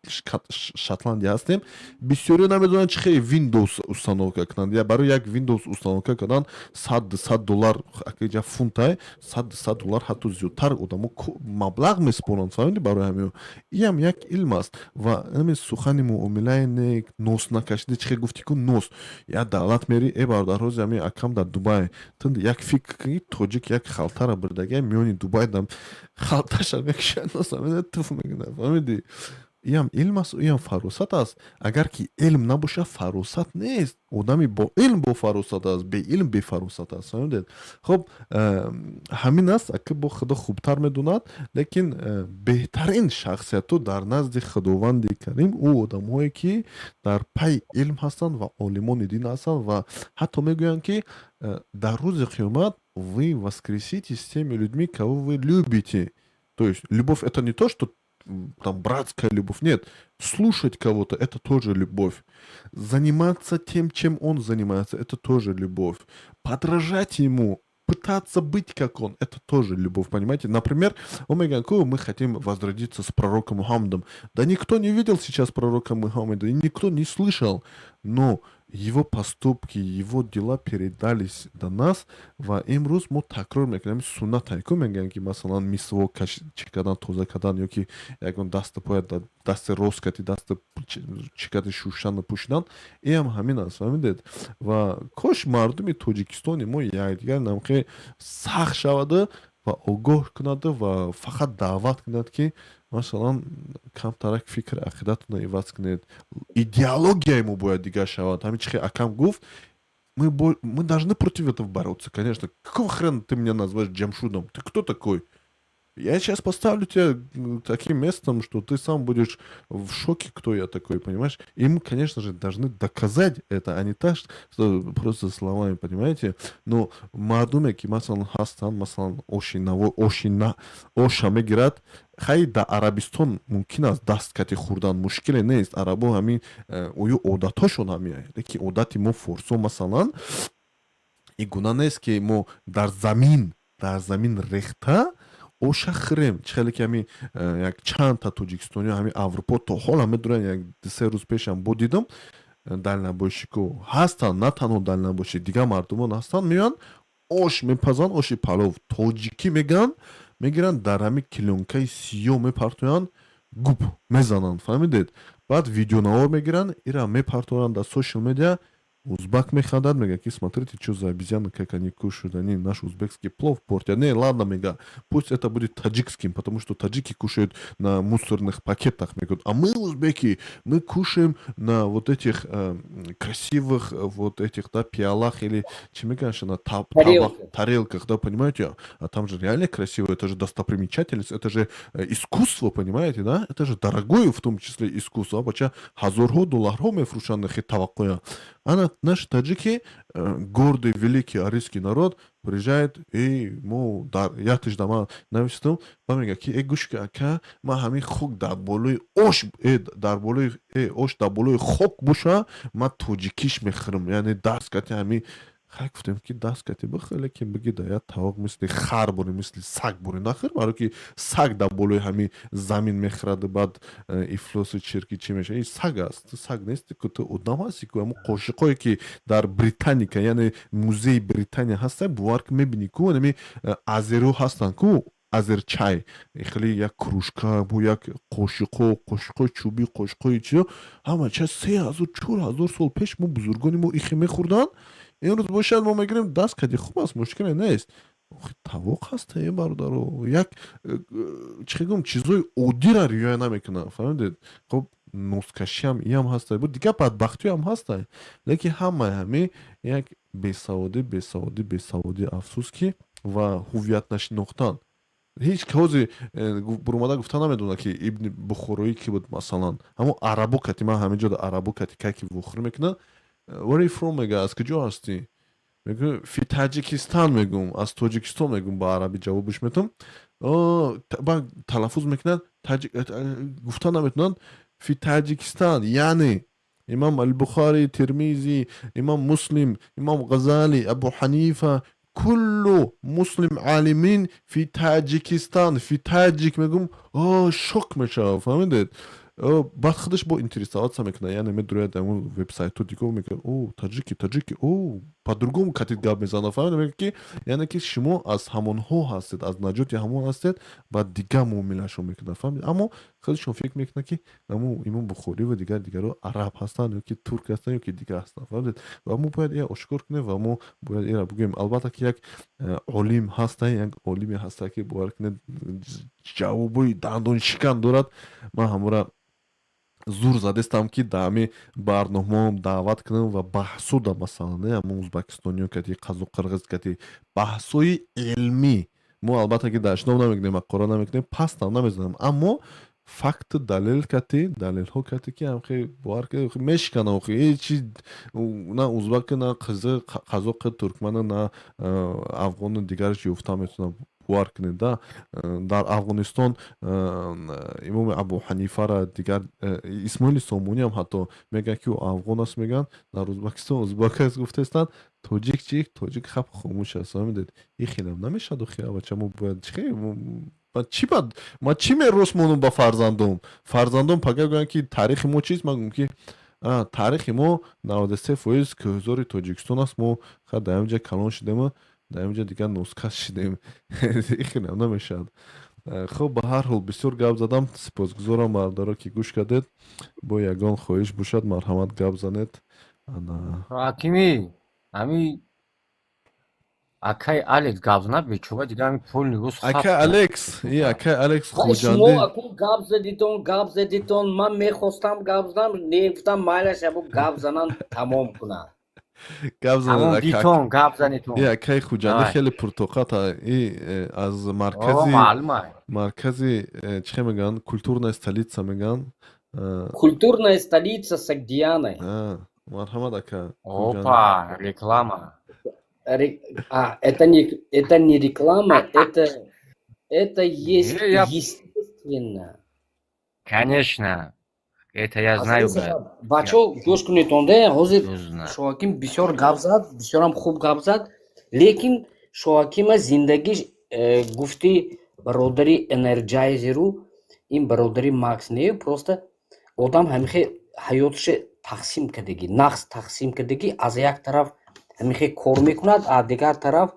Шотландия ҳастем, бисёриё намедонанд чӣ хел Windows установка кунанд. Я барои як Windows установка кардан 100, 200 доллар, акиҷа фунтай, 100, 200 доллар, ҳатто зиёдтар одамо маблағ месупоранд, фаҳмиди? Барои ҳамин иам як илм аст. Ва ҳамин сухани, муомилаи нек, нос накашида, чӣ хел гуфтӣ ку, нос як давлат мери, э бародар, ҳози ҳамин акам дар Дубай, ту як фикр кунӣ, тоҷик як халтара бурдагия миёни Дубай, дам халташа мекушад, носа туф мекунад, фаҳмиди? Иам илм аст, иам фаросат аст. Агар ки илм набошад, фаросат нест. Одами бо илм бофаросат аст, беилм бефаросат аст, фаҳмидед? Хуб, ҳамин аст, аки бо Худо хубтар медонад, лекин беҳтарин шахсиятҳо дар назди Худованди Карим ӯ одамҳое ки дар пайи илм ҳастанд ва олимони дин ҳастанд. Ва ҳатто мегӯянд ки дар рӯзи қиёмат вы воскреситесь с теми людьми, кого вы любите. То есть любовь — это не то, что там братская любовь. Нет, слушать кого-то — это тоже любовь. Заниматься тем, чем он занимается, — это тоже любовь. Подражать ему, пытаться быть как он — это тоже любовь, понимаете? Например, омега, мы хотим возродиться с пророком Мухаммадом. Да никто не видел сейчас пророка Мухаммада, и никто не слышал. Но его поступки, его дела передались до нас, ва имрӯз мо такрор мекунем суннат ку. Мегӯям ки, масалан, мисвок чӣ кардан, тоза кардан, ё ки ягон дасту поя дасти рост кати дасти чӣ кати шуштану пӯшидан, иам ҳамин аст, фаҳмидед? Ва кош мардуми Тоҷикистони мо якдигар намхе сахт шаваду ва огоҳ кунаду ва фақат даъват кунад ки, масалан, камтарак фикр, ақидатонро иваз кунед, идеологияи мо бояд дигар шавад. Ҳамин чи акам гуфт, мы должны против этого бороться, конечно. Какого хрена ты меня называешь Джамшудом? Ты кто такой? Я сейчас поставлю тебя таким местом, что ты сам будешь в шоке, кто я такой, понимаешь? И мы, конечно же, должны доказать это, а не так, что просто словами, понимаете? Но мардуме ки, масалан, ҳастанд, масалан, оши наво, оши на оша мегирад, хай, дар Арабистон мумкин аст даст кати хӯрдан, мушкиле нест. Арабо ҳамин оё одатҳошон ҳамин, лекин одати мо форсо, масалан, ин гуна нест ки мо дар замин рехта оша хӯрем. Чӣ хеле ки ҳамин як чандта тоҷикистониё ҳамин Аврупо то ҳола медоранд. Як 2-3 рӯз пешам бо дидам, дальнобойщико ҳастанд, на танҳо дальнобойщик, дигар мардумон ҳастанд, меоянд, ош мепазанд, оши палов тоҷикӣ мегӯянд, мегиранд, дар ҳамин клёнкаи сиёҳ мепартоянд, губ мезананд, фаҳмидед? Баъд видеонавор мегиранд, ира мепарторанд дар social media. Узбак механдад, мега ки: «Смотрите, что за обезьяны, как они кушают, они наш узбекский плов портят». Не, ладно, мега, пусть это будет таджикским, потому что таджики кушают на мусорных пакетах, мегут, а мы, узбеки, мы кушаем на вот этих красивых вот этих, да, пиалах или чем, конечно, на Тарелках. Тарелках, да, понимаете, а там же реально красиво, это же достопримечательность, это же искусство, понимаете, да, это же дорогое в том числе искусство, бача ҳазорҳо долларҳо мефурӯшанд хи таваққуя. Ана наши таджики, гордый, великий арийский народ, приезжает и мо дар яктиш да ман навистам ба мега ки: «Э, гӯш ки, ака, ман ҳамин хок дар болои ош, дар болои ош, дар болои хок боша, ман тоҷикиш мехӯрам». Яъне даст кати ҳамин хай гуфтем ки даст кати бихӯр, лекин биги да як тавоқ мисли хар бурӣ, мисли саг бурӣ нахӯр, баро ки саг дар болои ҳамин замин мехӯраду баъд ифлосу чирки чӣ мешавад. Ин саг аст, ту саг нести ку, ту одам ҳасти ку. Ҳамун қошиқое ки дар Британика, яъне музеи Британия ҳаста, бовар ки мебинӣ ку, ҳами азеру ҳастанд ку, азерчай, хеле як кружка бо як қошиқо, қошиқои чӯбӣ, қошиқои чиё, ҳама ча 3000, 4000 сол пеш мо бузургони мо ихе мехӯрданд. Имрӯз бошад, мо мегирем, даст кади, хуб аст, мушкиле нест. Охи тавоқ ҳаста, е бародаро, як чӣ гум, чизои оддира риоя намекунанд, фаҳмидед? Хоб, носкашиам иам ҳаста, бо дигар бадбахтиам ҳаста, лекин ҳамаи ҳами як бесаводӣ, бесаводӣ, бесаводӣ, афсӯс ки ва ҳуввият нашинохтан. Ҳеҷ ҳози бурумада гуфта намедонад ки Ибни Бухороӣ ки буд, масалан. Ҳамон арабу кати ман ҳамин ҷо арабу кати ка ки вохӯрӣ мекунад: «Where are you from?» мега, «Аз куҷо ҳастӣ?» Мегӯ: «Фи Таҷикистан», мегӯм, «Аз Тоҷикистон», мегӯм, ба арабӣ ҷавобиш метам. Баъд талаффуз мекунад, гуфта наметавонанд «фи Таҷикистан», яъне Имам Албухари, Термизӣ, Имам Муслим, Имам Ғазалӣ, Абу Ҳанифа, куллу муслим алимин фи Таҷикистан, фи таҷик мегӯм, шок мешавад, фаҳмидед? Баъд худаш бо интересоваться мекунад, яъне медурояд ҳамон вебсайтҳо, дигоҳ мекунад: «О, таҷики, таҷики, о, по-другому катит гап мезанад», фаҳмид? Мегӯяд ки яъне ки шумо аз ҳамонҳо ҳастед, аз наҷоти ҳамон ҳастед, ва дигар муомилашон мекунад, фаҳмид? Аммо худашон фикр мекунад ки ҳамун Имом Бухорӣ ва дигар дигарро араб ҳастанд ё ки турк ҳастанд ё ки дигар ҳастанд, фаҳмидед? Ва мо бояд ия ошкор кунем ва мо бояд ира бигӯем. Албатта ки як олим ҳаста, як олиме ҳаста ки, бовар кунед, ҷавобои дандоншикан дорад. Ман ҳамора зур задестам ки дар ҳамин барномао даъват кунам ва баҳсо да, масалан, не ҳамон узбакистониё кати, қазоқ, қирғиз кати баҳсҳои илмӣ. Мо албатта ки дашном намекунем, мақора намекунем, пастам намезанем, аммо факту далел кати, далелҳо кати ки ҳамхе, бовар ки мешикана. Охи ҳечи на узбаки, на қазоқи, туркмана, на афғону дигараш ёфта метавонам, бовар кунед, да. Дар Афғонистон Имоми Абу Ҳанифара, дигар Исмоили Сомониам ҳатто мегӯянд ки ӯ афғон аст, мегӯянд. Дар Узбакистон узбак аст гуфтаистанд. Тоҷик чи? Тоҷик хаб хомӯш аст, фаҳмидед? Ин хелам намешавад. Охи бача, мо бояд чӣ бад, ман чӣ мерос монум ба фарзандом? Фарзандом пага гӯянд ки таърихи мо чист, ман гӯям ки таърихи мо 93% кӯҳзори Тоҷикистон аст. Мо ха дар ҳамин ҷа калон шудему дар ҳамин ҷа дигар носкас шудем. Хелам намешавад. Хуб, ба ҳар ҳол бисёр гап задам. Сипосгузорам, бародаро, ки гӯш кардед. Бо ягон хоҳиш бошад, марҳамат, гап занед. Ҳакимӣ, ҳами акай Алекс гап занад, бечора, дигар ҳами полный рӯз. Акай Алекс, и акай Алекс. Шумо акун гап задитон, гап задитон, ман мехостам гап занам, не, гуфтам майлаш, абу гап занан, тамом кунад. Гап занад. Дитон, гап занитон. И акай Хуҷандӣ хеле пуртоқат, и аз маркази маркази чӣ мегӯянд, культурная столица мегӯянд. Культурная столица Сагдиана. Марҳамат, ака. Опа, реклама. А, это не реклама, это есть естественно. Конечно. Это я знаю, брат. Бачо, гӯш кунед, онде ҳозир Шоҳаким бисёр гап зад, бисёрам хуб гап зад, лекин Шоҳакима зиндагиш гуфти бародари Энерджайзеру ин бародари Макс не, просто одам ҳамихе ҳаётше тақсим кардагӣ, нақс тақсим кардагӣ, аз як тараф ҳамихе кор мекунад, аз дигар тараф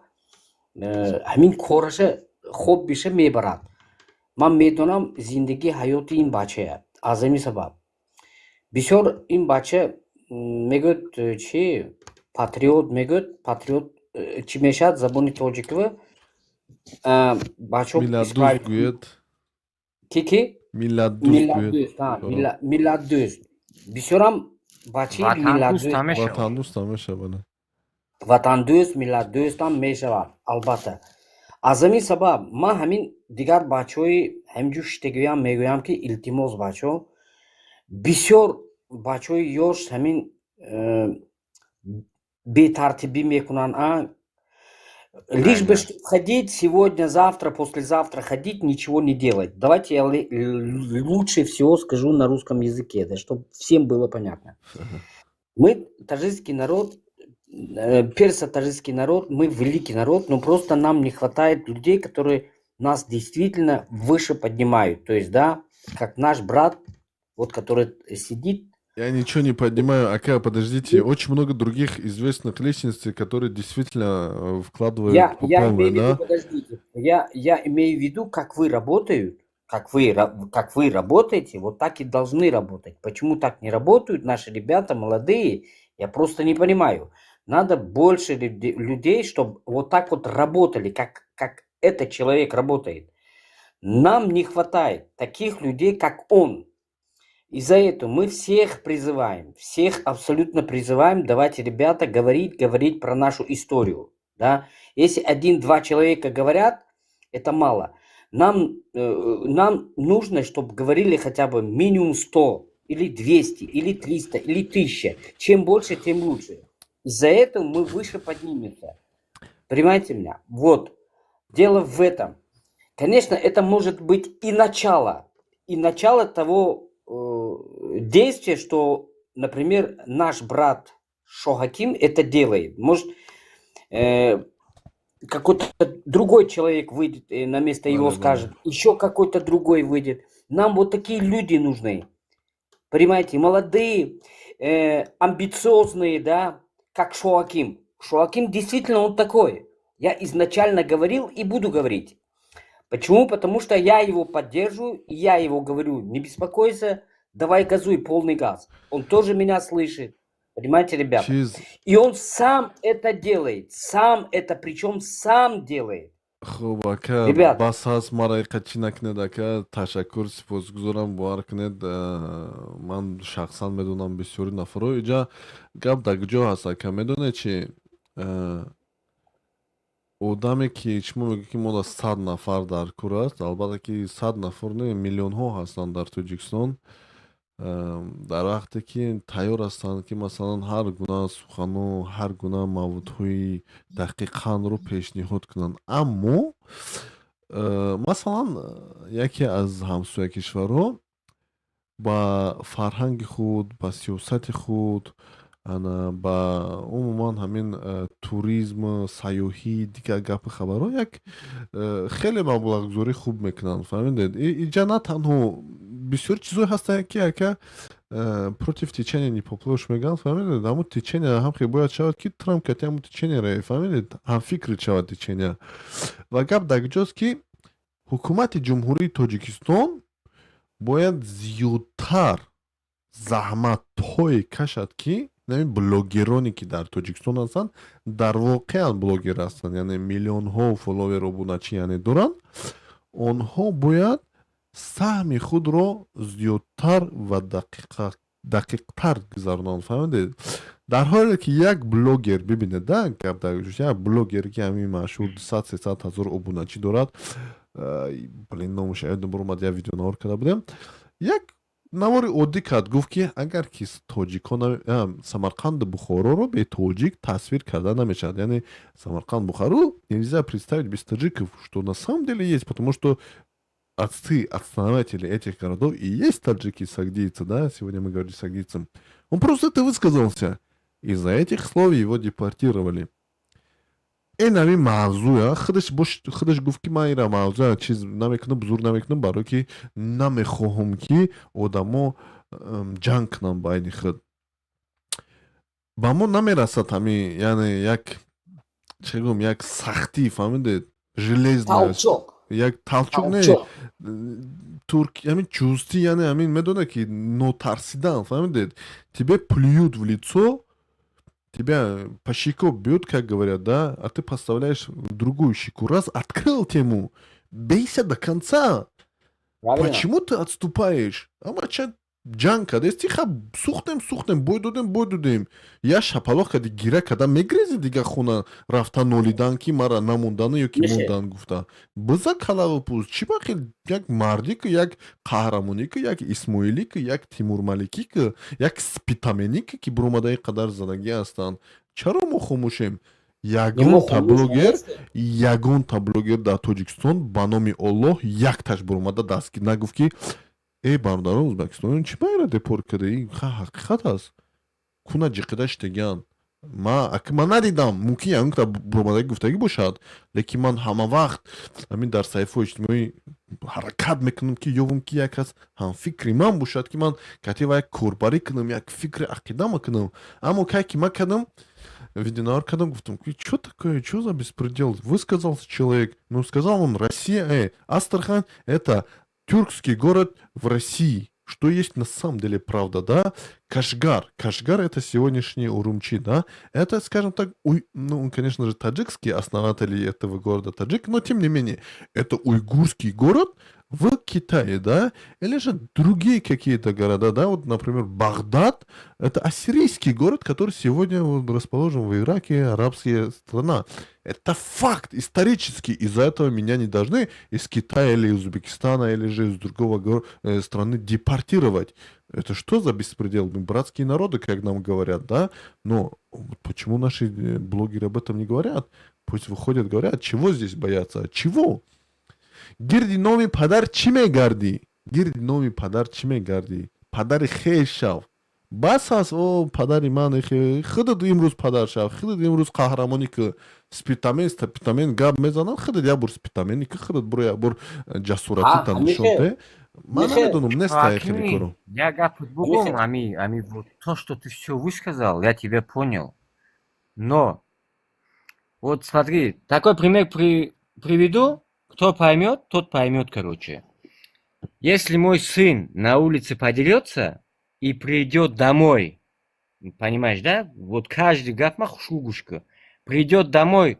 ҳамин кораша хоб биша мебарад. Ман медонам зиндагии ҳаёти ин бачая. Аз ҳамин сабаб Бисёр ин бача мегӯяд, чи патриот мегӯяд, патриот чӣ мешавад забони тоҷикива, бачаҳо? Миллатдӯст гӯяд. Ки, ки? Миллатдӯст. Миллатдӯст, миллатдӯст. Бисёрам бачаи миллатдӯст. Ватандӯст ҳам мешавад. Ватандӯст, миллатдӯстам мешавад, албатта. Аз ҳамин сабаб ман ҳамин дигар бачаҳои ҳаминҷо шиштагиам мегӯям, ки илтимос, бачаҳо, бисёр бачаҳои ёш ҳамин бетартибӣ мекунанд, а лишь бы ходить сегодня, завтра, послезавтра ходить, ничего не делать. Давайте я лучше всего скажу на русском языке, да, чтобы всем было понятно. Мы таджикский народ, персо-таджикский народ, мы великий народ, но просто нам не хватает людей, которые нас действительно выше поднимают. То есть, да, как наш брат, вот который сидит. Я ничего не поднимаю. Ака, подождите. Очень много других известных личностей, которые действительно вкладывают Я по имею полной, в виду, да? подождите, я имею в виду, как вы работают, как вы работаете, вот так и должны работать. Почему так не работают наши ребята молодые, я просто не понимаю. Надо больше людей, чтобы вот так вот работали, как этот человек работает. Нам не хватает таких людей, как он. И за это мы всех призываем, всех абсолютно призываем, давайте, ребята, говорить, говорить про нашу историю. Да? Если один-два человека говорят, это мало. Нам нужно, чтобы говорили хотя бы минимум 100, или 200, или 300, или 1000. Чем больше, тем лучше. Из-за этого мы выше поднимемся. Понимаете меня? Вот. Дело в этом. Конечно, это может быть и начало. И начало того действия, что, например, наш брат Шохаким это делает. Может, какой-то другой человек выйдет на место его, скажет, еще какой-то другой выйдет. Нам вот такие люди нужны. Понимаете, молодые, амбициозные, да, как Шоаким. Шоаким действительно он такой. Я изначально говорил и буду говорить. Почему? Потому что я его поддерживаю, и я его говорю: не беспокойся, давай газуй, полный газ. Он тоже меня слышит. Понимаете, ребята? Чиз. И он сам это делает. Сам это, причем сам делает. Хуб, ака. Ребят. Бас ҳаст, мара чӣ накунед, ака, ташаккур, сипосгузорам, бовар кунед, ман шахсан медонам бисёри нафаро. Иҷа гап дар куҷо ҳаст, ака, медонед чи? Одаме ки шумо мегӯед, ки мо да 100 нафар дар кор аст, албатта ки 100 нафар не, миллионҳо ҳастанд дар Тоҷикистон, дар вақте ки тайёр ҳастанд, ки масалан ҳар гуна сухану ҳар гуна маводҳои дақиқанро пешниҳод кунанд, аммо масалан яке аз ҳамсоя кишварҳо ба фарҳанги худ, ба сиёсати худ, ана ба умуман ҳамин туризм, сайёҳӣ, дигар гапу хабарҳо як хеле маблағгузорӣ хуб мекунанд, фаҳмидед? Иҷа на танҳо бисёр чизҳое ҳастанд, ки, ака, против течения не поплывешь мегӯянд, фаҳмидед? Ҳамун течения ҳам хел бояд шавад, ки Трамп кати ҳамун течения равӣ, фаҳмидед? Ҳамфикр шавад течения. Ва гап дар куҷост, ки ҳукумати Ҷумҳурии Тоҷикистон бояд зиёдтар заҳматҳое кашад, ки блогероне, ки дар Тоҷикистон ҳастанд, дар воқеан блогер ҳастанд, яъне миллионҳо фолловер, обуначӣ яъне доранд, онҳо бояд саҳми худро зиёдтар ва дақиқтар гузаронанд, фаҳмидед? Дар ҳоле ки як блогер, бибинед, да, гап дар як блогер, ки ҳамин машҳур, 200-300 ҳазор обуначӣ дорад, блин, номаш ёдам омад, як видеонавор карда будем, як навори оддӣ кард, гуфт, ки агар ки тоҷикон Самарқанду Бухороро бе тоҷик тасвир карда намешавад, яъне Самарқанд, Бухару нельзя представить без таджиков, что на самом деле есть, потому что отцы, основатели этих городов и есть таджики, согдийцы, да, сегодня мы говорили согдийцам. Он просто это высказался. Из-за этих слов его депортировали. Ин ҳамин мавзӯя худаш худаш гуфт, ки ман ира мавзӯя чиз намекунам, бузург намекунам, барое ки намехоҳам, ки одамо ҷанг кунанд байни худ. Ба мо намерасад ҳамин, яъне як, чӣ гӯм, як сахтӣ, фаҳмидед, железная Толчок. Як толчок не. Толчок. Турк ҳамин чустӣ, яъне ҳамин медонад, ки нотарсидан, фаҳмидед? Тебе плюют в лицо, тебя по щеку бьют, как говорят, да, а ты подставляешь другую щеку. Раз открыл тему, бейся до конца. Правильно. Почему ты отступаешь? Ама ча ҷанг кардест, тиха сӯхтем, сӯхтем, бой додем, бой додем. Я шапалоқ кади, гира када мегрези, дига хона рафта нолидан, ки мара намондану ё ки Михе. мондан гуфта. Биза калаву пӯст. Чӣ ба хел як мардӣ ки, як қаҳрамонӣ ки, як исмоилӣ ки, як тимурмаликӣ ки, як спитаменӣ ки буромада ин қадар задагӣ ҳастанд. Чаро мо хомӯшем? Мо Ягонта хомӯш блогер, нестем. ягонта блогер дар Тоҷикистон, ба номи Оллоҳ, якташ буромада дастгир нагуфт, ки э, бародарон узбекистониён, чӣ ба ира депорт карда? Ин ҳақиқат аст, куна ҷиқида шитегиян. Ма аки ман надидам, мумкин ягонта буромадаги гуфтагӣ бошад, лекин ман ҳама вақт ҳамин дар саҳифаҳои иҷтимоӣ ҳаракат мекунам, ки ёвам, ки як кас ҳамфикри ман бошад, ки ман катива як корбарӣ кунам, як фикри ақидама кунам. Аммо кай ки ман кардам, видеонавор кардам, гуфтам, ки чё такое, чё за беспредел? Высказался человек, ну, сказал он: Россия, Астрахань — это тюркский город в России, что есть на самом деле правда, да? Кашгар. Кашгар — это сегодняшний Урумчи, да? Это, скажем так, ну, конечно же, таджикские основатели этого города таджик, но тем не менее, это уйгурский город в Китае, да? Или же другие какие-то города, да? Вот, например, Багдад — это ассирийский город, который сегодня вот расположен в Ираке, арабская страна. Это факт исторический. Из-за этого меня не должны из Китая или Узбекистана или же из другого страны депортировать. Это что за беспредел? Мы братские народы, как нам говорят, да? Но вот почему наши блогеры об этом не говорят? Пусть выходят, говорят, чего здесь бояться? Чего? Гирди номи падар чӣ мегардӣ? Гирди номи падар чӣ мегардӣ? Падари хеш шав. Бас аст, о, падари ман, худат имрӯз падар шав, худат имрӯз қаҳрамонӣ ки. Спитамен, спитамен гап мезанад, худат як бор спитамени ки, худат буро як бор ҷасоратита нишон де. Ман намедонам, неста хеле коро. Я гап бугум, ами, вот то, что ты все высказал, я тебя понял. Но вот смотри, такой пример приведу, кто поймет, тот поймет, короче. Если мой сын на улице подерется и придет домой, понимаешь, да? Вот каждый гапма шугушка. Придет домой,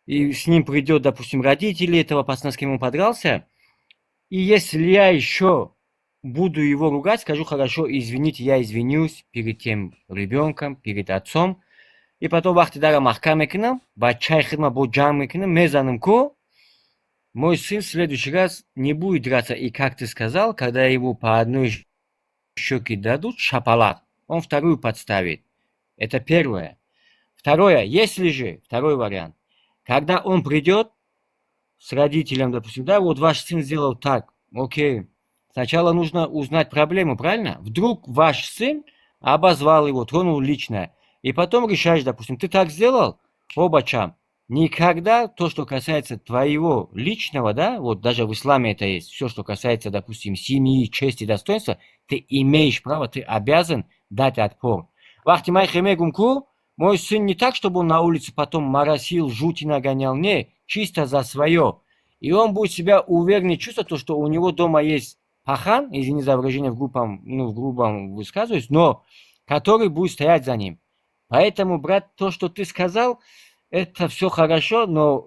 и с ним придет, допустим, родители этого пацана, с кем он подрался, и если я еще буду его ругать, скажу: хорошо, извините, я извинюсь перед тем ребенком, перед отцом, и потом вақти дара маҳкам мекунам, бачаи хидма бо ҷамъ мекунам, мезанам ку, мой сын в следующий раз не будет драться. И как ты сказал, когда его по одной щеке дадут шапалак, он вторую подставит. Это первое. Второе, если же, второй вариант, когда он придет с родителем, допустим, да, вот ваш сын сделал так, окей, сначала нужно узнать проблему, правильно? Вдруг ваш сын обозвал его, тронул лично, и потом решаешь, допустим, ты так сделал, оба чам, никогда то, что касается твоего личного, да, вот даже в исламе это есть, все, что касается, допустим, семьи, чести, достоинства, ты имеешь право, ты обязан дать отпор. Вақти май хемегум ку, мой сын не так, чтобы он на улице потом моросил, жути нагонял, не, чисто за свое. И он будет себя увереннее чувствовать, то, что у него дома есть пахан, извини за выражение, в грубом, ну, в грубом высказываюсь, но который будет стоять за ним. Поэтому, брат, то, что ты сказал, это все хорошо, но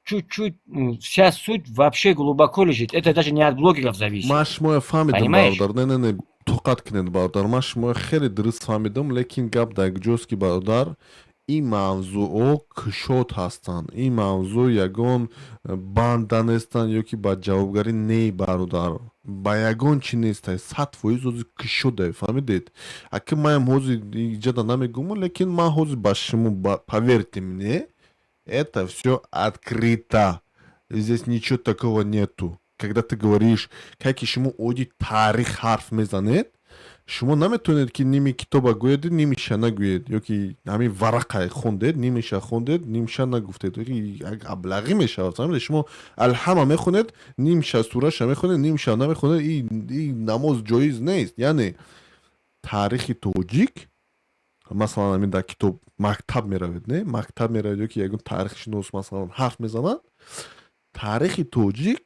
чуть-чуть вся суть вообще глубоко лежит. Это даже не от блогеров зависит. Ман шумоя фаҳмидам. Понимаешь? Бародар, не, не, не, тоқат кунед, бародар, ман шумоя хеле дуруст фаҳмидам, лекин гап дар куҷост, ки, бародар, ин мавзӯъҳо кушод ҳастанд, ин мавзӯъ ягон банда нестанд ё ки ба ҷавобгарӣ не, бародар, ба ягон чи нестай, 100% ҳозир кушода, фаҳмидед? Аки маям ҳозир иҷада намегӯм, лекин ман ҳозир ба шумо, поверьте мне, это все открыто, здесь ничего такого нету. Когда ты говоришь, как ки шумо оиди таърих ҳарф мезанед, шумо наметавонед, ки ними китоба гӯеду нимиша нагӯед, ё ки ҳамин варақа хондед, нимиша хондед, нимша нагуфтед, як аблағӣ мешавад, фаҳмидед? Шумо алҳама мехонед, нимша сураша мехонед, нимша намехонед, и намоз ҷоиз нест. Яъне таърихи тоҷик, масалан, ҳамин дар китоб мактаб меравед, не, мактаб меравед, ё ки ягон таърихшинос, масалан, ҳарф мезанад. Таърихи тоҷик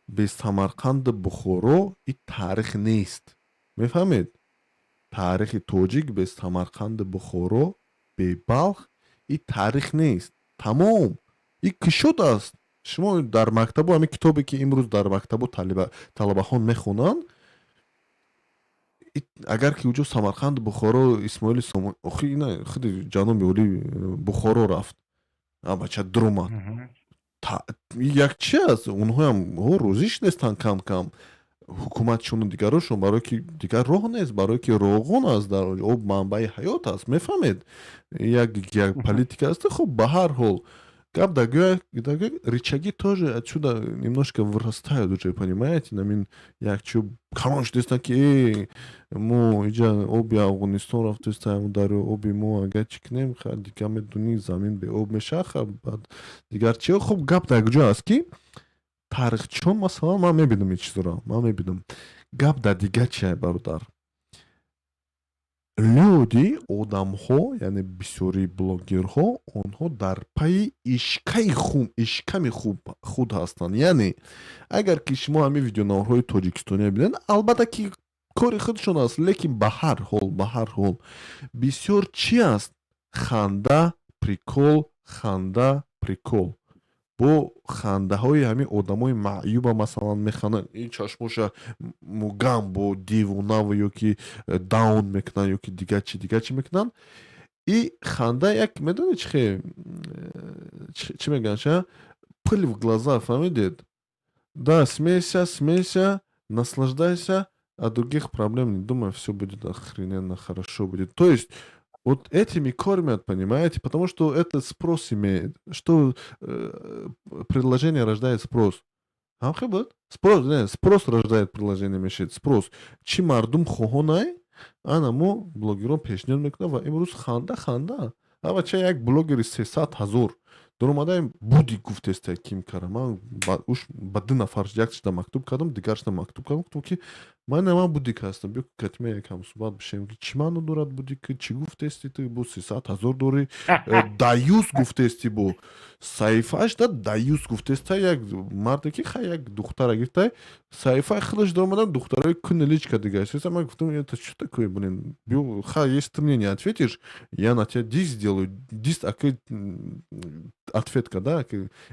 бе Самарқанду Бухоро и таърих нест, мефаҳмед? Таърихи тоҷик бе Самарқанду Бухоро, бе Балх и таърих нест, тамом, и кушод аст. Шумо дар мактабу ҳамин китобе, ки имрӯз дар мактабу талабахон мехонанд, агар ки уҷо Самарқанд, Бухоро, Исмоили Сомон, охи ина худи ҷаноби олӣ Бухоро рафт, бача дуромад, як чи аст, онҳоям розиш нестанд кам кам ҳукуматшону дигарошон, барое ки дигар роҳ нест, барое ки роғон аст, дар об манбаи ҳаёт аст, мефаҳмед? Як политика аст. Хуб, ба ҳар ҳол, гап дагӯя, рычаги тоже отсюда немножко вырастают уже, понимаете? Намин як чӯ калон шудестан, ки э мо иҷа оби Афғонистон рафтестаем, дарё оби мо, агар чӣ кунем, дига медунӣ, замин беоб меша, баъд дигар чи. Хуб, гап дар куҷо аст, ки таърихчиён, масалан, ман мебинам ин чизро, ман мебинам. Гап дар дигар чия, бародар? Люди, одамҳо, яъне бисёри блогерҳо, онҳо дар пайи ишкаи хум, ишками худ ҳастанд. Яъне агар ки шумо ҳамин видеонаворҳои тоҷикистониро бинед, албатта ки кори худшон аст, лекин ба ҳар ҳол бисёр чи аст? Ханда, прикол, ханда, прикол, бо хандаҳои ҳамин одамои маъюба, масалан, механданд, ин чашмоша мугам бо девонаву ё ки даун мекунанд, ё ки дигар чи, дигар чи мекунанд. И ханда як, медонед, чи чӣ мегӯянд, ша, пыль в глаза, фаҳмидед? Да, смейся, смейся, наслаждайся, о других проблем не думай, все будет охрененно хорошо будет. То есть вот этими кормят, понимаете? Потому что это спрос имеет. Что предложение рождает спрос. Ҳам спрос, не, спрос рождает предложение мешид. Спрос. Чӣ мардум хоҳонай, ана мо блогерон пешниҳод мекунад ва имрӯз ханда, ханда. Ава ча як блогери 300 000 дуромадаем буди гуфтеста ким кара. Ман уш ба ду нафар, якшда мактуб кардам, дигаршда мактуб кардам, гуфтам, ки ман ман будик ҳастам, биё катима якам суҳбат бишем, ки чӣ маъно дорад будик, чӣ гуфтести ту, бо 300 000 дорӣ, даюс гуфтести, бо саҳифааш да даюс гуфтеста, як марде ки хай як духтара гирифта, саҳифаи худаш даромадам, духтарои куни личка дига. Ман гуфтам: «Это что такое, блин? Биё, хай, если ты мне не ответишь, я на тебя дис сделаю». Дис аки ответка да,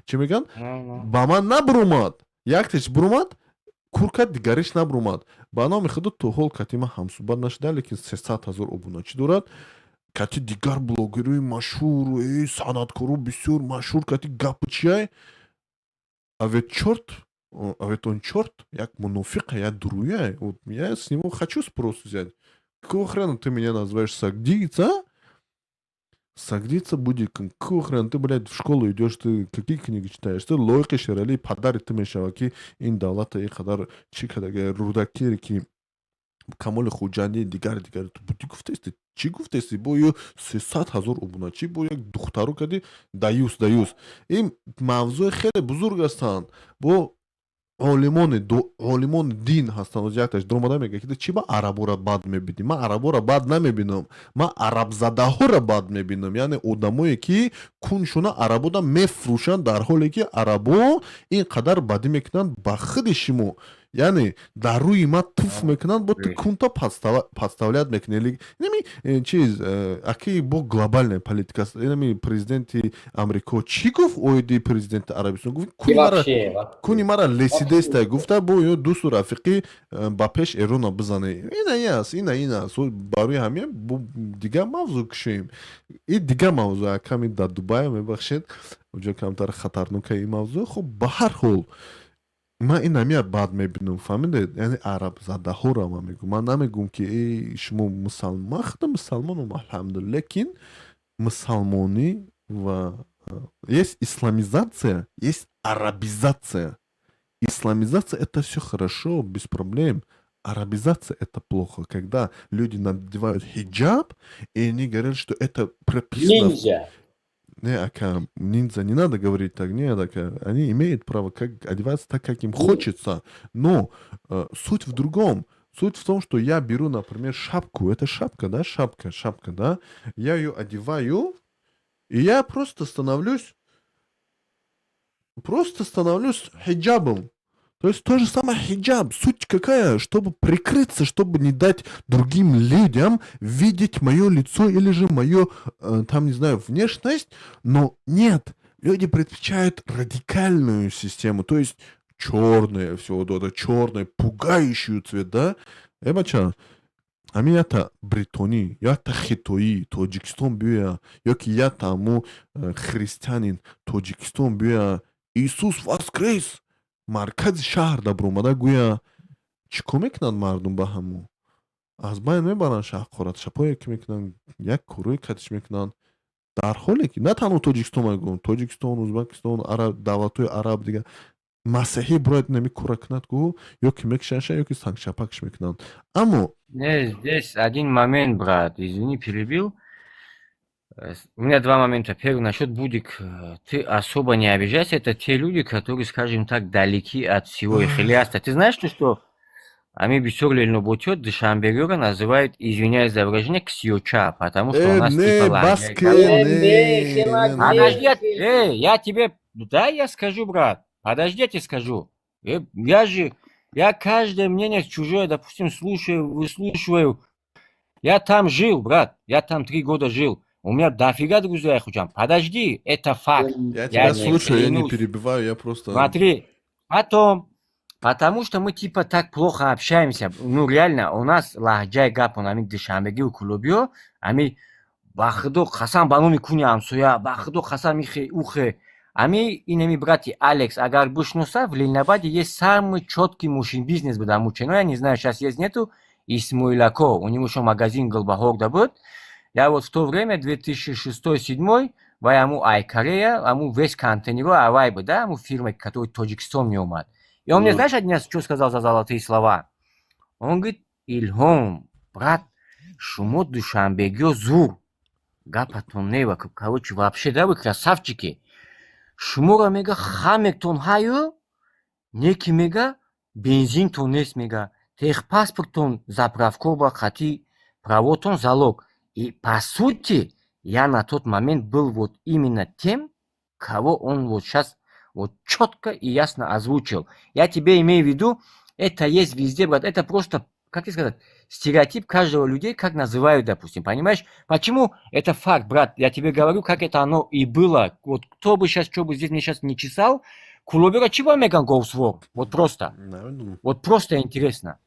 чӣ мегӯянд, ба ман набурумад, яктеш бурумад, курка, дигариш набурумад. Ба номи худо, то ҳол кати ман ҳамсӯҳбат нашуда, лекин 300 000 обуначӣ дорад, кати дигар блогерои машҳур, санъаткоро бисёр машҳур кати гапу чиай. А ведь чёрт, а ведь он чёрт, як мунофиқа, як дуруя. Я с него хочу спрос взять: какого хрена ты меня называешь сагдийца, сагдица будиком? Какого хрена ты, блядь, в школу идешь, ты какие книги читаешь? Ты лоиқи Шерали падари ту мешава, ки ин давлата ин қадар чӣ кардага, Рӯдакире, ки Камоли Хуҷандӣ, дигар, дигар, ту будӣ гуфтести, чӣ гуфтести? Бо ё 300 000 обуначӣ, бо як духтару кардӣ даюс, даюс. Ин мавзӯи хеле бузург ҳастанд, бо олимони дин ҳастанд. Якташ дуромада мегӯяд, ки чӣ ба араборо бад мебинӣ? Ман араборо бад намебинам, ман арабзадаҳоро бад мебинам, яъне одамое, ки куншуна арабода мефурӯшанд, дар ҳоле ки арабо ин қадар бадӣ мекунанд ба худи шумо, яъне дар рӯи ман туф мекунанд, бо ту кунта подставлять мекунӣ. Инами чиз аки бо глобальная политика аст. Инами президенти Амрико чӣ гуфт оиди президенти Арабистон? Гуфт: «Куни мара лесидеста», гуфта, бо ё дӯсту рафиқӣ ба пеш Эрона бизане. Ина ин аст, ина ин аст. Барои ҳамин дигар мавзӯъ кушоем, и дигар мавзӯъ ками дар Дубая, мебахшед, уҷо камтар хатарнока ин мавзӯъ. Хуб, ба ҳар ҳол, ман ин ҳамия бад мебинам, фаҳмидед? Яъне арабзадаҳоро ман мегӯм, ман намегӯм, ки э шумо мусалмон. Ман худам мусалмонам, алҳамдулилла, лекин мусалмонӣ ва есть исламизация, есть арабизация. Исламизация — это все хорошо, без проблем. Арабизация — это плохо, когда люди надевают хиджаб и они говорят, что это прописано. Ниндзя. Не, ака, ниндзя не надо говорить так, не, ака, они имеют право как одеваться так, как им хочется, но суть в другом. Суть в том, что я беру, например, шапку, это шапка, да, шапка, шапка, да, я ее одеваю, и я просто становлюсь Просто становлюсь хиджабом. То есть то же самое хиджаб. Суть какая? Чтобы прикрыться, чтобы не дать другим людям видеть мое лицо или же мою, там, не знаю, внешность. Но нет, люди предпочитают радикальную систему, то есть черное все, вот это черное, пугающую цвет, да? Э, бача, ҳамин якта бритонӣ, якта хитоӣ Тоҷикистон биёя, ё ки якта ҳаму христианин Тоҷикистон биёя, «Иисус воскрес» маркази шаҳр дабромада гӯя, чӣ кор мекунанд мардум? Ба ҳаму аз байн мебаранд, шаҳқорат шапое ки мекунанд, як корое катиш мекунанд. Дар ҳоле ки на танҳо Тоҷикистон, мегӯям, Тоҷикистон, Ӯзбекистон, араб, давлатҳои араб дига, масеҳӣ бояд нами кора кунад гӯ, ё ки мекушанша, ё ки сангшапакш мекунанд, аммо Не, здесь один момент, брат, извини, перебил. У меня два момента. Первый, насчет Будик. Ты особо не обижайся. Это те люди, которые, скажем так, далеки от всего хилиаста. Ты знаешь, то, что ами бисёр лелноботиё Душанбегиёро называют, извиняюсь за выражение, ксиоча, потому что у нас не типа лаҳҷаи баске. Не, Не. Подожди, я тебе. Да, я скажу, брат. Подожди, я тебе скажу. Я же. Я каждое мнение чужое, допустим, слушаю, выслушиваю. Я там жил, брат. Я там 3 года жил. У меня дофига друзей хучам. Подожди, это факт. Я Я тебя не слушаю, я не клянусь. перебиваю, я просто. Смотри, потом, потому что мы типа так плохо общаемся. Ну, реально, у нас лаҳҷаи гапон, ами душанбегию кулобиё, ами ба худо қасам, ба номи куни ҳамсоя, ба худо қасам, ихе, ухе. Ами инами брати Алекс, агар бишноса, в Ленинабаде есть самый четкий мошин бизнес буда мучено, я не знаю, сейчас есть, нету, Исмоилако, у него еще магазин Голбахорда был. Я вот в то время, 2006-2007, вай аму ай Корея, аму весь контейнеро авай бы, да, аму фирма, который Тоҷикистон меомад. И он мне, знаешь, один раз что сказал за золотые слова? Он говорит: «Илҳом, брат, шумо душанбегиё зур, гапатон нева, короче, вообще, да, вы красавчики. Шуморо мега хамектон ҳаю, неки мега бензинтон нест, мега техпаспорттон заправко ба хати правотон залог». И по сути, я на тот момент был вот именно тем, кого он вот сейчас вот четко и ясно озвучил. Я тебе имею в виду, это есть везде, брат, это просто, как тебе сказать, стереотип каждого людей, как называют, допустим, понимаешь? Почему? Это факт, брат, я тебе говорю, как это оно и было. Вот кто бы сейчас, что бы здесь мне сейчас не чесал, кулобера чего меган говсвор? Вот просто. Намедонам. Вот просто интересно.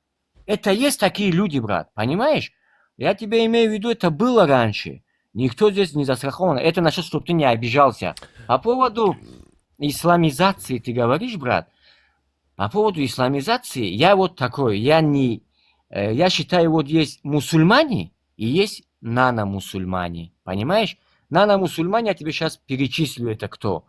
Это есть такие люди, брат, понимаешь? Я тебе имею в виду, это было раньше. Никто здесь не застрахован. Это насчет, чтобы ты не обижался. По поводу исламизации ты говоришь, брат. По поводу исламизации, я вот такой, я не. Я считаю, вот есть мусульмане и есть нано-мусульмане. Понимаешь? Нано-мусульмане, я тебе сейчас перечислю, это кто.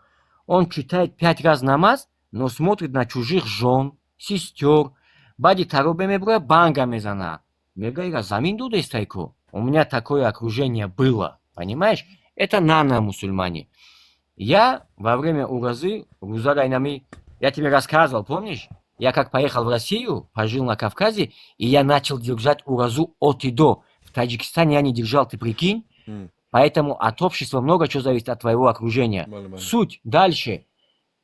Он читает пять раз намаз, но смотрит на чужих жен, сестер. Бади таробе меброя, банга мезана. Мега ира замин дудестайку. У меня такое окружение было. Понимаешь? Это нано-мусульмане. Я во время уразы, руза я тебе рассказывал, помнишь? Я как поехал в Россию, пожил на Кавказе, и я начал держать уразу от и до. В Таджикистане я не держал, ты прикинь? Поэтому от общества много чего зависит, от твоего окружения. Бале, бале. Суть дальше.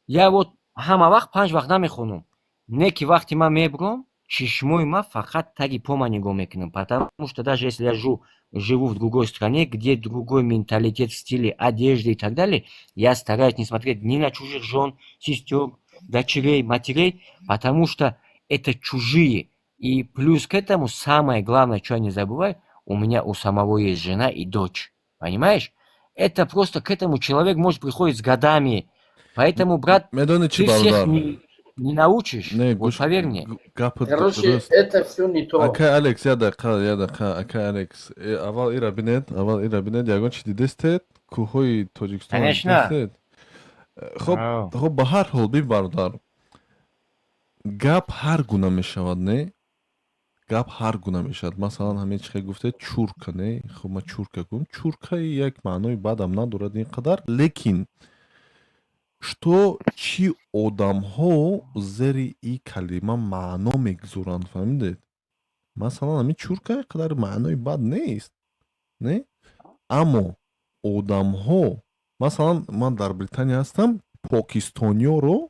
Я вот ҳама вақт панҷ вақт намехонум. Не ки вақти ман мебурам, чишмои ман фақат таги пома нигоҳ мекунам. Потому что даже если я живу в другой стране, где другой менталитет в стиле одежды и так далее, я стараюсь не смотреть ни на чужих жен, сестер, дочерей, матерей, потому что это чужие. И плюс к этому, самое главное, что я не забываю, у меня у самого есть жена и дочь. Понимаешь? Это просто к этому человек может приходить с годами. Поэтому, брат, Медони чӣ, ты всех бародар? не научишь. Не, Вот гӯш поверь мне. Гапат Короче, дуруст. это все не то. Акай Алекс, я дақиқа, я дақиқа, акай Алекс. Аввал ира бинед, аввал ира бинед, ягон чи дидестед? Кӯҳҳои Тоҷикистон Конечно. дидестед? Хоб, хоб, ба ҳар ҳол, бин, бародар. Гап ҳар гуна мешавад, не? Гап ҳар гуна мешавад. Масалан, ҳамин чи хел гуфтед, чурка, не? Хоб, ман чурка гӯм. Чурка як маънои бадам надорад ин қадар, лекин что чӣ одамҳо зери ин калима маъно мегузоранд, фаҳмидед? Масалан, ҳамин чурка ин қадар маънои бад нест, не? Аммо одамҳо, масалан, ман дар Британия ҳастам. Покистониёро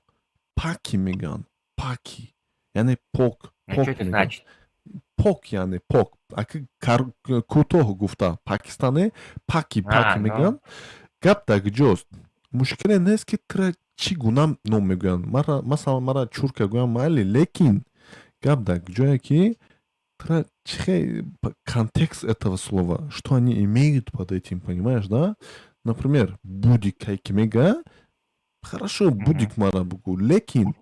паки мегӯянд, паки, яъне пок, пок мегӯянд, пок, яъне пок. Кӯтоҳ гуфта, пакистане паки, паки мегӯянд. Гап дар куҷост? Мушкиле нест, ки тура чӣ гуна ном мегӯянд. Масалан, мара чурка гӯянд, майли, лекин гап дар ҷое, ки тура чихе контекст этого слова, что они имеют под этим, понимаешь, да? Например, будик кай ки мега, хорошо, будик мара бугӯ, лекин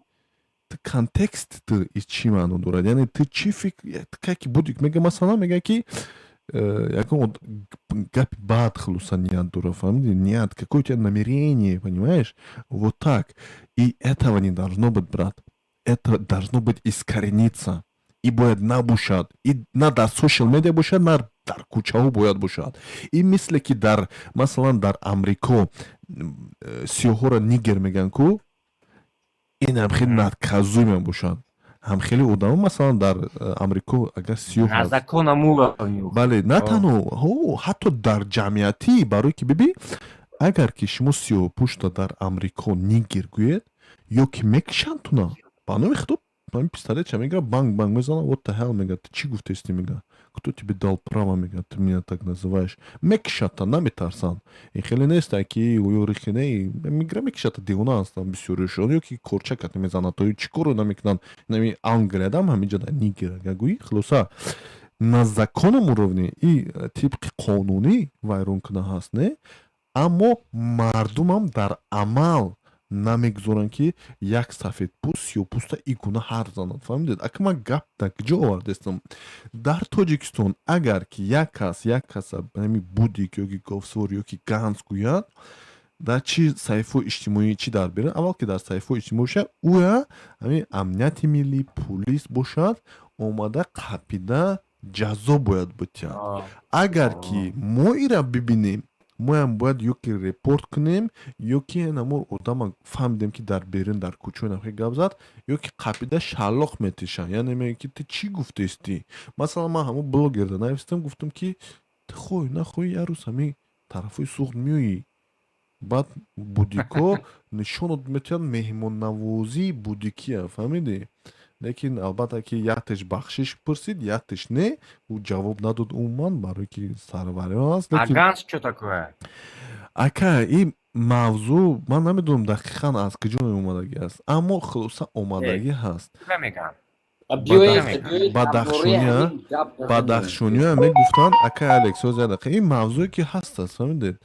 ту контекст ту и чӣ маъно дорад? Яъне ту чӣ фикр кай ки будик мега, масалан, мега, ки ягон гапи бад, хулоса, ният дора, фаҳмиди? Ният какое у тебя, намерение, понимаешь? Вот так. И этого не должно быть, брат, это должно быть искорениться. И бояд набошад, и на дар social media бошад, на дар кӯчаҳо бояд бошад. И мисле ки дар, масалан, дар Амрико сиёҳҳоро nigger мегӯянд ку, инам хеле наказуемо бошад. Ҳам хеле одамо, масалан, дар Амрико агар сиёҳ, бале, на танҳо, ҳатто дар ҷамъиятӣ. Барое ки биби, агар ки шумо сиёҳпӯшта дар Амрико nigger гӯед, ё ки мекушанд туна, ба номи худо, пистолетша мегира, банг банг мезана. «What the hell», мега, «ты чӣ гуфтести?» мега, «Кто тебе дал право?» мега, «ты меня так называешь?» Мекушата, наметарсанд. Ин хеле нест, ки ё рихине мегира, мекушата. Девона ҳастанд бисёриашон, ё ки корчакат мезанад, то чӣ коро намекунанд. Нами Англиядам ҳаминҷа nigger агар гӯӣ, хулоса, на законном уровне и тибқи қонунӣ вайрон куна ҳаст, не? Аммо мардумам дар амал намегузоранд, ки як сафедпӯст сиёҳпӯста и гуна ҳарф занад, фаҳмидед? Ака, ман гап дар куҷо овардастам? Дар Тоҷикистон агар ки як кас як каса ҳами будик ё ки говсувор ё ки ганз гӯяд, дар чи саҳифаҳои иҷтимоӣ, чӣ дар берун, аввал ки дар саҳифаҳои иҷтимоӣ бошад, ӯя ҳамин амнияти миллӣ, пулис бошад, омада қапида ҷазо бояд битиҳад. Агар ки мо ира бибинем, моям бояд ё ки репорт кунем, ё ки намо одама фаҳмидем, ки дар берун, дар кӯчаи нахе гап зад, ё ки қапида шаллоқ метишанд. Яъне мегӯяд, ки ту чӣ гуфтестӣ? Масалан, ман ҳамон блогерда навистам, гуфтам, ки ту хоҳӣ нахоҳӣ, як рӯз ҳамин тарафҳои Суғд меоӣ, баъд будико нишонот метиҳанд меҳмоннавозии будикия, фаҳмидӣ? Лекин албатта ки яктеш бахшиш пурсид, яктеш не, ӯ ҷавоб надод умуман, барое ки сарвариён аст. А ганс чё такое? Ака, ин мавзӯъ ман намедонам дақиқан аз куҷо омадагӣ аст, аммо хулоса омадагӣ ҳаст. Бадахшония мегуфтанд, ака Алекс, оз як дақиқа, ин мавзӯе ки ҳаст аст, фаҳмидед?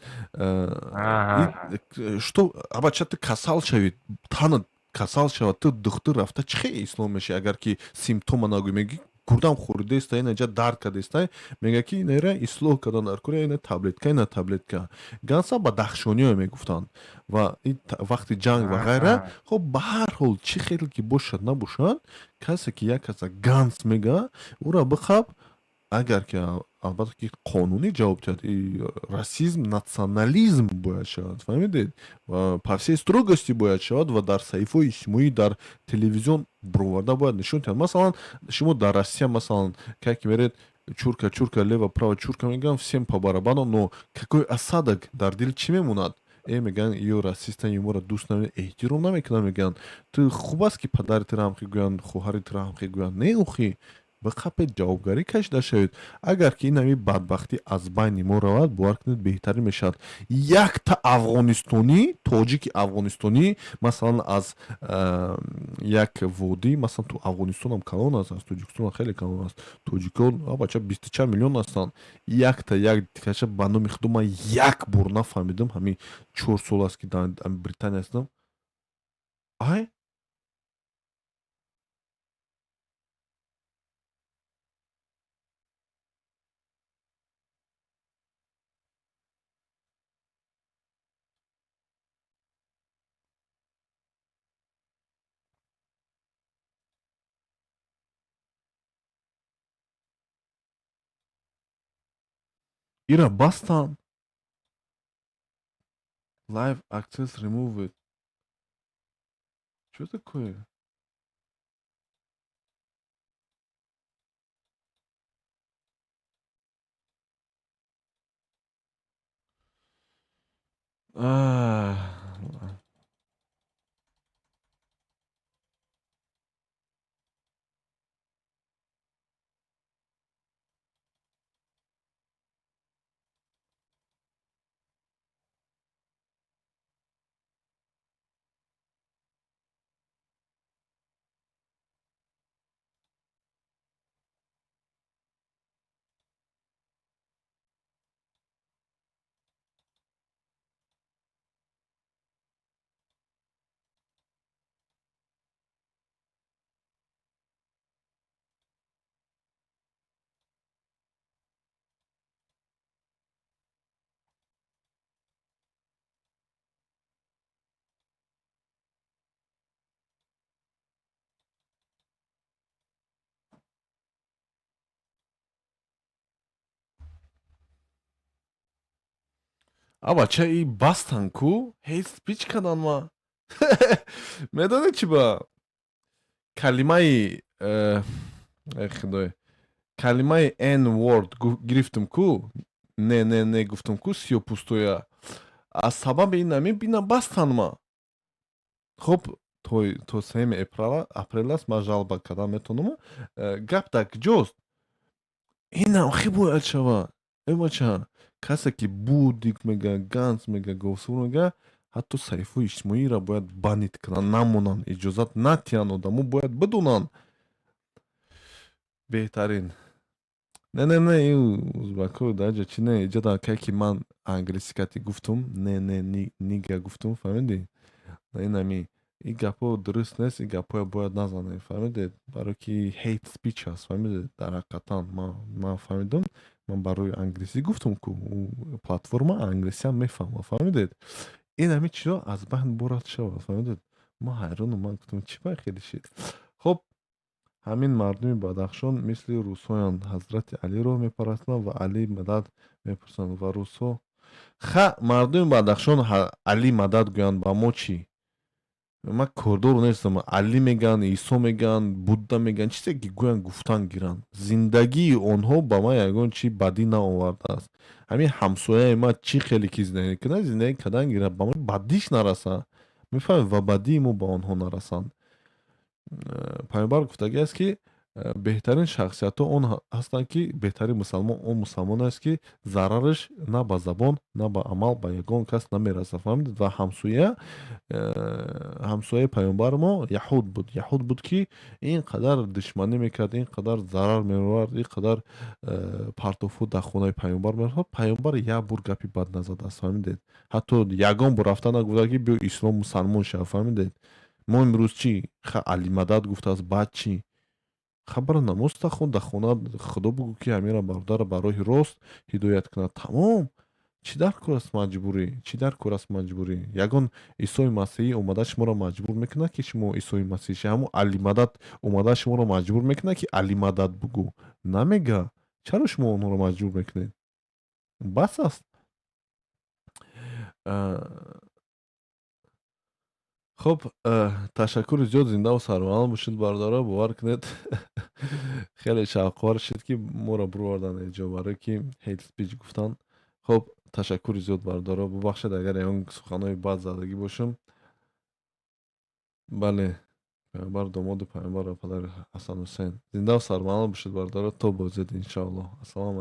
Что абача, ту касал шавӣ, танат касал шавад, ту духтур рафта чӣ хел ислом мешавӣ, агар ки симптома нагӯӣ? Мегӯӣ, гурдам хӯридаеста, инаҷа дард кардеста, мега, ки инара ислоҳ кардан дар кора, ина таблетка, ина таблетка. Ганса бадахшониё мегуфтанд ва вақти ҷанг ва ғайра. Хоб, ба ҳар ҳол, чӣ хел ки бошад набошад, касе ки як каса ганс мега, ӯра бихаб, агар ки албатта ки қонунӣ ҷавоб диҳад, расизм, национализм бояд шавад, фаҳмидед? По всей строгости бояд шавад ва дар саҳифаҳои иҷтимоӣ, дар телевизион бироварда бояд нишон диҳад. Масалан, шумо дар Россия, масалан, кай ки меред, чурка, чурка, лево, право чурка мегӯям, всем по барабану, но какой осадок дар дил чӣ мемонад? Мегӯянд, ё расистан, ё моро дӯст наме, эҳтиром намекунанд. Мегӯянд, ту хуб аст, ки падари туро ҳам гӯянд, хоҳари туро ҳам гӯянд, не? Охи, ба қапе ҷавобгарӣ кашида шавед. Агар ки ин ҳами бадбахтӣ аз байни мо равад, бовар кунед, беҳтарин мешавад. Якта афғонистонӣ, тоҷики афғонистонӣ, масалан, аз як водӣ, масалан, ту Афғонистонам калон аст, аз Тоҷикистонам хеле калон аст, тоҷикон бача бисту чанд миллион ҳастанд, якта як каша, ба номи худо, ман як бор нафаҳмидам, ҳамин 4 сол аст, ки дар Британия ҳастам. Ай, ира бастан. Live access removed. Что такое? А бача и бастан ку, hate speech кадан. Ма медонед, чӣ ба калимаи э, худой, калимаи n word гирифтам ку, не, не, не гуфтам ку, сиёпӯстоя. Аз сабаби ин ами бина бастан ма. Хуб, то 3 апрел аст, ман жалоба кардан метавонам. Гап дар куҷост? Инам хе бояд шава. Э бача, касе ки бык мега, ганс мега, говсур мега, ҳатто саҳифаҳои иҷтимоиро бояд банить кунанд, намонанд, иҷозат натиҳанд. Одамо бояд бидонанд. Беҳтарин. Не, не, не, ин узбако даҷа чи не, иҷода кай ки ман англиси кати гуфтум, не, не, nigga гуфтум, фаҳмидӣ? Инами ин гапҳо дуруст нест, ин гапҳоя бояд назанем, фаҳмидед? Барое ки hate speech аст, фаҳмидед? Дар ҳақиқатан ман фаҳмидам, ман барои англисӣ гуфтум ку, платформа англисиам мефаҳмам, фаҳмидед? Ин ҳамин чизо аз байн бурад шавад, фаҳмидед? Ман ҳайронам, ман гуфтам, чӣ ба хеле шид. Хуб, ҳамин мардуми Бадахшон мисли русҳоянд, Ҳазрати Алиро мепарастанд ва Али мадад мепурсанд ва русҳо. Ха, мардуми Бадахшон Али мадад гӯянд, ба мо чӣ? Ман кордор нестам. Али мегӯянд, Исо мегӯянд, Будда мегӯянд, чизе ки гӯянд, гуфтан гиранд. Зиндагии онҳо ба ман ягон чи бадӣ наовардааст. Ҳамин ҳамсояи ман чӣ хеле ки зиндагӣ кунад, зиндагӣ кардан гирад, ба ман бадиш нарасад, мефаҳмед? Ва бадии мо ба онҳо нарасанд. Паёмбар гуфтагиаст, ки беҳтарин шахсиятҳо он ҳастанд, ки беҳтарин мусалмон он мусалмон аст, ки зарараш на ба забон, на ба амал ба ягон кас намерасад, фаҳмидед? Ва ҳамсояи паёмбари мо яҳуд буд. Яҳуд буд, ки ин қадар душманӣ мекард, ин қадар зарар меовард, ин қадар партофҳо дар хонаи паёмбар мерафт. Паёмбар як бор гапи бад назадааст, фаҳмидед? Ҳатто ягон бор рафта нагуфта, ки биё ислом, мусалмон шав, фаҳмидед? Мо имрӯз чӣ? Ха, Али мадад гуфтааст, баъд чӣ хабара? Намоз тахон дар хона, Худо бугӯ, ки ҳамира бародарро ба роҳи рост ҳидоят кунад, тамом. Чӣ дар кор аст маҷбурӣ? Чӣ дар кор аст маҷбурӣ? Ягон Исои Масеҳӣ омада шуморо маҷбур мекунад, ки шумо Исои Масеҳ шавед? Ҳамун Али мадад омада шуморо маҷбур мекунад, ки Али мадад бугӯ? Намега. Чаро шумо онҳоро маҷбур мекунед? Бас аст. Хуб, ташаккури зиёд, зиндаву сарбаланд бошед, бародаро. Бовар кунед, хеле шавқовар шуд, ки моро бироварданд эҷо, барое ки hate speech гуфтанд. Хуб, ташаккури зиёд, бародаро. Бубахшед, агар ягон суханҳои бад задагӣ бошам. Бале, паёмбар домоди паёмбар ва падари Ҳасан Ҳусайн. Зиндаву сарбаланд бошед, бародаро, то бозид, иншоаллоҳ. Ассалому.